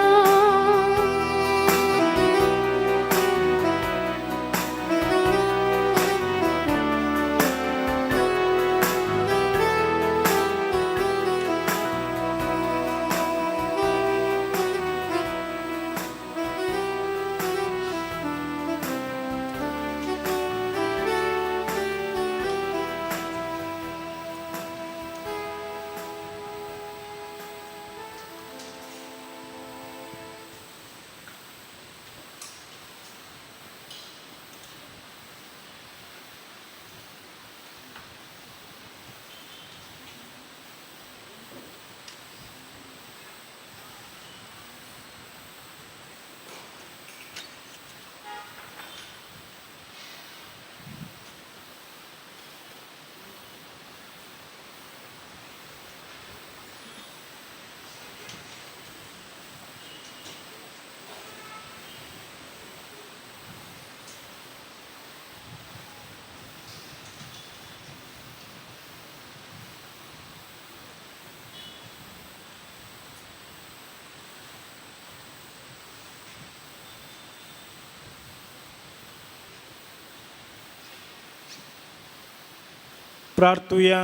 प्रार्थुया.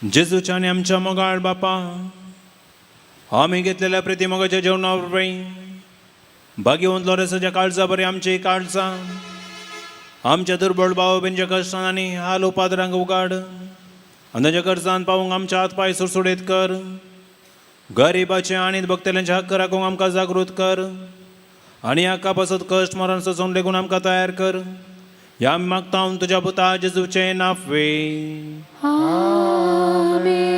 जेजूच्या आनी आमच्या मोगाळ बापा, आमी घेतलेल्या प्रितीमोगाच्या जेवणा वरवीं भाग्यवंत लोरेसाच्या काळजा बरी आमची काळजां आमच्या दुर्बळ भाव भयणीच्या कश्टान आनी हाल उपाद्रांक उगाड आनी तांच्या गरजान पावूंक आमच्या हात पांय सुडसुडीत कर. गरिबाचे आनी भक्तेल्यांचे हक्क राखूंक आमकां जागृत कर आनी हाका पासत कश्ट मरण सोसून लेगून आमकां तयार कर. ह्या आमी मागता तुज्या पुता जेजूचें नाफवे. आमेन.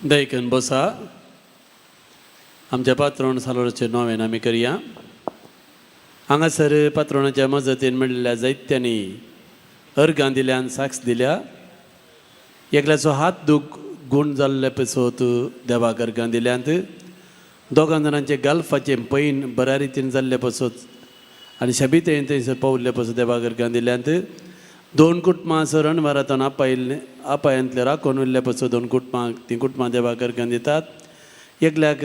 दयकन बसा. आमच्या पात्रोण सालोराचें नोवेन आमी करया. हांगासर पात्रोणाच्या मजतीन मेळिल्ल्या जायत्यांनी अर्गां दिल्यान साक्ष दिल्या. एकल्याचो हात दूख गूण जाल्ले पसत देवाक अर्गां दिल्यांत. दोगां जाणांचे गाल्फाचें पैन बऱ्या रितीन जाल्ले पसत आनी शबितेन थंयसर पावल्ले पसत देवाक अर्गां दिल्यांत. दोन कुटुंबां रणवारांतून आपायल्ले आपायांतले राखून उरले पसत दोन कुटुंबां तीं कुटुंबां देवाक अर्गां दितात. एकल्याक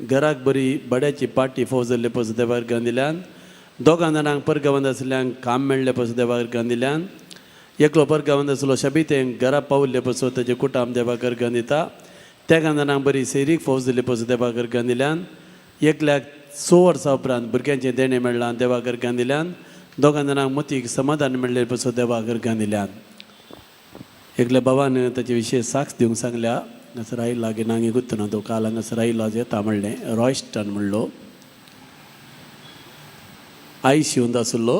घराक बरी बड्याची पाटी फोव जाल्ले पसत देवाक अर्गां दिल्यान. दोगां जाणांक परगांवांत आशिल्ल्यांक काम मेळ्ळें पसत देवाक अर्गां दिल्यान. एकलो परगांवांत आसलो शबितें घरा पावल्ले पसत ताचे कुटाम देवाक अर्गां दिता. तेगां जाणांक बरी सैरीक फोव जाल्ले पसत देवाक अर्गां दिल्यान. एकल्याक 6 वर्सां उपरांत भुरग्यांचें देणें मेळ्ळां देवाक अर्गां दिल्यान. दोगां जाणांक मतीक समाधान मेळ्ळें पसत देवाक अर्गां दिल्यान. एकल्या बाबान ताचे विशय साक्ष दिवंक सांगल्या. हांगासर आयला लागीं नांगी गुत्तना तो काल हांगासर आयलो येता म्हणलें रॉयस्टन म्हणलो आई शिवंत आशिल्लो.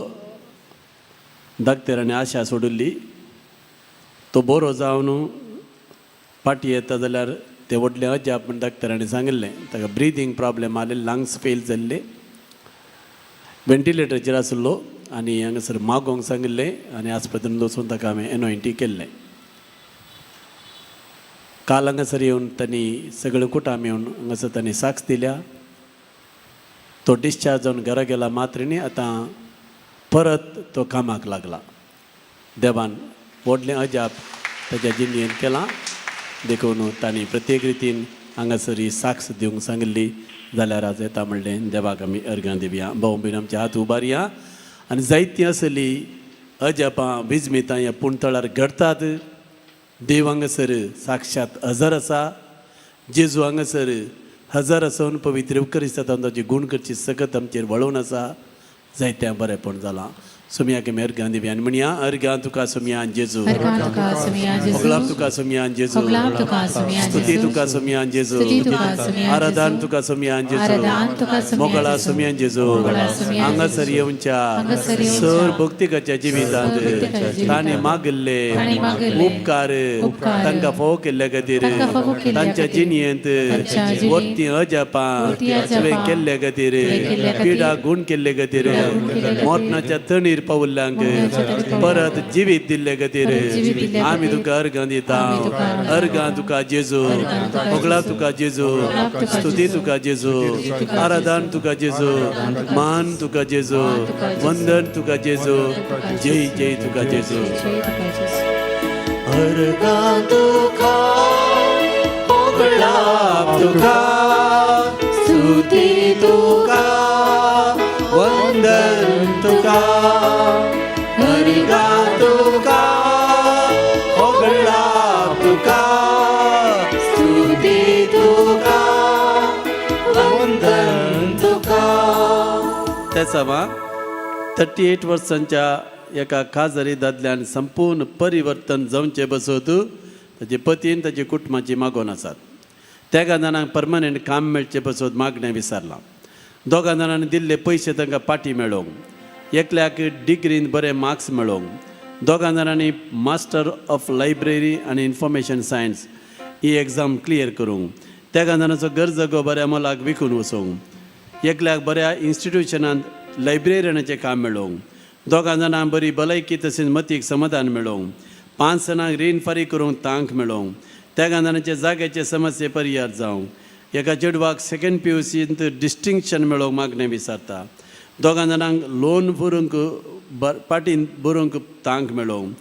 दाक्तेरांनी आशा सोडिल्ली. तो बरो जावन फाटी येता जाल्यार ते व्हडलें अजाप म्हण दाक्तेरांनी सांगिल्लें. ताका ब्रिदींग प्रॉब्लेम आसले, लंग्स फेल जाल्ले, व्हेंटिलेटराचेर आशिल्लो आनी हांगासर मागोवंक सांगिल्लें आनी आस्पत्रेंत वचून ताका हांवें एनोयंटी केल्लें. काल हांगासर येवन तांणी सगळे कुटाम येवन हांगासर तांणी साक्ष दिल्या. तो डिस्चार्ज जावन घरा गेला मात्र न्ही आतां परत तो कामाक लागला. देवान व्हडलें अजाप ताच्या जिणेंत केलां. देखून तांणी प्रत्येक रितीन हांगासर ही साक्ष दिवंक सांगिल्ली. जाल्यार आज येता म्हणलें देवाक आमी अर्गां दिवया. भाव भयण आमचे हात उबारया आनी जायतीं आसली अजापां विजमितां ह्या पुणतळार घडटात. देव हांगासर साक्षात हजर आसा. जेजू हांगासर हजर आसून पवित्र उपकरिस्ता ताची गूण करची सकत आमचेर वळोवन आसा. जायत्या बरेंपण जालां. सोमयाक आमी अर्गां दिवया आनी म्हणया अर्गां तुका सोमया जेजू, होगलाप तुका सोमया जेजू, स्तुती तुका सोमया जेजू, आराधन तुका सोमया जेजू, मोगळा सोमया जेजू. हांगासर येवच्या सर भक्तिकाच्या जिवितांत तांणी मागिल्ले उपकार तांकां फोव केल्ले खातीर तांच्या जिणयेंत वरती अजापां तुवें केल्ले खातीर पिडा गूण केल्ले खातीर मरणाच्या तणीर पावल्ल्यांक परत जिवीत दिल्ले खातीर आमी तुका अर्गां दिता. अर्गां तुका जेजू, होगळा तुका जेजू, स्तुती तुका जेजू, आराधन तुका जेजू, मान तुका जेजू, वंदन तुका जेजू, जय जय तुका जेजू. अर्गां तुका होगळा तुका, स्तुती तुका, वंदन तुका, अर्गां तुका होगळा तुका, स्तुती तुका, वंदन तुका. त्याचा 38 वर्सांच्या एका खाजरी दादल्यान संपूर्ण परिवर्तन जावचें बसत ताचे पतीन ताचे कुटुंबाची मागोवन आसात. तेगा जाणांक परमनंट काम मेळचें बसत मागणें विसरलां. दोगां जाणांनी दिल्ले पयशे तांकां पाटी मेळोवंक, एकल्याक डिग्रीन बरे मार्क्स मेळोवंक, दोगां जाणांनी मास्टर ऑफ लायब्ररी आनी इन्फॉर्मेशन सायन्स ही एग्जाम क्लियर करूंक, तेगां जाणांचो गरजगो बऱ्या मोलाक विकून वचूंक, एकल्याक बऱ्या इन्स्टिट्युशनांत लायब्रेरियनाचें काम मेळोवंक, दोगां जाणांक बरी भलायकी तशेंच मतीक समाधान मेळोवंक, 5 जाणांक रीण फारीक करूंक तांक मेळोवंक, तेगां जाणांचे जाग्याचे समस्ये परिहार जावंक, एका चेडवाक सेकंड PUCंत डिस्टिंक्शन मेळोवंक मागणें विचारता, दोगां जाणांक लोन भरूंक पाटीन बरोवंक तांक मेळोवंक,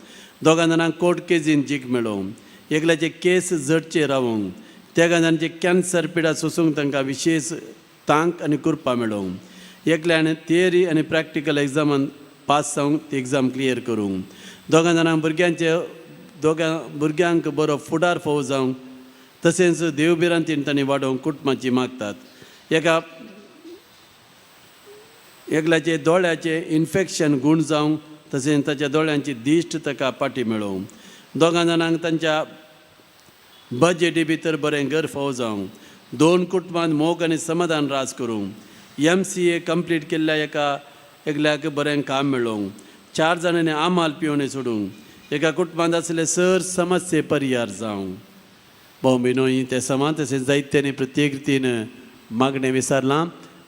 दोगां जाणांक कोर्ट केजीन जीक मेळोवंक, एकल्याचे केस जडचे रावूंक, तेगां जाणांचे कॅन्सर पिडा सोसूंक तांकां विशेश तांक आनी कृपा मेळोवंक, एकल्यान थियरी आनी प्रॅक्टिकल एग्जामान पास जावंक ती एग्जाम क्लियर करूंक, दोगां जाणांक भुरग्यांचे दोगां भुरग्यांक बरो फुडार फोव जावंक तशेंच देवभिरांतीन तांणी वाडोवंक कुटुंबाची मागतात. एका एकल्याचे दोळ्याचे इन्फेक्शन गूण जावंक तशेंच ताच्या दोळ्यांची दिश्ट ताका पाटी मेळोवंक, दोगां जाणांक तांच्या बजेटी भितर बरें घर फावो जावंक, दोन कुटुंबांत मोग आनी समाधान राज करूंक, MCA complete केल्ल्या एका एकल्याक बरें काम मेळोवंक, 4 जाणांनी आमाल पिवणे सोडूंक, एका कुटुंबांत आसले सर समस्ये परिहार जावंक. भाव भयणो ही ते समान तशें जायत्यांनी प्रत्येक रितीन मागणें विसारलां.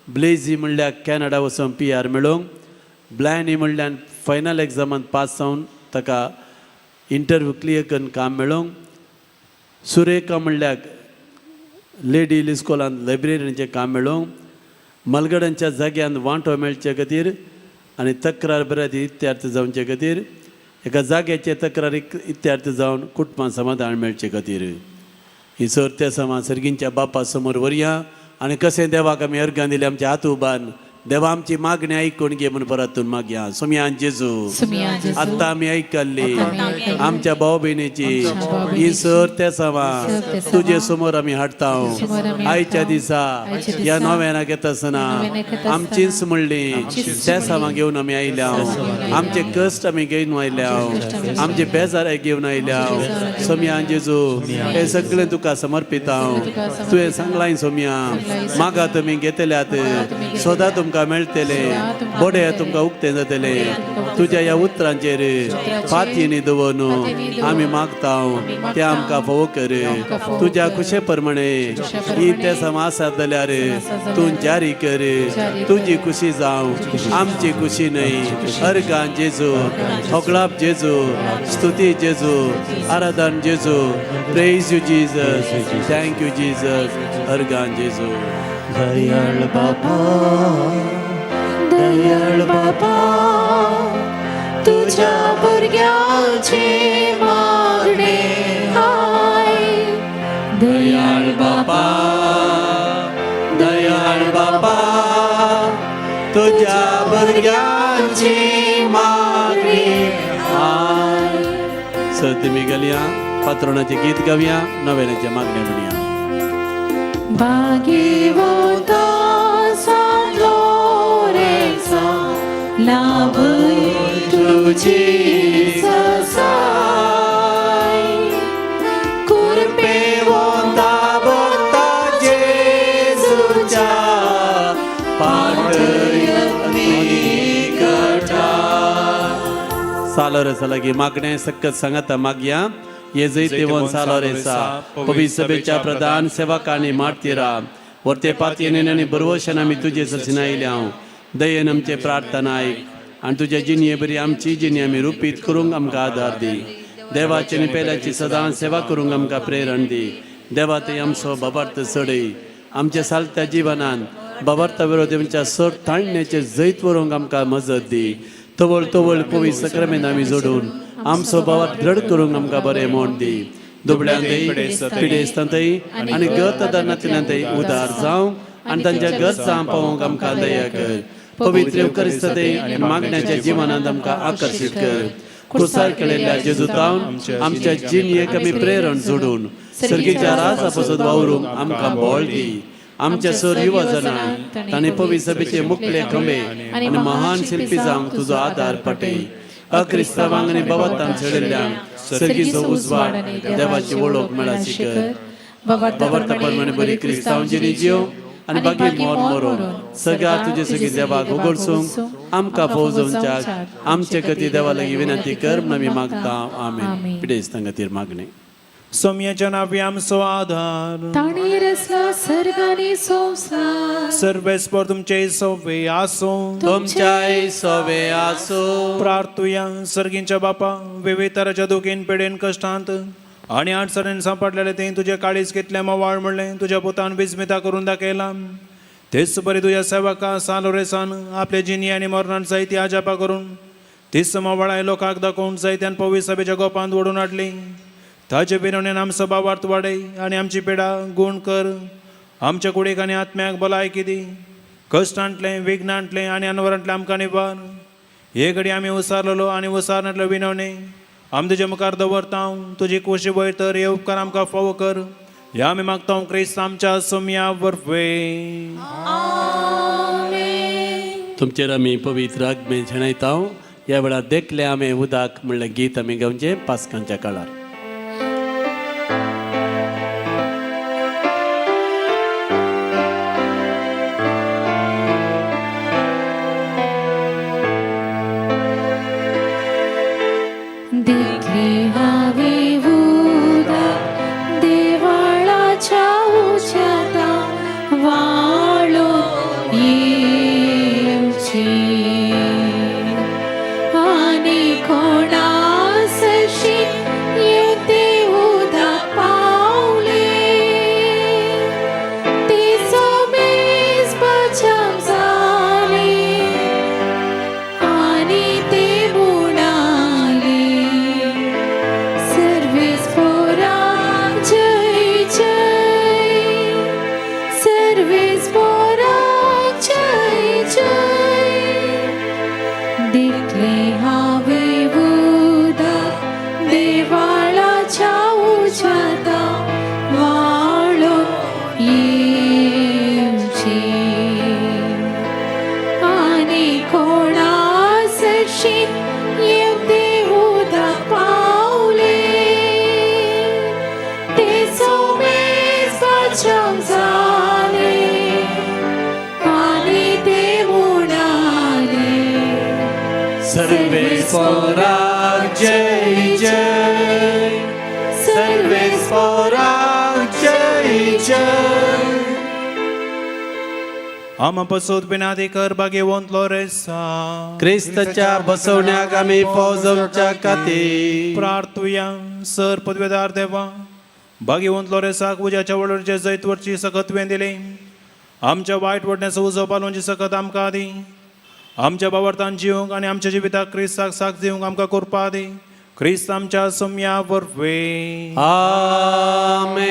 ब्लेजी म्हणल्यार कॅनडा वचून PR मेळोवंक, ब्लॅनी म्हणल्यार फायनल एग्जामान पास जावन ताका इंटरव्यू क्लियर करून काम मेळोवंक, सुरेखा म्हणल्यार लेडी इस्कॉलांत लायब्ररीचें काम मेळोवंक, मलगड्यांच्या जाग्यान वांटो मेळचे खातीर आनी तक्रार बऱ्या इत्यार्थ जावचे खातीर, एका जाग्याचे तक्रारीक इत्यार्थ जावन कुटुंबां समाधान मेळचे खातीर ही सर त्या समा सर्गींच्या बापा समोर व्हरया आनी कशें देवाक आमी अर्गां दिली आमच्या हात उबान देवा आमची मागणी आयकून घे म्हूण परतून मागया. सोमयान जेजू, आत्तां आमी आयकल्ली आमच्या भाव भयणीची ही सर त्या समा तुजे समोर आमी हाडटा. आयच्या दिसा ह्या नव्याना घेता आसतना आमचीच म्हणली त्या समा घेवन आमी आयल्या, आमचे कश्ट आमी घेवन आयल्या, आमचे बेजाराय घेवन आयल्या. सोमयान जेजू हे सगळें तुका समर्पिता. तुवें सांगलाय सोमया, मागा तुमी घेतल्यात, सदां तुमकां मेळटले, बोडे तुमकां उक्तें जातले. तुज्या ह्या उतरांचेर फातींनी दवरून आमी मागता तें आमकां फावो कर. तुज्या खुशे प्रमाणे ही ते आसात जाल्यार तूं जारी कर. तुजी खुशी जावं, आमची खुशी न्हय. अर्गां जेजू, होगळाप जेजू, स्तुती जेजू, आराधन जेजू. Praise you Jesus, thank you Jesus. अर्गां जेजू. दयाळ बाबा, दयाळ बाबा, तुझ्या भुरग्याचे मागणे आय. दयाळ बाबा, दयाळ बाबा, तुझ्या भुरग्याची मागणी आय. सर तुमी घालया पात्रोणाचें गीत गावया, नव्यानाचें मागणें म्हणया. भाग्यवंता सांत लोरेंसा, लाभय तुजी ससाय. कुरपेवंता भक्ता जेजूच्या पाटय निकटा. सालोरेसा लागीं मागणें सक्कत सांगाता मागया. हे जैतेवन सालोरेसा पवित्र सभेच्या प्रधान सेवकांनी मार्तिरा वर्ते पातयेन आनी बरवशान आमी तुजे सरशीन आयल्या. दयेन आमचे प्रार्थना आयक आनी तुज्या जिणये बरी आमची जिणी आमी रुपीत करूंक आमकां आदार दी. देवाची आनी पेल्याची सदां सेवा करूंक आमकां प्रेरण दी. देवा ते आमचो बाबार्थ चडय आमच्या सालत्या जिवनान बाबार्था विरोधी आमच्या सर ताणण्याचे जैत व्हरूंक आमकां मजत दी. तवळ तवळ पवित्र सक्रामेन आमी जोडून आमचो बाबार्थ दृढ करूंक आमकां बरें म्हण दी. दुबळ्यांतय पिडेस्तांतय आनी गत आदारनातल्यांतय उदार जावं आनी तांच्या गरजां पावोवंक आमकां दया कर. पवित्र येवकारिस्तय आनी मागण्याच्या जिवनांत आमकां आकर्शीत कर. कुसार केलेल्या जेजूतावन आमच्या जिणयेक आमी प्रेरण जोडून सर्गीच्या राजा पासून वावरूंक आमकां बळ दी. आमच्या सर युवा जाणां तांणी पवित्र सभेचे मुखले खंबे आनी महान शिल्पी जावंक तुजो आदार पाटय. अक्रिस्तावांक आनी बाबातान चडिल्ल्यांक सर्गीचो उजवाड देवाची वळख मेळाची कर. बाबार्था प्रमाणे बरी क्रिस्तांव जिणी जियो आनी बाकी मोर मरोन सगळ्या तुजे सगळी देवाक उगडसूंक आमकां फौजोवच्याक आमचे खातीर देवा लागीं विनंती कर म्हूण आमी मागता. आमेन. पिडेस्तां खातीर मागणें. सोमयाच्या नांवी आमचो आधार. ताणी रचला सर्गानी संसार. सर्वेस्पर तुमचे सवे आसूं. तुमच्याय सवे आसूं. प्रार्थुया. सर्गींच्या बापा, विविध तराच्या दुखीन पिडेन कश्टांत आनी अडचणीन सांपडलेले ते तुज्या काळीज कितलें मवाळ म्हणलें तुज्या पुतान विस्मिता करून दाखयलां. तेच बरी तुज्या सेवका सालोरेसान आपले जिनी आनी मरणान जायती आजापा करून तीच मवाळाय लोकांक दाखोवन जायत्यान पवित्र सभेच्या गोपांत ओडून हाडली. ताजे विनवणेन आमचो बावार्थ वाडय आनी आमची पिडा गूण कर. आमच्या कुडीक आनी आत्म्याक भलायकी दी. कश्टांतलें विघ्नांतलें आनी अनवरांतलें आमकां निवार. हे घडी आमी उसारलेलो आनी उसारनातलो विनवणे आमी तुज्या मुखार दवरता. तुजी कुशी वयर तर हे उपकार आमकां फावो कर. ह्या आमी मागता क्रिस्त आमच्या सोमया वरवीं. तुमचेर आमी पवित्र आगमे झेणयता. ह्या वेळार देखले आमी उदक म्हणलें गीत आमी घेवचें पास्कांच्या काळार. देखले हांवें उदक देवळाच्या उज्यांत व्हाळून येवचें आनी कोणा सरशीं येवन तें उदक पावलें तेचो मेज बचाव जालें आनी ते म्हणाले सर्वेस्पोरा जय जय, सर्वेस्पोरा जय जय. देखले हांवें उदक देवाळाच्या उज्यांत व्हाळून येवचें आनी कोणा सरशीं येवन तें उदक पावलें तेचो मेज बचाव जालें आनी ते म्हणाले सर्वेस्पोरा जय जय, सर्वेस्पोरा जय जय. आमा पसोत बिनादी कर भाग्यवंत लोरेसा. क्रिस्ताच्या बसवण्याक आमी फौजवच्या खातीर प्रार्थुया. सर पदवेदार देवा, भाग्यवंत लोरेसाक उज्याच्या वडोरचे जैत वरची सकत तुवें दिली. आमच्या वायट वडण्याचो उजो पालोवची सकत आमकां दी. आमच्या बावर्थान जिवंक आनी आमच्या जिविताक क्रिस्ताक साक दिवंक आमकां करपा दी. क्रिस्त आमच्या सोमया वरवीं. आमेन.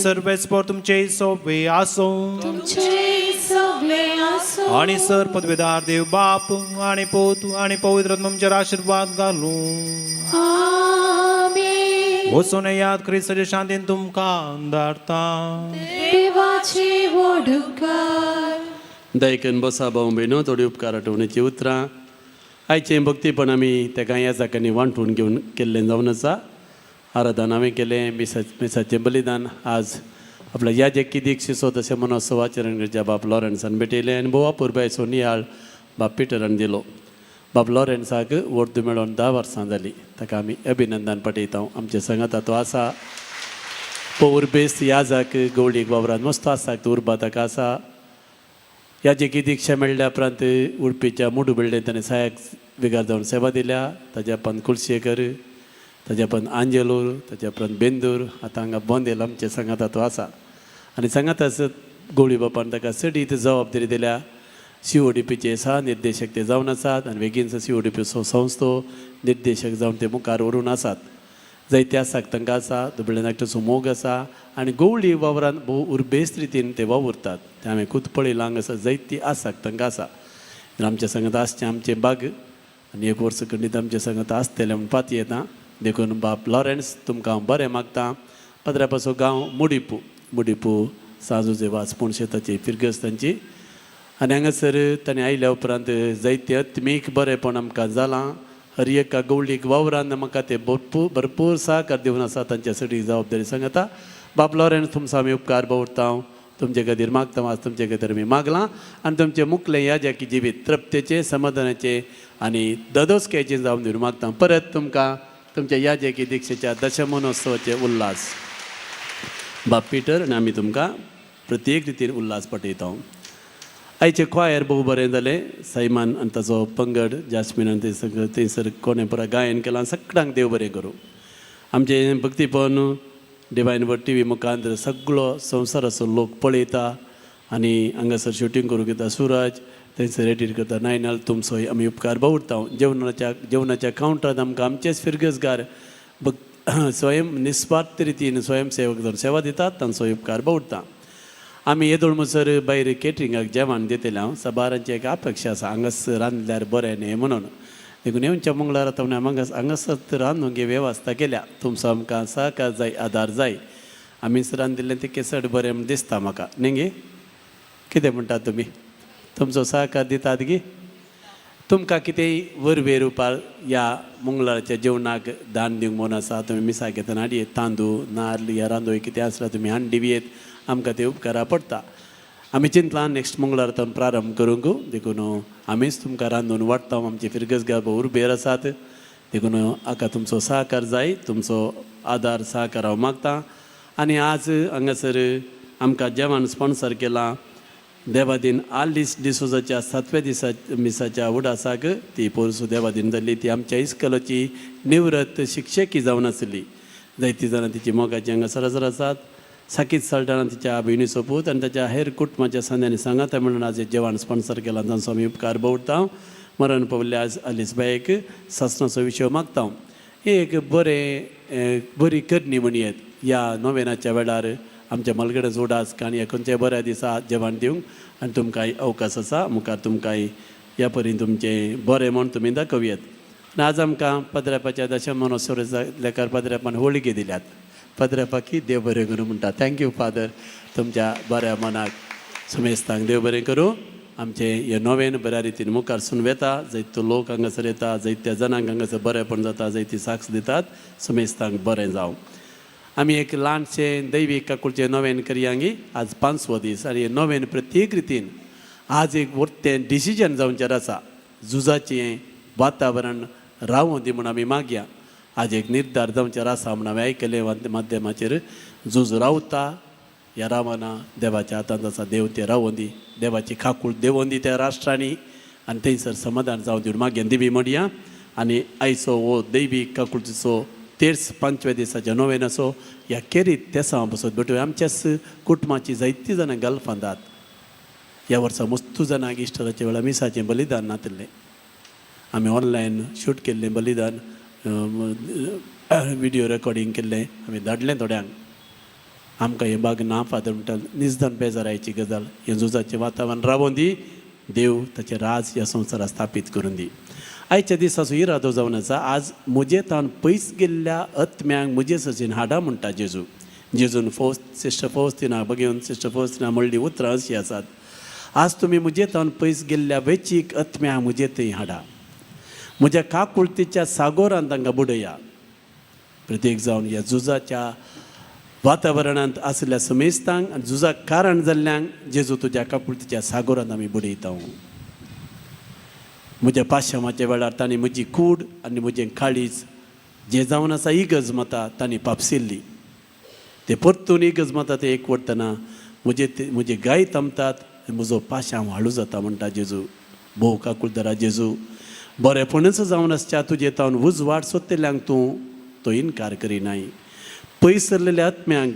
सर्वेस्पोर तुमचे सोबे आसूं. तुमचे सगळे आसूं. आणि सर पदवेदार देव बाप आणि पूत आणि पवित्र तुमचेर आशीर्वाद घालूं. आमेन. वचून याद, क्रिस्ताचे शांतीन तुमकां धाडता. देवाचे व्हड उपकार. दयकन बसा भाव भयणो. थोडी उपकार आठवणीची उतरां. आयचें भक्तीपण आमी तेका ह्या जाग्यांनी वांटून घेवन केल्लें जावन आसा. आराधन हांवें केलें, मिसाचें बलिदान आज आपल्या याजकी दीक्षेचो तशें मनोत्सव आचरण करच्या बाब लॉरन्सान भेटयलें आनी भोव अपुरबायचो नियाळ बाब पिटरान दिलो. बाब लॉरन्साक वर्दू मेळोन 10 वर्सां जालीं. ताका आमी अभिनंदन पाठयता. आमचे सांगाता तो आसा. उर्बेस्त याजाक गवळीक वावरान मस्त आसा, उर्बा ताका आसा. याजकी दीक्षा मेळ्ळ्या उपरांत उडपीच्या मुडू बिल्डेन ताणें सहायक विगार जावन सेवा दिल्या. ताज्या उपरांत कुलशेकर, ताज्या उपरांत आंजेलूर, ताज्या उपरांत बेंदूर, आतां हांगा बोंदेल आमचे सांगाता तो आसा. आनी सांगाता गवळी बापान ताका चडीत जबाबदारी दिल्या. CODPचे सहा निर्देशक ते जावन आसात आनी बेगीनसो CODPचो संस्थो निर्देशक जावन ते मुखार व्हरून आसात. जायते आसाक तांकां आसा, दुबळे नाकटाचो मोग आसा आनी गवळी वावरान भोव उर्बेस्त रितीन ते वावुरतात. ते हांवें खूद पळयलां. हांगासर जायती आसाक तांकां आसा. आमच्या सांगात आसचें आमचें बाग आनी एक वर्स खंडीत आमच्या सांगात आसतलें म्हूण पाती येता. देखून बाब लॉरन्स, तुमकां हांव बरें मागता. पदरापाचो गांव मुडिपू, मुडिपू साजुजे वास शेताची फिरगज तांची. आनी हांगासर ताणें आयल्या उपरांत जायते आत्मीक बरेंपण आमकां जालां. हर एका गवळीक वावरान म्हाका ते भरपूर भरपूर सहकार दिवन आसा. तांच्या सगळी जबाबदारी सांगता. बाब लॉरन्स, तुमचो आमी उपकार दवरता. तुमचे खातीर मागता. आज तुमचे खातीर आमी मागलां आनी तुमचें मुखलें ह्या जाकी जिवीत तृप्तेचें, समाधानाचें आनी ददोसक्याचें जावन दिवन मागता. परत तुमकां तुमच्या ह्या जाकी दीक्षेच्या दशमनोत्सवाचे उल्हास बाब पिटर आनी आमी तुमकां प्रत्येक रितीन उल्हास पटयता. आयचें क्वायर भोव बरें जालें. सैमान आनी ताचो पंगड जास्मीन आनी ते सगळें थंयसर कोणें पुरा गायन केलां. सगळ्यांक देव बरें करूं. आमचें भक्तीपण डिवायन वर्ड TV मुखार सगळो संवसाराचो लोक पळयता आनी हांगासर शुटींग करूंक येता सुरज, थंयसर एडीट करता नायनल. तुमचोय आमी उपकार बावुरता. जेवणाच्या जेवणाच्या कावंटरांत आमकां आमचेच फिरगजगार स्वयं निस्वार्थ रितीन स्वयंसेवक जावन सेवा दितात. तांचो उपकार बावुरता. आमी येदोळ म्हणसर भायर केटरिंगाक जेवण दितले. हांव सबारांची एक अपेक्षा आसा, हांगासर रांदल्यार बरें न्ही म्हणून. देखून येवच्या मंगळारा हांगासर रांदूंक वेवस्था केल्या. तुमचो आमकां सहकार जाय, आदार जाय. आमीच रांदिल्लें तें चड बरें म्हूण दिसता म्हाका न्ही गे? कितें म्हणटात तुमी? तुमचो सहकार दितात गी? तुमकां कितेंय वरवे रुपार ह्या मंगळाराच्या जेवणाक दान दिवंक म्हूण आसा, तुमी मिसाक घेतना हाडयेत. तांदूळ, नाल्ल, ह्या रांदोळी कितें आसल्यार तुमी हाडून दिवयेत, आमकां तें उपकारा पडटा. आमी चिंतलां नेक्स्ट मंगळार तो प्रारंभ करूंक, देखून आमीच तुमकां रांदून वाडटा. आमचे फिरगज गाब उर्बेर आसात, देखून हाका तुमचो सहकार जाय, तुमचो आदार सहकार हांव मागता. आनी आज हांगासर आमकां जेवण स्पॉन्सर केलां देवादीन आलिस डिसोजाच्या सातव्या दिसा मिसाच्या उडासाक. ती पोरसू देवादीन जाल्ली, ती आमच्या इस्कलाची निवृत्त शिक्षकी जावन आसली. जायती जाणां तिची मोगाची हांगा हजर आसात. साकीत साल्टाना तिच्या भयणीचो पूत आनी ताच्या हेर कुटुंबाच्या सांद्यांनी सांगाता म्हणून आज जेवण स्पॉन्सर केलां, तांचो आमी उपकार दवरता. मरण पावल्ल्या आज आलिस बायक सासणाचो विशय मागता. हे एक बरें बरी करणी म्हणयेत ह्या नोवेनाच्या वेळार आमच्या मलगडे उडास काणी खंयच्याय बऱ्या दिसा जेवण दिवंक आनी तुमकांय अवकाश आसा मुखार तुमकांय ह्या परीन तुमचें बरें म्हूण तुमी दाखोवयेत. आनी आज आमकां पदरापाच्या दशमनोत्सव लेखार पदरापान होळगी दिल्यात. पदरापाकी देव बरें करूं म्हणटा. Thank you father, तुमच्या बऱ्या मनाक सुमेस्तांक देव बरें करूं. आमचें हें नोवेन बऱ्या रितीन मुखार सून वेता, जायतो लोक हांगासर येता, जायत्या जाणांक हांगासर बरेंपण जाता, जायती साक्ष दितात. सुमेस्तांक बरें जावं. आमी एक ल्हानशें दैवीक काकुळचें नोवेन करयांगी. आज पांचवो दीस आनी हें नोवेन प्रत्येक रितीन आज एक व्हडलें डिसिजन जावचें आसा. झुजाचें वातावरण रावूं दी म्हूण आमी मागया. आज एक निर्धार जावचें आसा म्हूण हांवें आयकलें माध्यमाचेर. झूज रावता ह्या रावना, देवाच्या हातांत आसा. देव तें रावों दी, देवाची काकूळ देवों दी त्या राष्ट्रांनी आनी थंयसर समाधान जावं दी मागीर दिवी म्हणया. आनी आयचो हो दैवीक काकुळतीचो तेर्स पांचव्या दिसाच्या नोवेनाचो ह्या केरीत तेसांव बसत भेटूया. आमच्याच कुटुंबाची जायतीं जाणां गल्फांत ह्या वर्सा मस्तू जाणांक इश्टराच्या वेळार मिसाचें बलिदान नातिल्लें. आमी ऑनलायन शूट केल्लें बलिदान, विडियो रेकॉर्डिंग केल्लें, आमी धाडलें थोड्यांक. आमकां हें बाग ना फादर म्हणटा, निजदान बेजारायची गजाल. हें झुजाचें वातावरण रावों दी, देव ताचें राज ह्या संवसारात स्थापीत करून दी. आयच्या दिसाचो इरादो जावन आसा, आज म्हजे तावन पयस गेल्ल्या आत्म्यांक म्हजे सजीन हाडा म्हणटा जेजू. जेजून फौज सिस्टर फौस्तिना बघेवन सिस्टर फौस्तिना म्हणली उतरां अशीं आसात, आज तुमी म्हजे तावन पयस गेल्ल्या वेचीक आत्म्यांक म्हजे थंय हाडा, म्हज्या काकुळतीच्या सागोरान तांकां बुडया. प्रत्येक जावन ह्या झुजाच्या वातावरणांत आशिल्ल्या समेस्तांक आनी झुजाक कारण जाल्ल्यांक जेजू तुज्या काकुळतीच्या सागोरांत आमी बुडयता. म्हज्या पाशामाच्या वेळार तांणी म्हजी कूड आनी म्हजें काळीज जें जावन आसा इगर्ज मता तांणी पापसिल्ली, ते परतून इगर्ज मता ते एकवटतना म्हजे ते म्हजे गाय थांबतात आनी म्हजो पाशांव हाळू जाता म्हणटा जेजू. भोव काकुळदरा जेजू, बरेपणच जावन आसच्या तुजे तावन उजवाड सोदतल्यांक तूं तो इनकार करिनाय. पयस सरलेल्या आत्म्यांक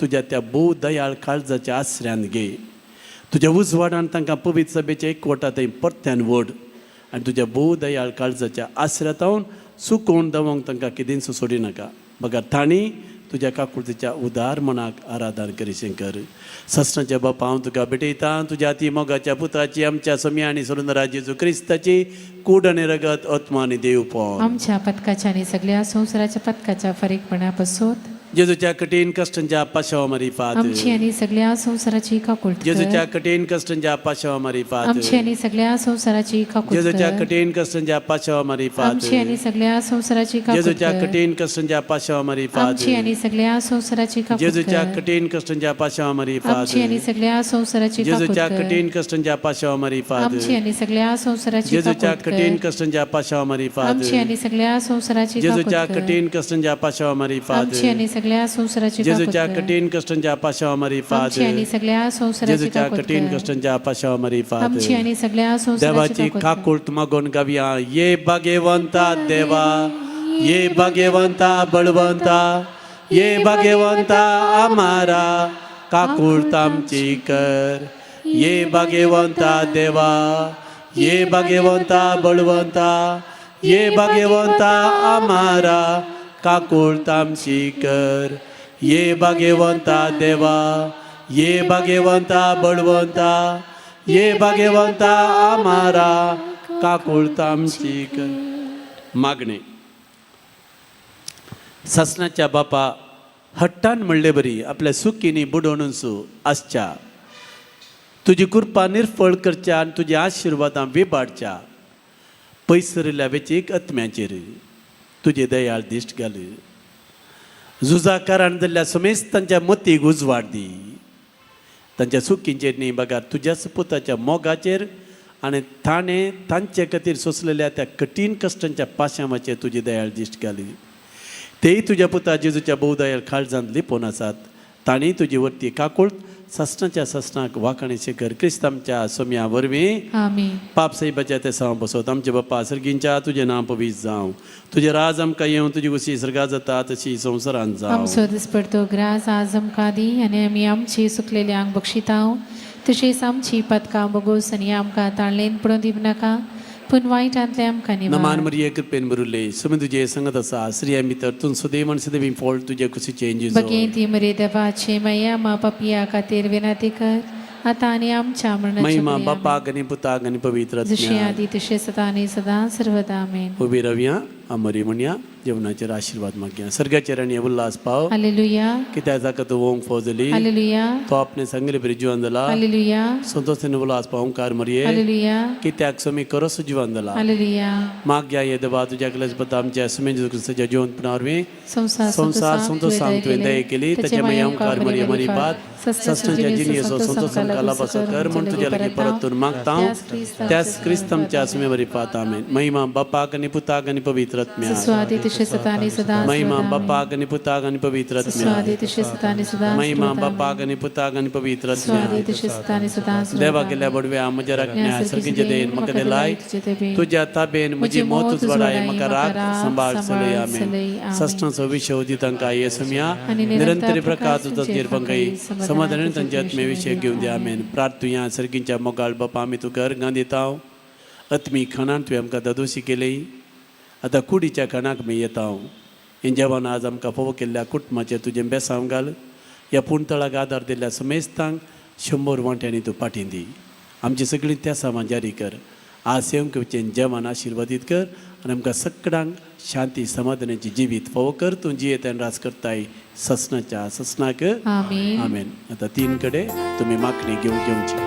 तुज्या त्या भोव दयाळ काळजाच्या आसऱ्यान घे, तुज्या उजवाडान तांकां पवित्र सभेच्या एकवटा थंय परत्यान व्हड आनी तुज्या भोव दयाळ काळजाच्या आसऱ्यातावन सुकोवन दवोंक तांकां केदींच सोडिनाका, बगर तांणी तुज्या काकुळतीच्या उदार मनाक आराधन करिशें कर. ससनाच्या बापा, हांव तुका भेटयता तुज्या ती मोगाच्या पुताची, आमच्या सोम्या आनी सुरेंद्रा जेजू क्रिस्ताची कूड आनी रगत, आत्मा आनी देवपण आमच्या पथकाच्या आणि सगळ्या संवसाराच्या पथकाच्या फारीकपणा पसोत जेजूच्या कठीण कश्टांच्या पाशावा मारिफात आमची आणि सगळ्या संवसाराची काकुळट कर. जेजूच्या कठीण कश्टांच्या पाशावा मारिफात आमची आणि सगळ्या संवसाराची काकुळट जेजूच्या कर. कठीण कश्टांच्या पाशावा मारिफात आमची आणि सगळ्या संवसाराची काकुळट जेजूच्या कर. कठीण कश्टांच्या पाशावा मारिफात आमची आणि सगळ्या संवसाराची काकुळट जेजूच्या कर. कठीण कश्टांच्या पाशावा मारिफात आमची आणि सगळ्या संवसाराची काकुळट जेजूच्या कर. कठीण कश्टांच्या पाशावा मारिफात आमची आणि सगळ्या संवसाराची जेजूच्या काकुळट कठीण कर. कश्टांच्या पाशावा मारिफात आमची आणि सगळ्या संवसाराची जेजूच्या काकुळट कर. कठीण कश्टांच्या पाशावा मारिफात आमची आणि सगळ्या संवसाराची जेजूच्या काकुळट कर. कठीण कश्टांच्या पाशावा मारिफात आमची आणि सगळ्या संवसाराची जेजूच्या काकुळट कठीण कर. कश्टांच्या पाशावा मारिफात आमची आणि सगळ्या संवसाराची देवाची काकुळट कर. काकुळट मागून गावया. ये भाग्यवंता देवा, ये भाग्यवंता बळवंता, ये भाग्यवंता आमारा काकुळट आमची कर. ये भाग्यवंता देवा, ये भाग्यवंता बळवंता, ये भाग्यवंता आमारा काकुळट आमची कर. ये भाग्यवंता देवा, ये भाग्यवंता बळवंता, ये भाग्यवंता आमारा काकुळट आमची कर. मागणे. सासनाच्या बापा, हट्टान म्हणले बरी आपल्या सुखीनी बुडोवनूच आसच्या तुजी कृपा निर्फळ करच्या आनी तुजी आशिर्वादां विबाडच्या पयसरिल्ल्या वेचीक आत्म्याचेर तुजी दयाळ दिश्ट घाल. झुजाकारान जाल्ल्या समेस्तांच्या मतीक उजवाड दी. तांच्या सुखींचेर न्ही बगर तुज्याच पुताच्या मोगाचेर आनी ताणें तांचे खातीर सोंसलेल्या त्या कठीण कश्टांच्या पाशामाचेर तुजी दयाळ दिश्ट घाली. तेय तुज्या पुता जेजूच्या भोवदयाळ काळजांत लिपोवन आसात. तांणी तुजी वरती काकूळ ससनाच्या ससनाक वाखाणे शेखर क्रिस्त आमच्या सोम्या वरवीं. आमेन. पाप साहेबाच्या ते साव बसोत. आमचे बाप्पा सर्गींच्या तुजें नांव पवीत जावं, तुजें राज आमकां येवं, तुजी उशी सर्गा जाता तशी संवसारांत जावं. आमचो दिसपडतो ग्रास आज आमकां दी आनी आमी आमची सुकलेल्यांक बक्षितांव तशेंच आमची पदकां बगोस आनी आमकां ताळलेन पडून दिवं नाका पूण वायटांतलें आमकां नमान निवार. मरिये कृपेन भरुल्ले सुमी तुजे संगत आसा, स्त्रियां भितर तूं सदैव आनी सदैव फळ तुजे कुशीचें जेजू. बगेंत मरे देवाचे माया मा पपिया खातीर विनंती कर आतां आनी आमच्या मरणाच्या महिमा घडये. बापाक आनी पुताक आनी पवित्र जशी आत्म्याक. आदी तशें सदां आनी सदां सर्वदा. आमेन. उबी रावया, आमरी म्हणया, जेवणाचेर आशिर्वाद मागया. सर्गाचेर आनी उल्हास पाव. हालेलुया. कित्याक जाका तूं ओंक फौजली हालेलुया. तो आपणे सांगले बरी जिवन जाला. हालेलुया. संतोषान उल्हास पाव ओंकार मरये. हालेलुया. कित्याक समी करस जिवन जाला. हालेलुया. मागया ये देवा तुज्या कलेस बद्दल आमच्या सुमे जेजू क्रिस्ताच्या जिवनपणा वरवीं संवसार संवसार संतोषांक तुवें दया केली. ताचे मागीर ओंकार मरये मरी बात ससनाच्या जिणेचो संतोष आमकां लाभाचो कर म्हूण तुज्या लागीं परतून मागता त्याच क्रिस्त आमच्या सुमे बरी पात. आमेन. महिमा बापाक आनी पुताक आनी पवित्र आत्म्याक. जसो आदी तशें सदां आनी सदां महिमा सर्वदा. आमेन. बापाक आनी पुताक आनी पवित्र जसो आदी आत्म्याक. तशें सदां आनी सदां महिमा सर्वदा. आमेन. बापाक आनी पुताक आनी पवित्र जसो आदी आत्म्याक. तशें सदां आनी सदां सर्वदा. देवा आमेन. केल्या बडव्या म्हज्या राखण्या सर्गीचे देन म्हाका दिलाय तुज्या ताबेन म्हजी मौत उजवाडाय म्हाका राख सांबाळ चलय. आमेन. सश्टांचो विशय दी तांकां येसुमया निरंतर प्रकाश तुजो पंकई समाधान तांच्या आत्मे विशय घेवन दी. आमेन. प्रार्थुया. सर्गींच्या मोगाळ बापा आमी तुका अर्गां दिता. आत्मीक खाणान तुवें आमकां दादोशी केली, आतां कुडीच्या खाणाक आमी येता. हें जेवण आज आमकां फावो केल्ल्या कुटुंबाचेर तुजें बेसांव घाल. ह्या पुणतळाक आदार दिल्ल्या समेस्तांक 100 वांट्यांनी तूं पाठी दी. आमची सगळीं त्यासामां जारी कर. आज सेवंक घेवचें जेवण आशिर्वादीत कर आनी आमकां सगळ्यांक शांती समाधानाची जिवीत फावो कर. तूं जियेत आनी राज करताय ससनाच्या ससनाक. आमेन. आमेन. आतां तीन कडेन तुमी मागणी घेवंक घेवची.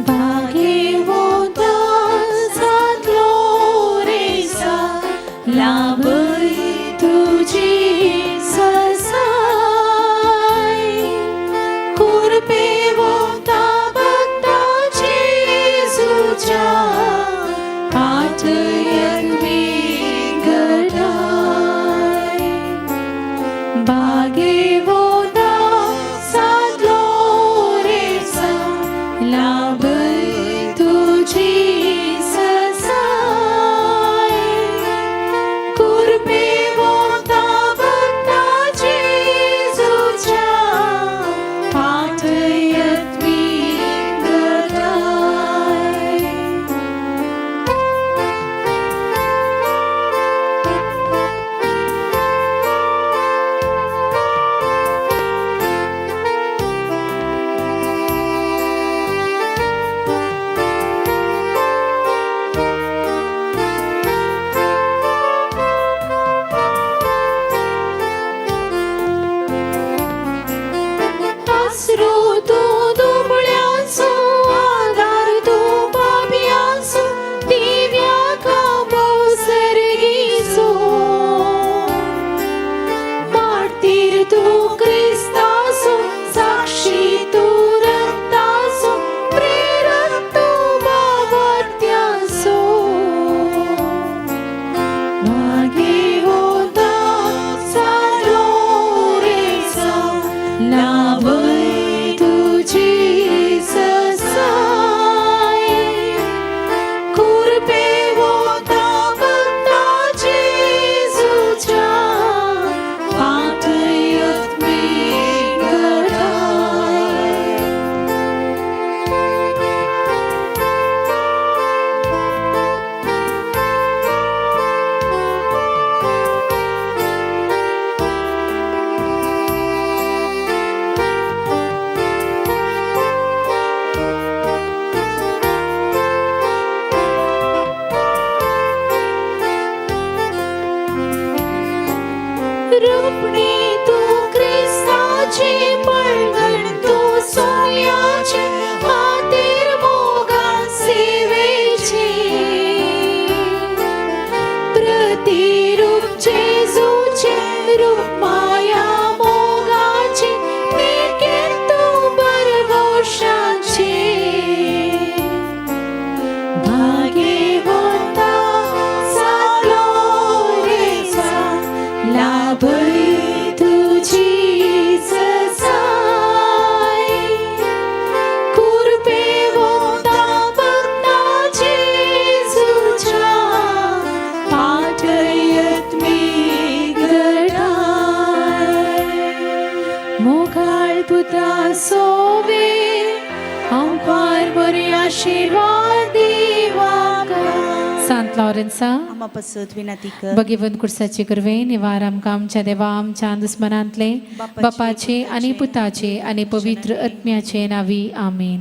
भाग्यवंता सांत लोरेसा लाभय तुजी सरसाय कुरपेवंता भक्ता जेजूच्या पाठयत्मी घडाय. भाग्यवंता सांत लोरेसा लाभय तुजी सरसाय कुरपेवंता भक्ता जेजूच्या पाठयत्मी. होवे आमकार बरे आशिर्वाद दिवाका सांत लॉरेन्सा आमा पासत विनंती कर. भगवंत कुर्साचे करवे निवार आमकां आमच्या देवा आमच्या दुस्मनांतले बापाचे आनी पुताचे आनी पवित्र आत्म्याचे नावी आमेन.